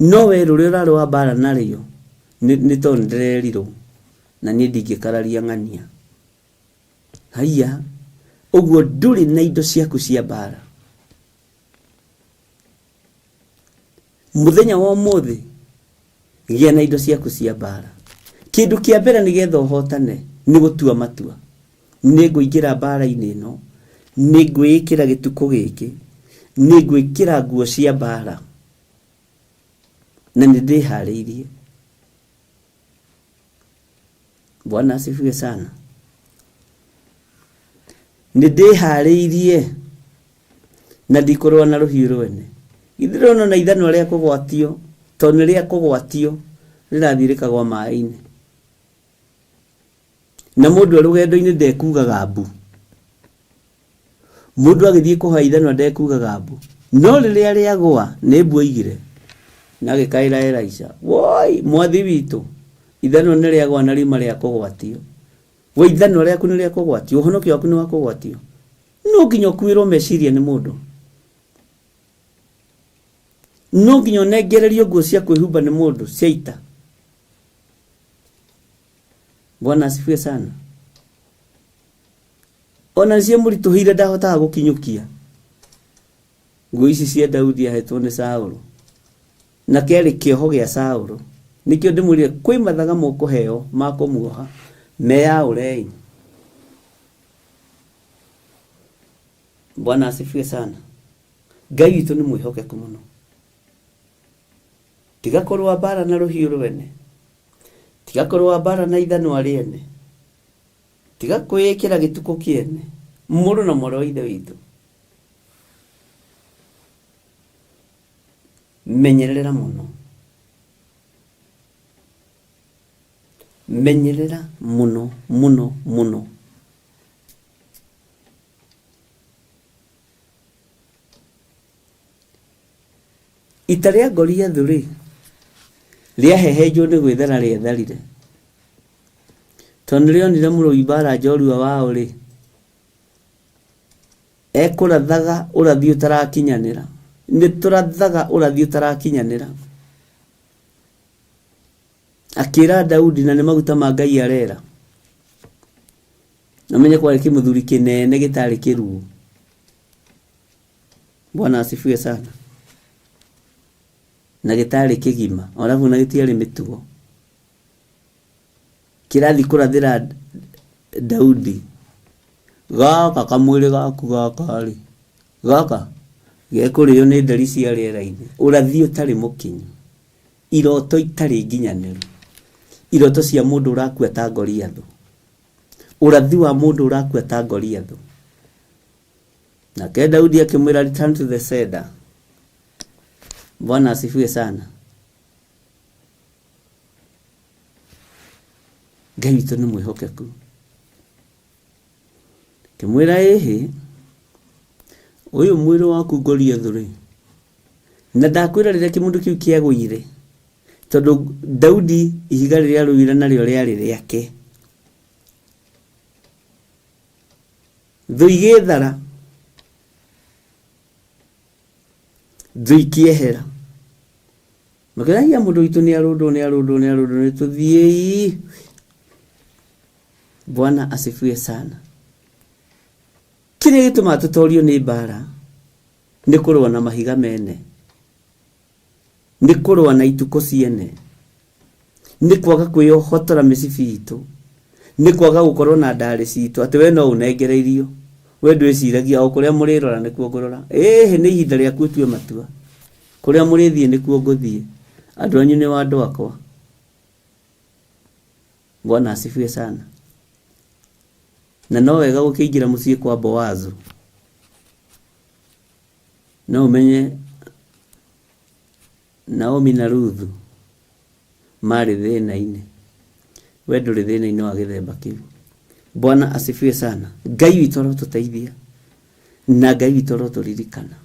No we rũrĩa ũrarũa mbara narĩo nĩ tondũ nĩndĩrerirwo na niĩ ndingĩkararia ng'ania. Haiya, ũguo ndũrĩ na indo ciaku cia mbara. Mũthenya wa ũmũthĩ gĩa na indo ciaku cia mbara. Kĩndũ kĩa mbere nĩgetha ũhotane nĩ gũtua matua. Nĩ ngũingĩra mbara-inĩ ĩno, nĩ ngwĩĩkĩra gĩtukũ gĩkĩ, nĩ ngwĩkĩra nguo cia mbara, na nĩ ndĩharĩirie. Bwana asifiwe sana. Nĩ ndĩharĩirie na ndikũrũa na rũhiũ rwene. Githĩ ndũrona ona ithanwa rĩa kũgwatio, tondũ nĩ rĩa kũgwatio rĩrathiĩ rĩkagwa maĩ-inĩ. Na mũndũ e rũgendo-inĩ ndekugaga mbu. Mũndũ agĩthiĩ kũhoya ithanwa ndekugaga mbu. No rĩrĩa rĩagũa nĩ mbu oigire na agĩkaĩra Elisha, woi mwathi witũ, ithanwa nĩ rĩagũa na riuma rĩa kũgwatio. We ithanwa rĩaku nĩ rĩa kũgwatio, ũhonokio waku nĩ wa kũgwatio. No nginya ũkuĩrwo meciria nĩ mũndũ. No nginya ũnengererio nguo cia kwĩhumba nĩ mũndũ cia ita. Bwana asifiwe sana. Ona nĩcio mũritũhĩire ndahotaga gũkinyũkia nguo ici cia Daudi ahetwo nĩ Saũlũ, na kĩarĩ kĩoho gĩa Saũlũ. Nĩkĩo ndĩmwĩrire kwĩ mathaga mũkũheo ma kũmuoha, meyaũrei. Bwana asifiwe sana. Ngai witũ nĩ mwĩhokeku mũno. Tiga kũrũa mbara na rũhiũ rwene, tiga kũrũa mbara na ithanwa rĩene, tiga kwĩĩkĩra gĩtukũ kĩene, mũrũ na mwarĩ wa Ithe witũ. Menyerera mũno, menyerera mũno mũno mũno. Ita rĩa Goliathu-rĩ, rĩahehenjwo nĩ gwĩthara rĩetharire, tondũ nĩrĩonire mũrũi mbaara njorua wao-rĩ, ekũrathaga ũrathi ũtarakinyanĩra. Nĩtũrathaga ũrathi ũtarakinyanĩra. Akĩra Daudi na nĩ maguta ma Ngai arera. Na ũmenye kwarĩ kĩmũthuri kĩnene gĩtarĩ kĩruũ. Bwana asifiwe sana. Na gĩtarĩ kĩgima, orabu na gĩtiarĩ mĩtugo. Kĩrathi kũrathĩra Daudi, gaka kamwĩrĩ gaku gaka-rĩ, gaka gekũrĩo nĩ nderi cia rĩera-inĩ. Ũrathi ũtarĩ mũkinyu, iroto itarĩ nginyanĩru, iroto cia mũndũ ũrakua ta Goliathũ, ũrathi wa mũndũ ũrakua ta Goliathũ. Nake Daudi akĩmwĩra return to the sender. Bwana asifiwe sana. Ngai witũ nĩ mwĩhokeku. Kĩmwĩra ĩhĩ, ũyũ mwĩrĩ waku Goliath rĩ, na ndakwĩra rĩrĩa kĩmũndũ kĩu kĩagũire, tondũ Daudi ihiga rĩrĩa arũire narĩo rĩarĩ rĩake. Thũ igĩthara, thũ ikĩehera. Makĩra hiya mũndũ witũ nĩ arũndwo nĩ arũndwo nĩ arũndwo nĩ tũthiĩi. Bwana asifiwe sana. Kĩrĩa gĩtũmaga tũtorio nĩ mbara nĩ kũrũa na mahiga mene, nĩ kũrũa na itukũ ciene, nĩ kwaga kwĩyohotora mĩcibi itũ, nĩ kwaga gũkorwo na ndarĩ citũ atĩ we no ũnengereirio, we ndwĩciragia o kũrĩa mũrĩrora nĩkuo ngũrora. Ĩhĩ nĩ ihinda rĩaku ũtue matua, kũrĩa mũrĩthiĩ nĩkuo ngũthiĩ, andũ anyu nĩ andũ akwa. Bwana asifiwe sana. Na no wega gũkĩingĩra mũciĩ kwa Boazu, no ũmenye Naomi na Ruthu marĩ thĩna-inĩ, we ndũrĩ thĩna-inĩ wa gĩthemba kĩu. Bwana asifiwe sana. Ngai witũ arotũteithia na Ngai witũ arotũririkana.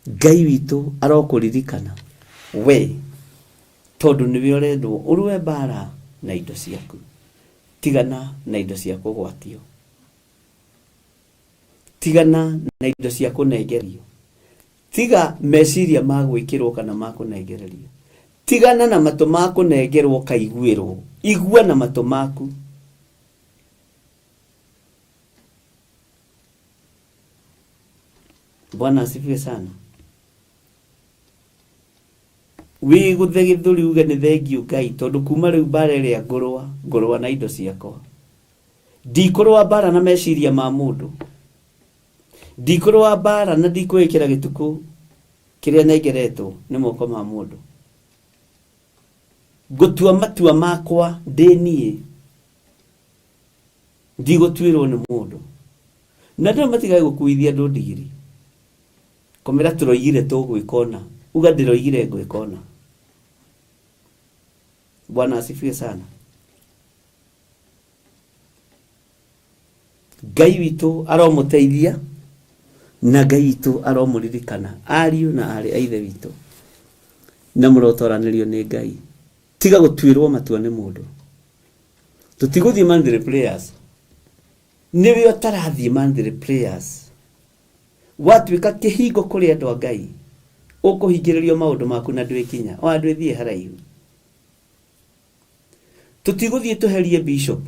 Ngai witũ arokũririkana we tondũ nĩwe ũrendwo ũrũe mbara na indo ciaku. Tigana na indo cia kũgwatio, tigana na indo cia kũnengerio, tiga meciria ma gwĩkĩrwo kana ma kũnengererio, tigana na matũ ma kũnengerwo kaiguĩrwo, igua na matũ maku. Bwana asifiwe sana. Wĩgũthe gĩthũri uge nĩ thengiũ Ngai tondũ kuma rĩu mbara ĩrĩa ngũrũa ngũrũa na indo ciakwa. Ndikũrũa mbara na meciria ma mũndũ, ndikũrũa mbara na ndikwĩĩkĩra gĩtukũ kĩrĩa nengeretwo nĩ moko ma mũndũ. Ngũtua matua makwa ndĩ niĩ, ndigũtuĩrwo nĩ mũndũ. Na andũ matigage gũkuithia andũ ndigiri, kũmĩra tũroigire tũgwĩka ũna, uga ndĩroigire ngwĩka ũna. Bwana asifiwe sana. Ngai witũ aromũteithia na Ngai witũ aromũririkana ariũ na aarĩ a ithe witũ, na mũrotoranĩrio nĩ Ngai. Tiga gũtuĩrwo matua nĩ mũndũ. Tũtigũthiĩ monthly prayers, nĩwe ũtarathiĩ monthly prayers. Watuĩka kĩhingo kũrĩ andũ a Ngai, ũkũhingĩrĩrio maũndũ maku na ndwĩkinya, ona ndwĩthiĩ haraihu. Tũtigũthiĩ tũherie bishop.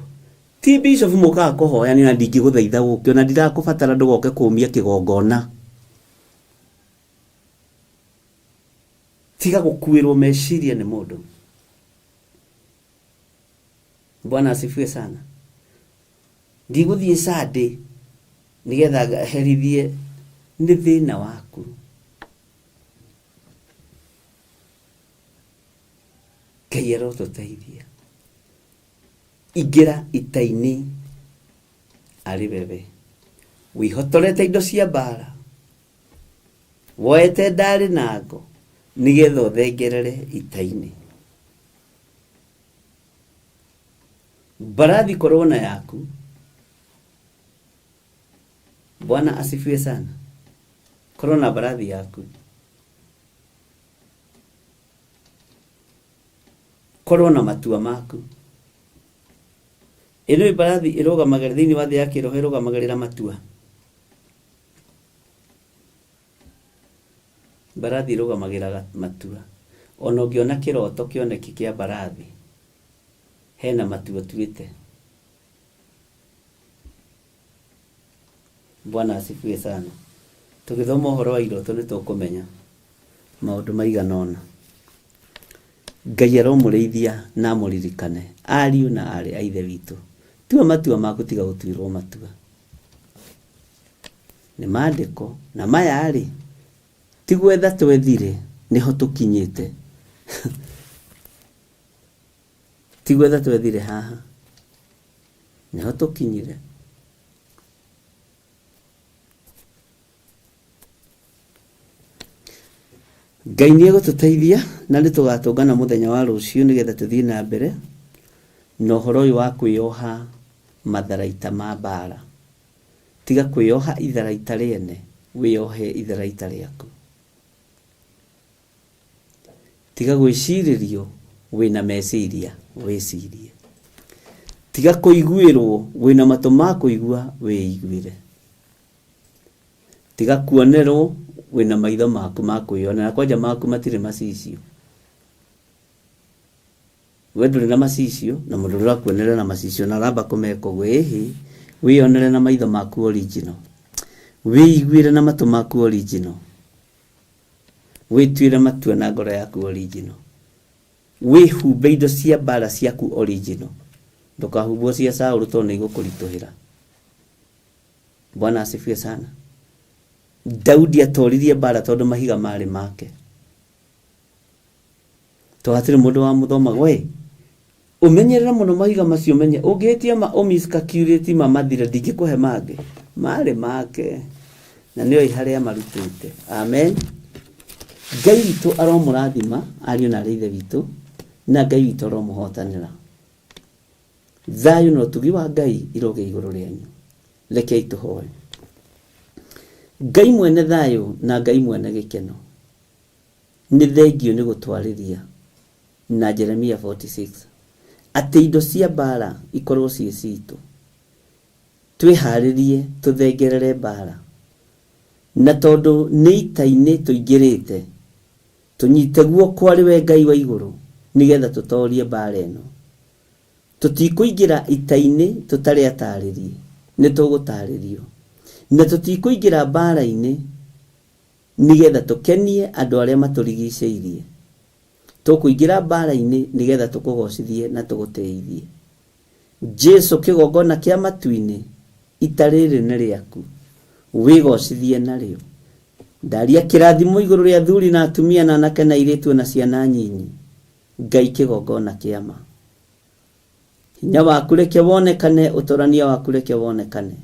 Ti bishop mũkaga kũhoya nĩ ona ndingĩgũthaitha ũke, ona ndirakũbatara ndũgoke kũmia kĩgongona. Tiga gũkuĩrwo meciria nĩ mũndũ. Bwana asifiwe sana. Ndigũthiĩ Sunday nĩgetha herithie nĩ thĩna waku. Ngai arotũteithia. Ingĩra ita-inĩ arĩ wewe wĩhotorete indo cia mbara, woete ndarĩ na ngo nĩgetha ũthengerere ita-inĩ. Mbarathi korwo na yaku. Bwana asifiwe sana. Korwo na mbarathi yaku, korwo na matua maku. Ĩno mbarathi ĩrũgamagĩrĩra thĩinĩ wa thĩ ya kĩroho, ĩrũgamagĩrĩra matua. Mbarathi ĩrũgamagĩrĩra matua. Ona ũngĩona kĩroto kĩoneki kĩa mbarathi, hena matua ũtuĩte. Bwana asifiwe sana. Tũgĩthoma ũhoro wa iroto nĩ tũkũmenya maũndũ maigana ũna. Ngai aromũrĩithia na amũririkane ariũ na aarĩ a ithe witũ. Tua matua maku, tiga gũtuĩrwo matua nĩ maandĩko. Na maya rĩ, ti gwetha twethire, nĩho tũkinyĩte. Ti gwetha twethire haha. Nĩho tũkinyire. Ngai nĩ egũtũteithia na nĩ tũgatũngana mũthenya wa rũciũ nĩgetha tũthiĩ na mbere na ũhoro ũyũ wa kwĩyoha matharaita ma mbara. Tiga kwĩyoha itharaita rĩene, wĩyohe itharaita rĩaku. Tiga gwĩcirĩrio wĩna meciria, wĩcirie. Tiga kũiguĩrwo wĩna matũ ma kũigua, wĩiguĩre. Tiga kuonerwo wĩna maitho maku ma kwĩyonera, kwanja maku matirĩ macicio. We ndũrĩ na macicio na mũndũ ũrĩa ũrakuonerera na macicio na aramba kũmeka ũguo, ĩhĩ, wĩyonere na maitho maku original, wĩiguĩre na matũ maku original, wĩtuĩre matua na ngoro yaku original, wĩhumbe indo cia mbara ciaku original, ndũkahumbwo cia Saũlũ tondũ nĩ igũkũritũhĩra. Bwana asifiwe sana. Daudi atoririe mbara tondũ mahiga marĩ make. To hatirĩ mũndũ wa mũthomaga we ũmenyerere mũno mahiga macio menye ũngĩhĩtia ma ũmiscalculate ma mathire ndingĩkũhe mangĩ marĩ make na nĩoĩ harĩa marutĩte. Amen. Ngai witũ aromũrathima ariũ na arĩ ithe witũ, na Ngai witũ aromũhotanĩra. Thayũ na ũtugi wa Ngai irogĩa igũrũ rĩanyu. Rekei tũhoe. Ngai mwene thayũ na Ngai mwene gĩkeno, nĩ thengio nĩ gũtwarĩria na Jeremia 46 atĩ indo cia mbara ikorwo ciĩ citũ, twĩharĩrie tũthengerere mbara, na tondũ nĩ ita-inĩ tũingĩrĩte, tũnyite guoko arĩ we Ngai wa igũrũ nĩgetha tũtorie mbara ĩno. Tũtikũingĩra ita-inĩ tũtarĩ atarĩrie, nĩ tũgũtarĩrio, na tũtikũingĩra mbara-inĩ nĩgetha tũkenie andũ arĩa matũrigicĩirie. Tũkũingĩra mbara-inĩ nĩgetha tũkũgocithie na tũgũtĩithie. Jesu kĩgongona kĩa matu-inĩ, ita rĩrĩ nĩ rĩaku, wĩgocithie narĩo. Ndaria kĩrathimo igũrũ rĩa athuri na atumia na anake na airĩtu na ciana nyinyi. Ngai kĩgongona kĩa ma. Hinya waku reke wonekane, ũtorania waku reke wonekane,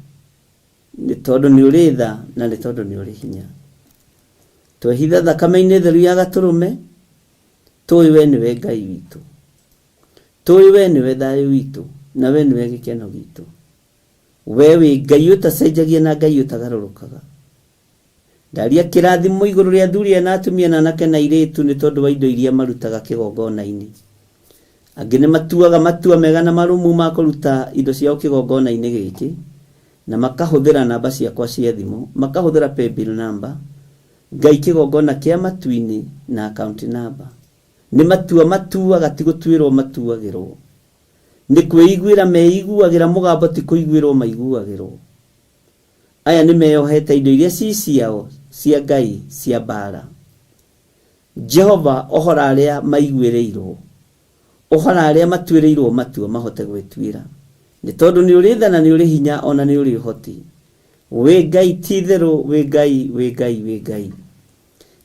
nĩ tondũ nĩ ũrĩ tha na nĩ tondũ nĩ ũrĩ hinya. Twehitha thakame-inĩ theru ya gatũrũme, tũĩ we nĩwe Ngai witũ, tũĩ we nĩwe thayũ witũ, na we nĩwe gĩkeno gitũ. We wĩ Ngai ũtacenjagia na Ngai ũtagarũrũkaga. Ndaria kĩrathimo igũrũ rĩa athuri aya na atumia na anake na airĩtu nĩ tondũ wa indo iria marutaga kĩgongona-inĩ. Angĩ nĩ matuaga matua mega na marũmu ma kũruta indo ciao kĩgongona-inĩ gĩkĩ, na makahũthĩra namba ciakwa cia thimũ, makahũthĩra paybill number, Ngai kĩgongona kĩa matu-inĩ na account number. Nĩ matua matuaga, ti gũtuĩrwo matuagĩrwo. Nĩ kwĩiguĩra meiguagĩra mũgambo, ti kũiguĩrwo maiguagĩrwo. Aya nĩ meyohete indo iria ci ciao cia Ngai cia mbara. Jehova, ohora arĩa maiguĩrĩirwo, ohora arĩa matuĩrĩirwo matua mahote gwĩtuĩra. Nĩ tondũ nĩ ũrĩ tha na nĩ ũrĩ hinya o na nĩ ũrĩ ũhoti. Wĩ Ngai ti-itherũ, wĩ Ngai, wĩ Ngai, wĩ Ngai.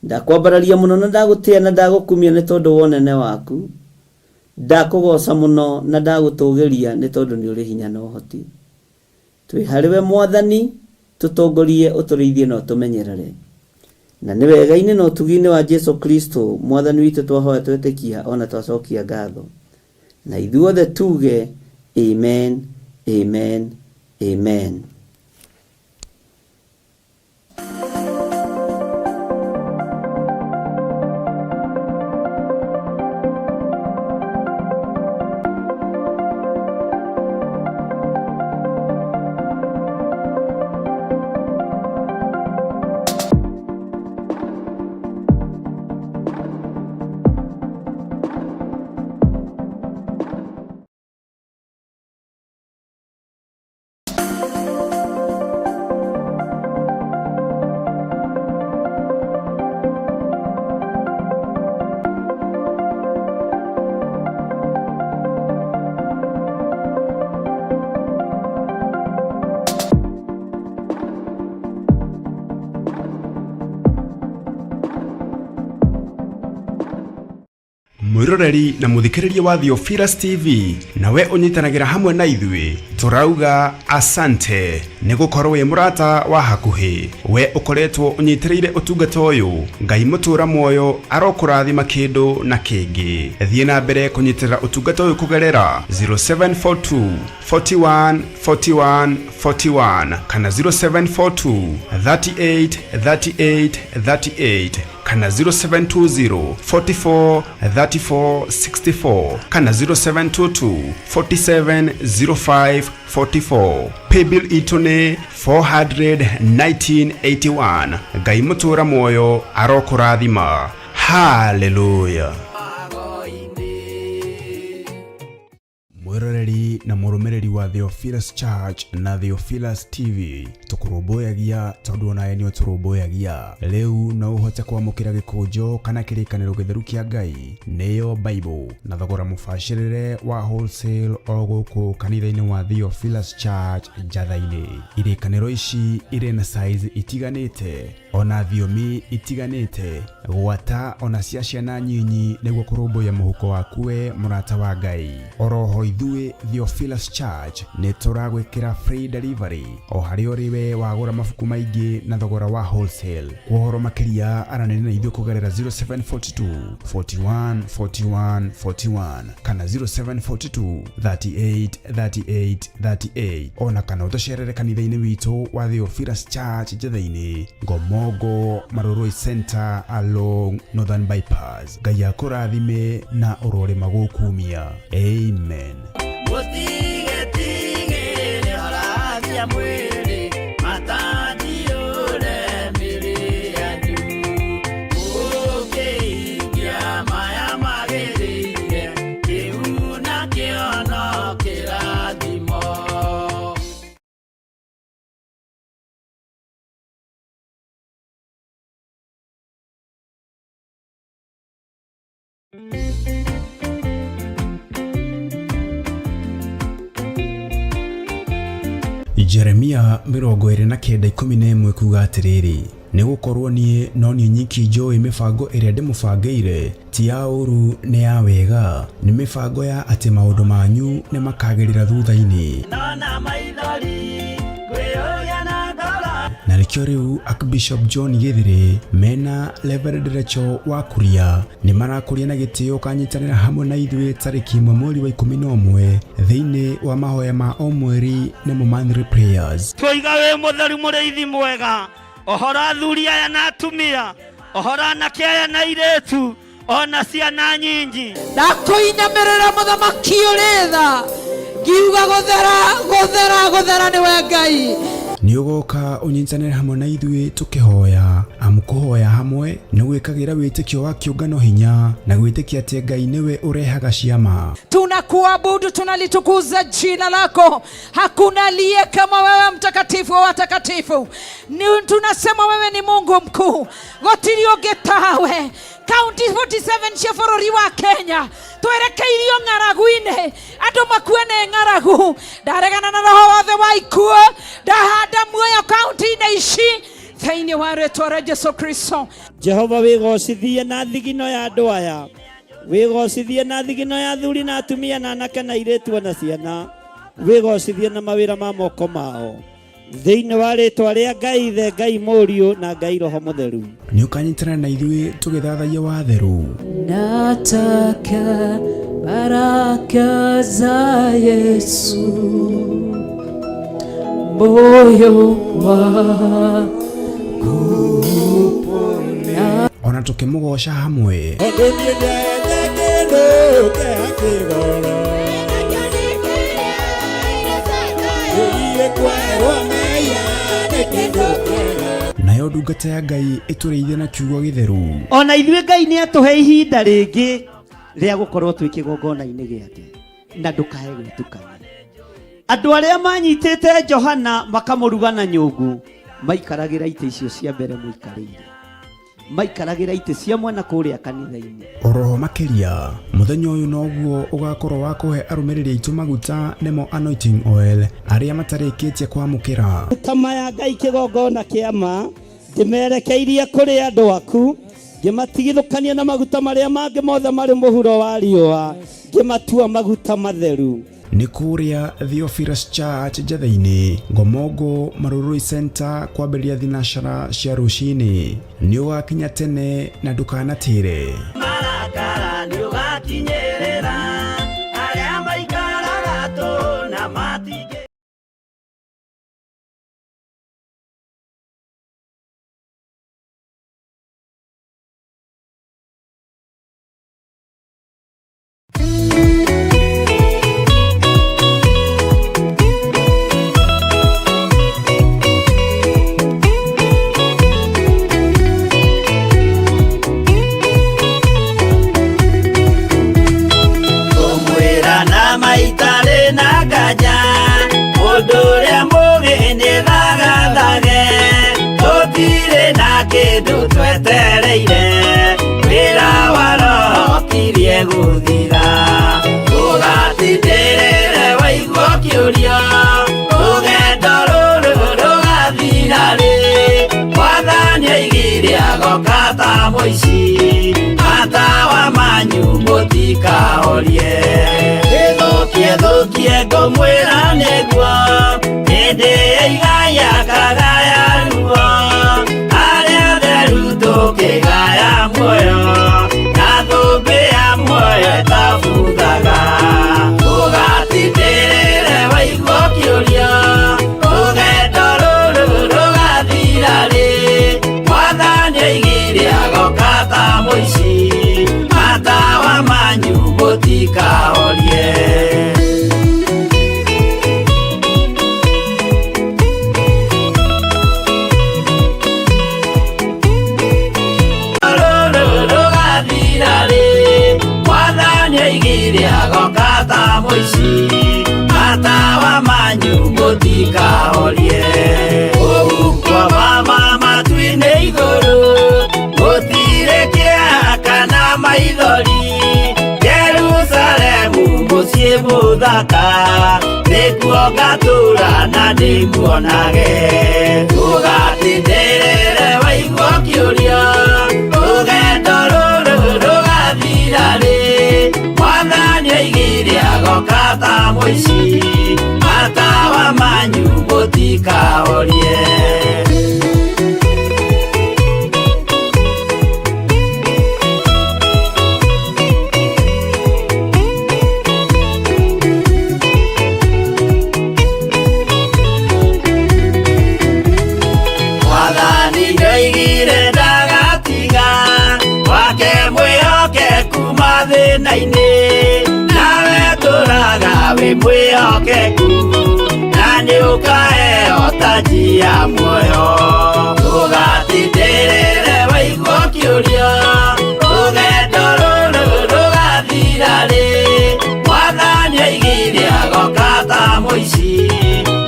Ndakwambararia mũno na ndagũtĩa na ndagũkumia nĩ tondũ wa ũnene waku. Ndakũgooca mũno na ndagũtũũgĩria nĩ tondũ nĩ ũrĩ hinya na ũhoti. Twĩ harĩ we Mwathani, tũtongorie, ũtũrĩithie na ũtũmenyerere. Na nĩ wega-inĩ na ũtugi-inĩ wa Jesu Kristo, Mwathani witũ twahoya twetĩkia o na twacokia ngatho. Na ithuothe tuge, Amen, Amen, Amen. Mwiroreri na muthikiriria wa Theophilus TV, nawe unyitanagĩra hamwe na ithuĩ. Tũrauga asante nĩ gũkorwo wĩ mũrata wa hakuhĩ. We ũkoretwo ũnyitĩrĩire ũtungata ũyũ, Ngai mũtũra muoyo arokũrathima kĩndũ na kĩngĩ. Thiĩ na mbere kũnyitĩrĩra ũtungata ũyũ kũgerera 0742 41 41 41 kana 0742 38 38 38 kana 0720 44 34 64 kana 0722 47 05 44. Paybill itũ nĩ 41981. Ngai mũtũra muoyo arokũrathima. Haleluya. Mwĩroreri na mũrũmĩrĩri wa Theophilus Church na Theophilus TV, tũkũrũmbũyagia tondũ onawe nĩ ũtũrũmbũyagia. Rĩu no ũhote kwamũkĩra gĩkũnjo kana kĩrĩkanĩro gĩtheru kĩa Ngai, nĩyo Bible, na thogora mũbacĩrĩre wa wholesale o gũkũ kanitha-inĩ wa Theophilus Church Njatha-inĩ. Irĩkanĩro ici irĩ na size itiganĩte ona thiomi itiganĩte, gwata ona cia ciana nyinyi, nĩguo kũrũmbũiya mũhuko waku we mũrata wa Ngai. Oroho ithuĩ Theophilus Church nĩ tũragwĩkĩra free delivery o harĩa ũrĩ we wagũra mabuku maingĩ na thogora wa wholesale. Kwa ũhoro makĩria aranĩria na ithuĩ kũgerera 0742 41 41 41 kana 0742 38 38 38, ona kana ũtũcerere kanitha-inĩ witũ wa Theophilus Church Njatha-inĩ, Ngomongo Marurui Center along Northern Bypass. Ngai akũrathime na ũrorĩma gũkumia. Amen. Jeremia 29:11 kuga atĩrĩrĩ, nĩ gũkorwo niĩ no niĩ nyiki njũĩ mĩbango ĩrĩa ndĩmũbangĩire, ti ya ũũru nĩ ya wega, nĩ mĩbango ya atĩ maũndũ manyu nĩ makagĩrĩra thutha-inĩ. Na nĩkĩo rĩu Archbishop John Gĩthĩrĩ mena Reverend Rachel wa Kuria nĩ marakũria na gĩtĩo kanyitanĩra hamwe na ithuĩ tarĩki 1 mweri wa 11 thĩinĩ wa mahoya ma o mweri nĩmo monthly prayers. Twoiga wĩ mũtheru mũrĩithi mwega, ũhoro athuri aya na atumia, ũhoro anake aya na airĩtu, ona ciana nyinyi. Ndakũinamĩrĩra mũthamaki ũrĩ tha, ngiuga gũthera gũthera gũthera nĩwe Ngai. Nĩ ũgoka ũnyitanĩre hamwe na ithuĩ tũkĩhoya, amu kũhoya hamwe nĩ gwĩkagĩra wĩtĩkio wa kĩũngano hinya na gwĩtĩkia atĩ Ngai nĩwe ũrehaga ciama. Tunakuabudu, tunalitukuza jina lako. Hakuna aliye kama wewe, mtakatifu wa watakatifu. Tunasema wewe ni Mungu mkuu, gũtirĩ ũngĩ tawe. County 47 cia bũrũri wa Kenya twerekeirio ng'aragu-inĩ, andũ makue nĩ ng'aragu. Ndaregana na roho wothe wa ikuũ, ndahanda muoyo kaunti-inĩ ici thĩinĩ wa rĩtwa rĩa Jesu Kristo. Jehova wĩgocithie na thigino ya andũ aya, wĩgocithie na thigino ya athuri na atumia na anake na airĩtu ona ciana, wĩgocithie na mawĩra ma moko mao thĩinĩ wa rĩtwa rĩa Ngai Ithe, Ngai Mũriũ na Ngai Roho Mũtheru. Nĩ ũkanyitanĩra na ithuĩ tũgĩthathaiya watheru. Nataka baraka za Yesu, moyo wangu upone. Ona tũkĩmũgoca hamwe. Tondũ niĩ ndiaete kĩndũ kĩa kĩgoro. Ĩĩ kwerwo mehia nĩ kĩndũ kĩega. Nayo ndungata ya Ngai ĩtũrĩithie na kiugo gĩtheru. Ona ithuĩ Ngai nĩ atũhe ihinda rĩngĩ rĩa gũkorwo twĩ kĩgongona-inĩ gĩake, na ndũkae gwĩtukania. Andũ arĩa manyitĩte Johana makamũruga na nyũngũ maikaragĩra itĩ icio cia mbere mũikarĩire, maikaragĩra itĩ cia mwena kũrĩa kanitha-inĩ. Oroho makĩria mũthenya ũyũ noguo ũgakorwo wa kũhe arũmĩrĩri aitũ maguta nĩmo anointing oil arĩa matarĩkĩtie kwamũkĩra. Maguta maya Ngai kĩgongona kĩa ma ndĩmerekeirie kũrĩ andũ aku, ngĩmatigithũkania na maguta marĩa mangĩ mothe marĩ mũhuro wa riũa, ngĩmatua maguta matheru. Nĩ kũrĩa Theophilus Church Njetha-inĩ, Ngomongo Marurui Center, kwambĩrĩria thinacara cia rũcinĩ. Nĩ ũgakinya tene na ndũkanatĩre. Marakara nĩ ũgakinyĩrĩra arĩa maikaraga tũ na matingĩ. Kũmwĩra na maitarĩ na nganja, mũndũ ũrĩa mũgĩ nĩ thagathage, tũtirĩ na kĩndũ twetereire, wĩra wa roho kirie gũthira. Ũgatindĩrĩre waigua ũkĩũria, rũgendo rũrũ rũgathira rĩ, Mwathani oigire agoka ta mũici, matawa manyu mũtikahorie. Ĩthũkie thũkie ngũmwĩra nĩguo, hĩndĩ ĩigaya kagaya ruo, arĩa atheru tũkĩgaya muoyo, na thũmbĩ ya muoyo ĩtabuthaga. Ũgatindĩrĩre waigua ũkĩũria, rũgendo rũrũ rũgathira rĩ, Mwathani oigire agoka ta mũici, matawa manyu mũtikahorie. Rũrũ rũgathira rĩ, Mwathani oigire agoka ta mũici, matawa manyu mũtikahorie. Ũhuko wa matu-inĩ igũrũ, gũtirĩ kĩeha kana maithori, Jerusalemu mũciĩ mũthaka, nĩkuo ngatũũra na ndĩmuonage. Ũgatindĩrĩre waigua ũkĩũria, rũgendo rũrũ rũgathira rĩ, Mwathani oigire agoka ta mũici, matawa manyu mũtikahorie. Mwathani nĩoigire ndagatiga, wake mwĩhokeku mathĩna-inĩ, nawe tũraga wĩ mwĩhokeku, na nĩũkaheo taji ya muoyo. Ũgatindĩrĩre waigua ũkĩũria, rũgendo rũrũ rũgathira rĩ, Mwathani oigire agoka ta mũici,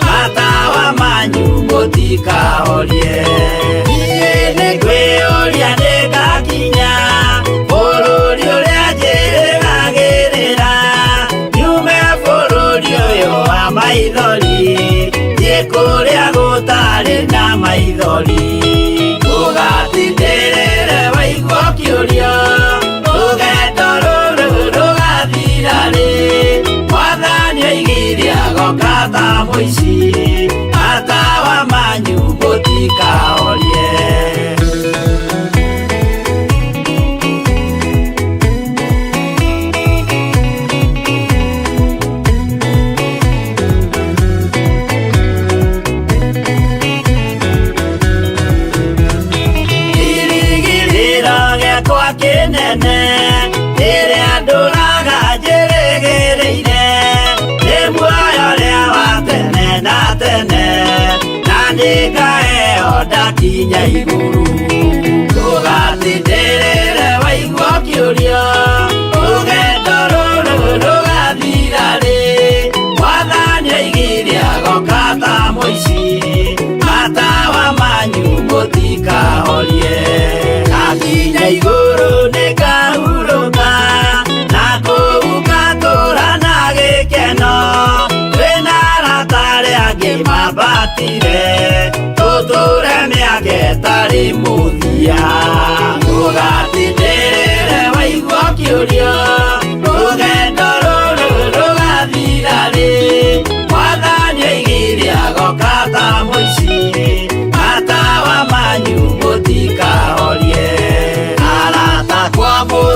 matawa manyu mũtikahorie. Niĩ nĩngwĩyũria nĩngakinya bũrũri ũrĩa njĩrĩgagĩrĩra, nyume bũrũri ũyũ wa maithori, thiĩ kũrĩa gũtarĩ na maithori. Ũgatindĩrĩre waigua ũkĩũria, rũgendo rũrũ rũgathira rĩ, Mwathani oigire agoka ta mũici, matawa manyu mũtikahorie. Kĩrĩgĩrĩro gĩakwa kĩnene, rĩrĩa ndũraga njĩrĩgĩrĩire, nĩ muoyo ũrĩa wa tene na tene, na nĩngaheo ndakinya igũrũ. Ũgatindĩrĩre waigua ũkĩũria, rũgendo rũrũ rũgathira rĩ, Mwathani oigire agoka ta mũici, matawa manyu mũtikahorie. Ndakinya igũrũ nĩngahurũka, na kũu ngatũũra na gĩkeno, twĩna arata arĩa angĩ mambatire, tũtũũre mĩaka ĩtarĩ mũthia.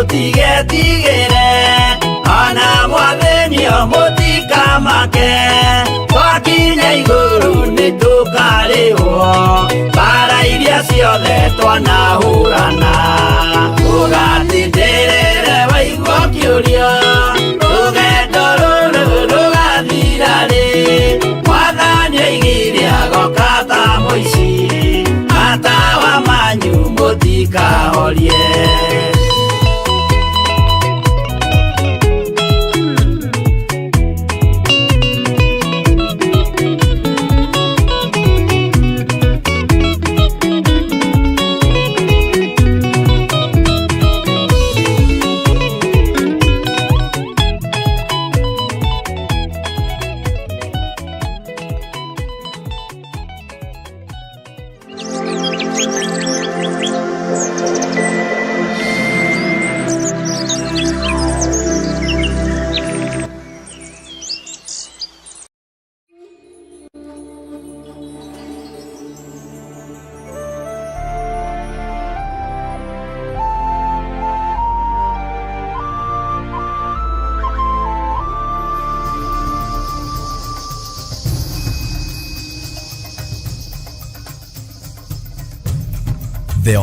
Mũtigetigĩre ona mwathĩnio mũtikamake, twakinya igũrũ nĩtũkarĩhwo mbara iria ciothe twanahũrana. Ũgatindĩrĩre waigua ũkĩũrio rũgendo rũrũ rũgathira rĩ, Mwathani oigire agoka ta mũici, matawa manyu mũtikahorie. The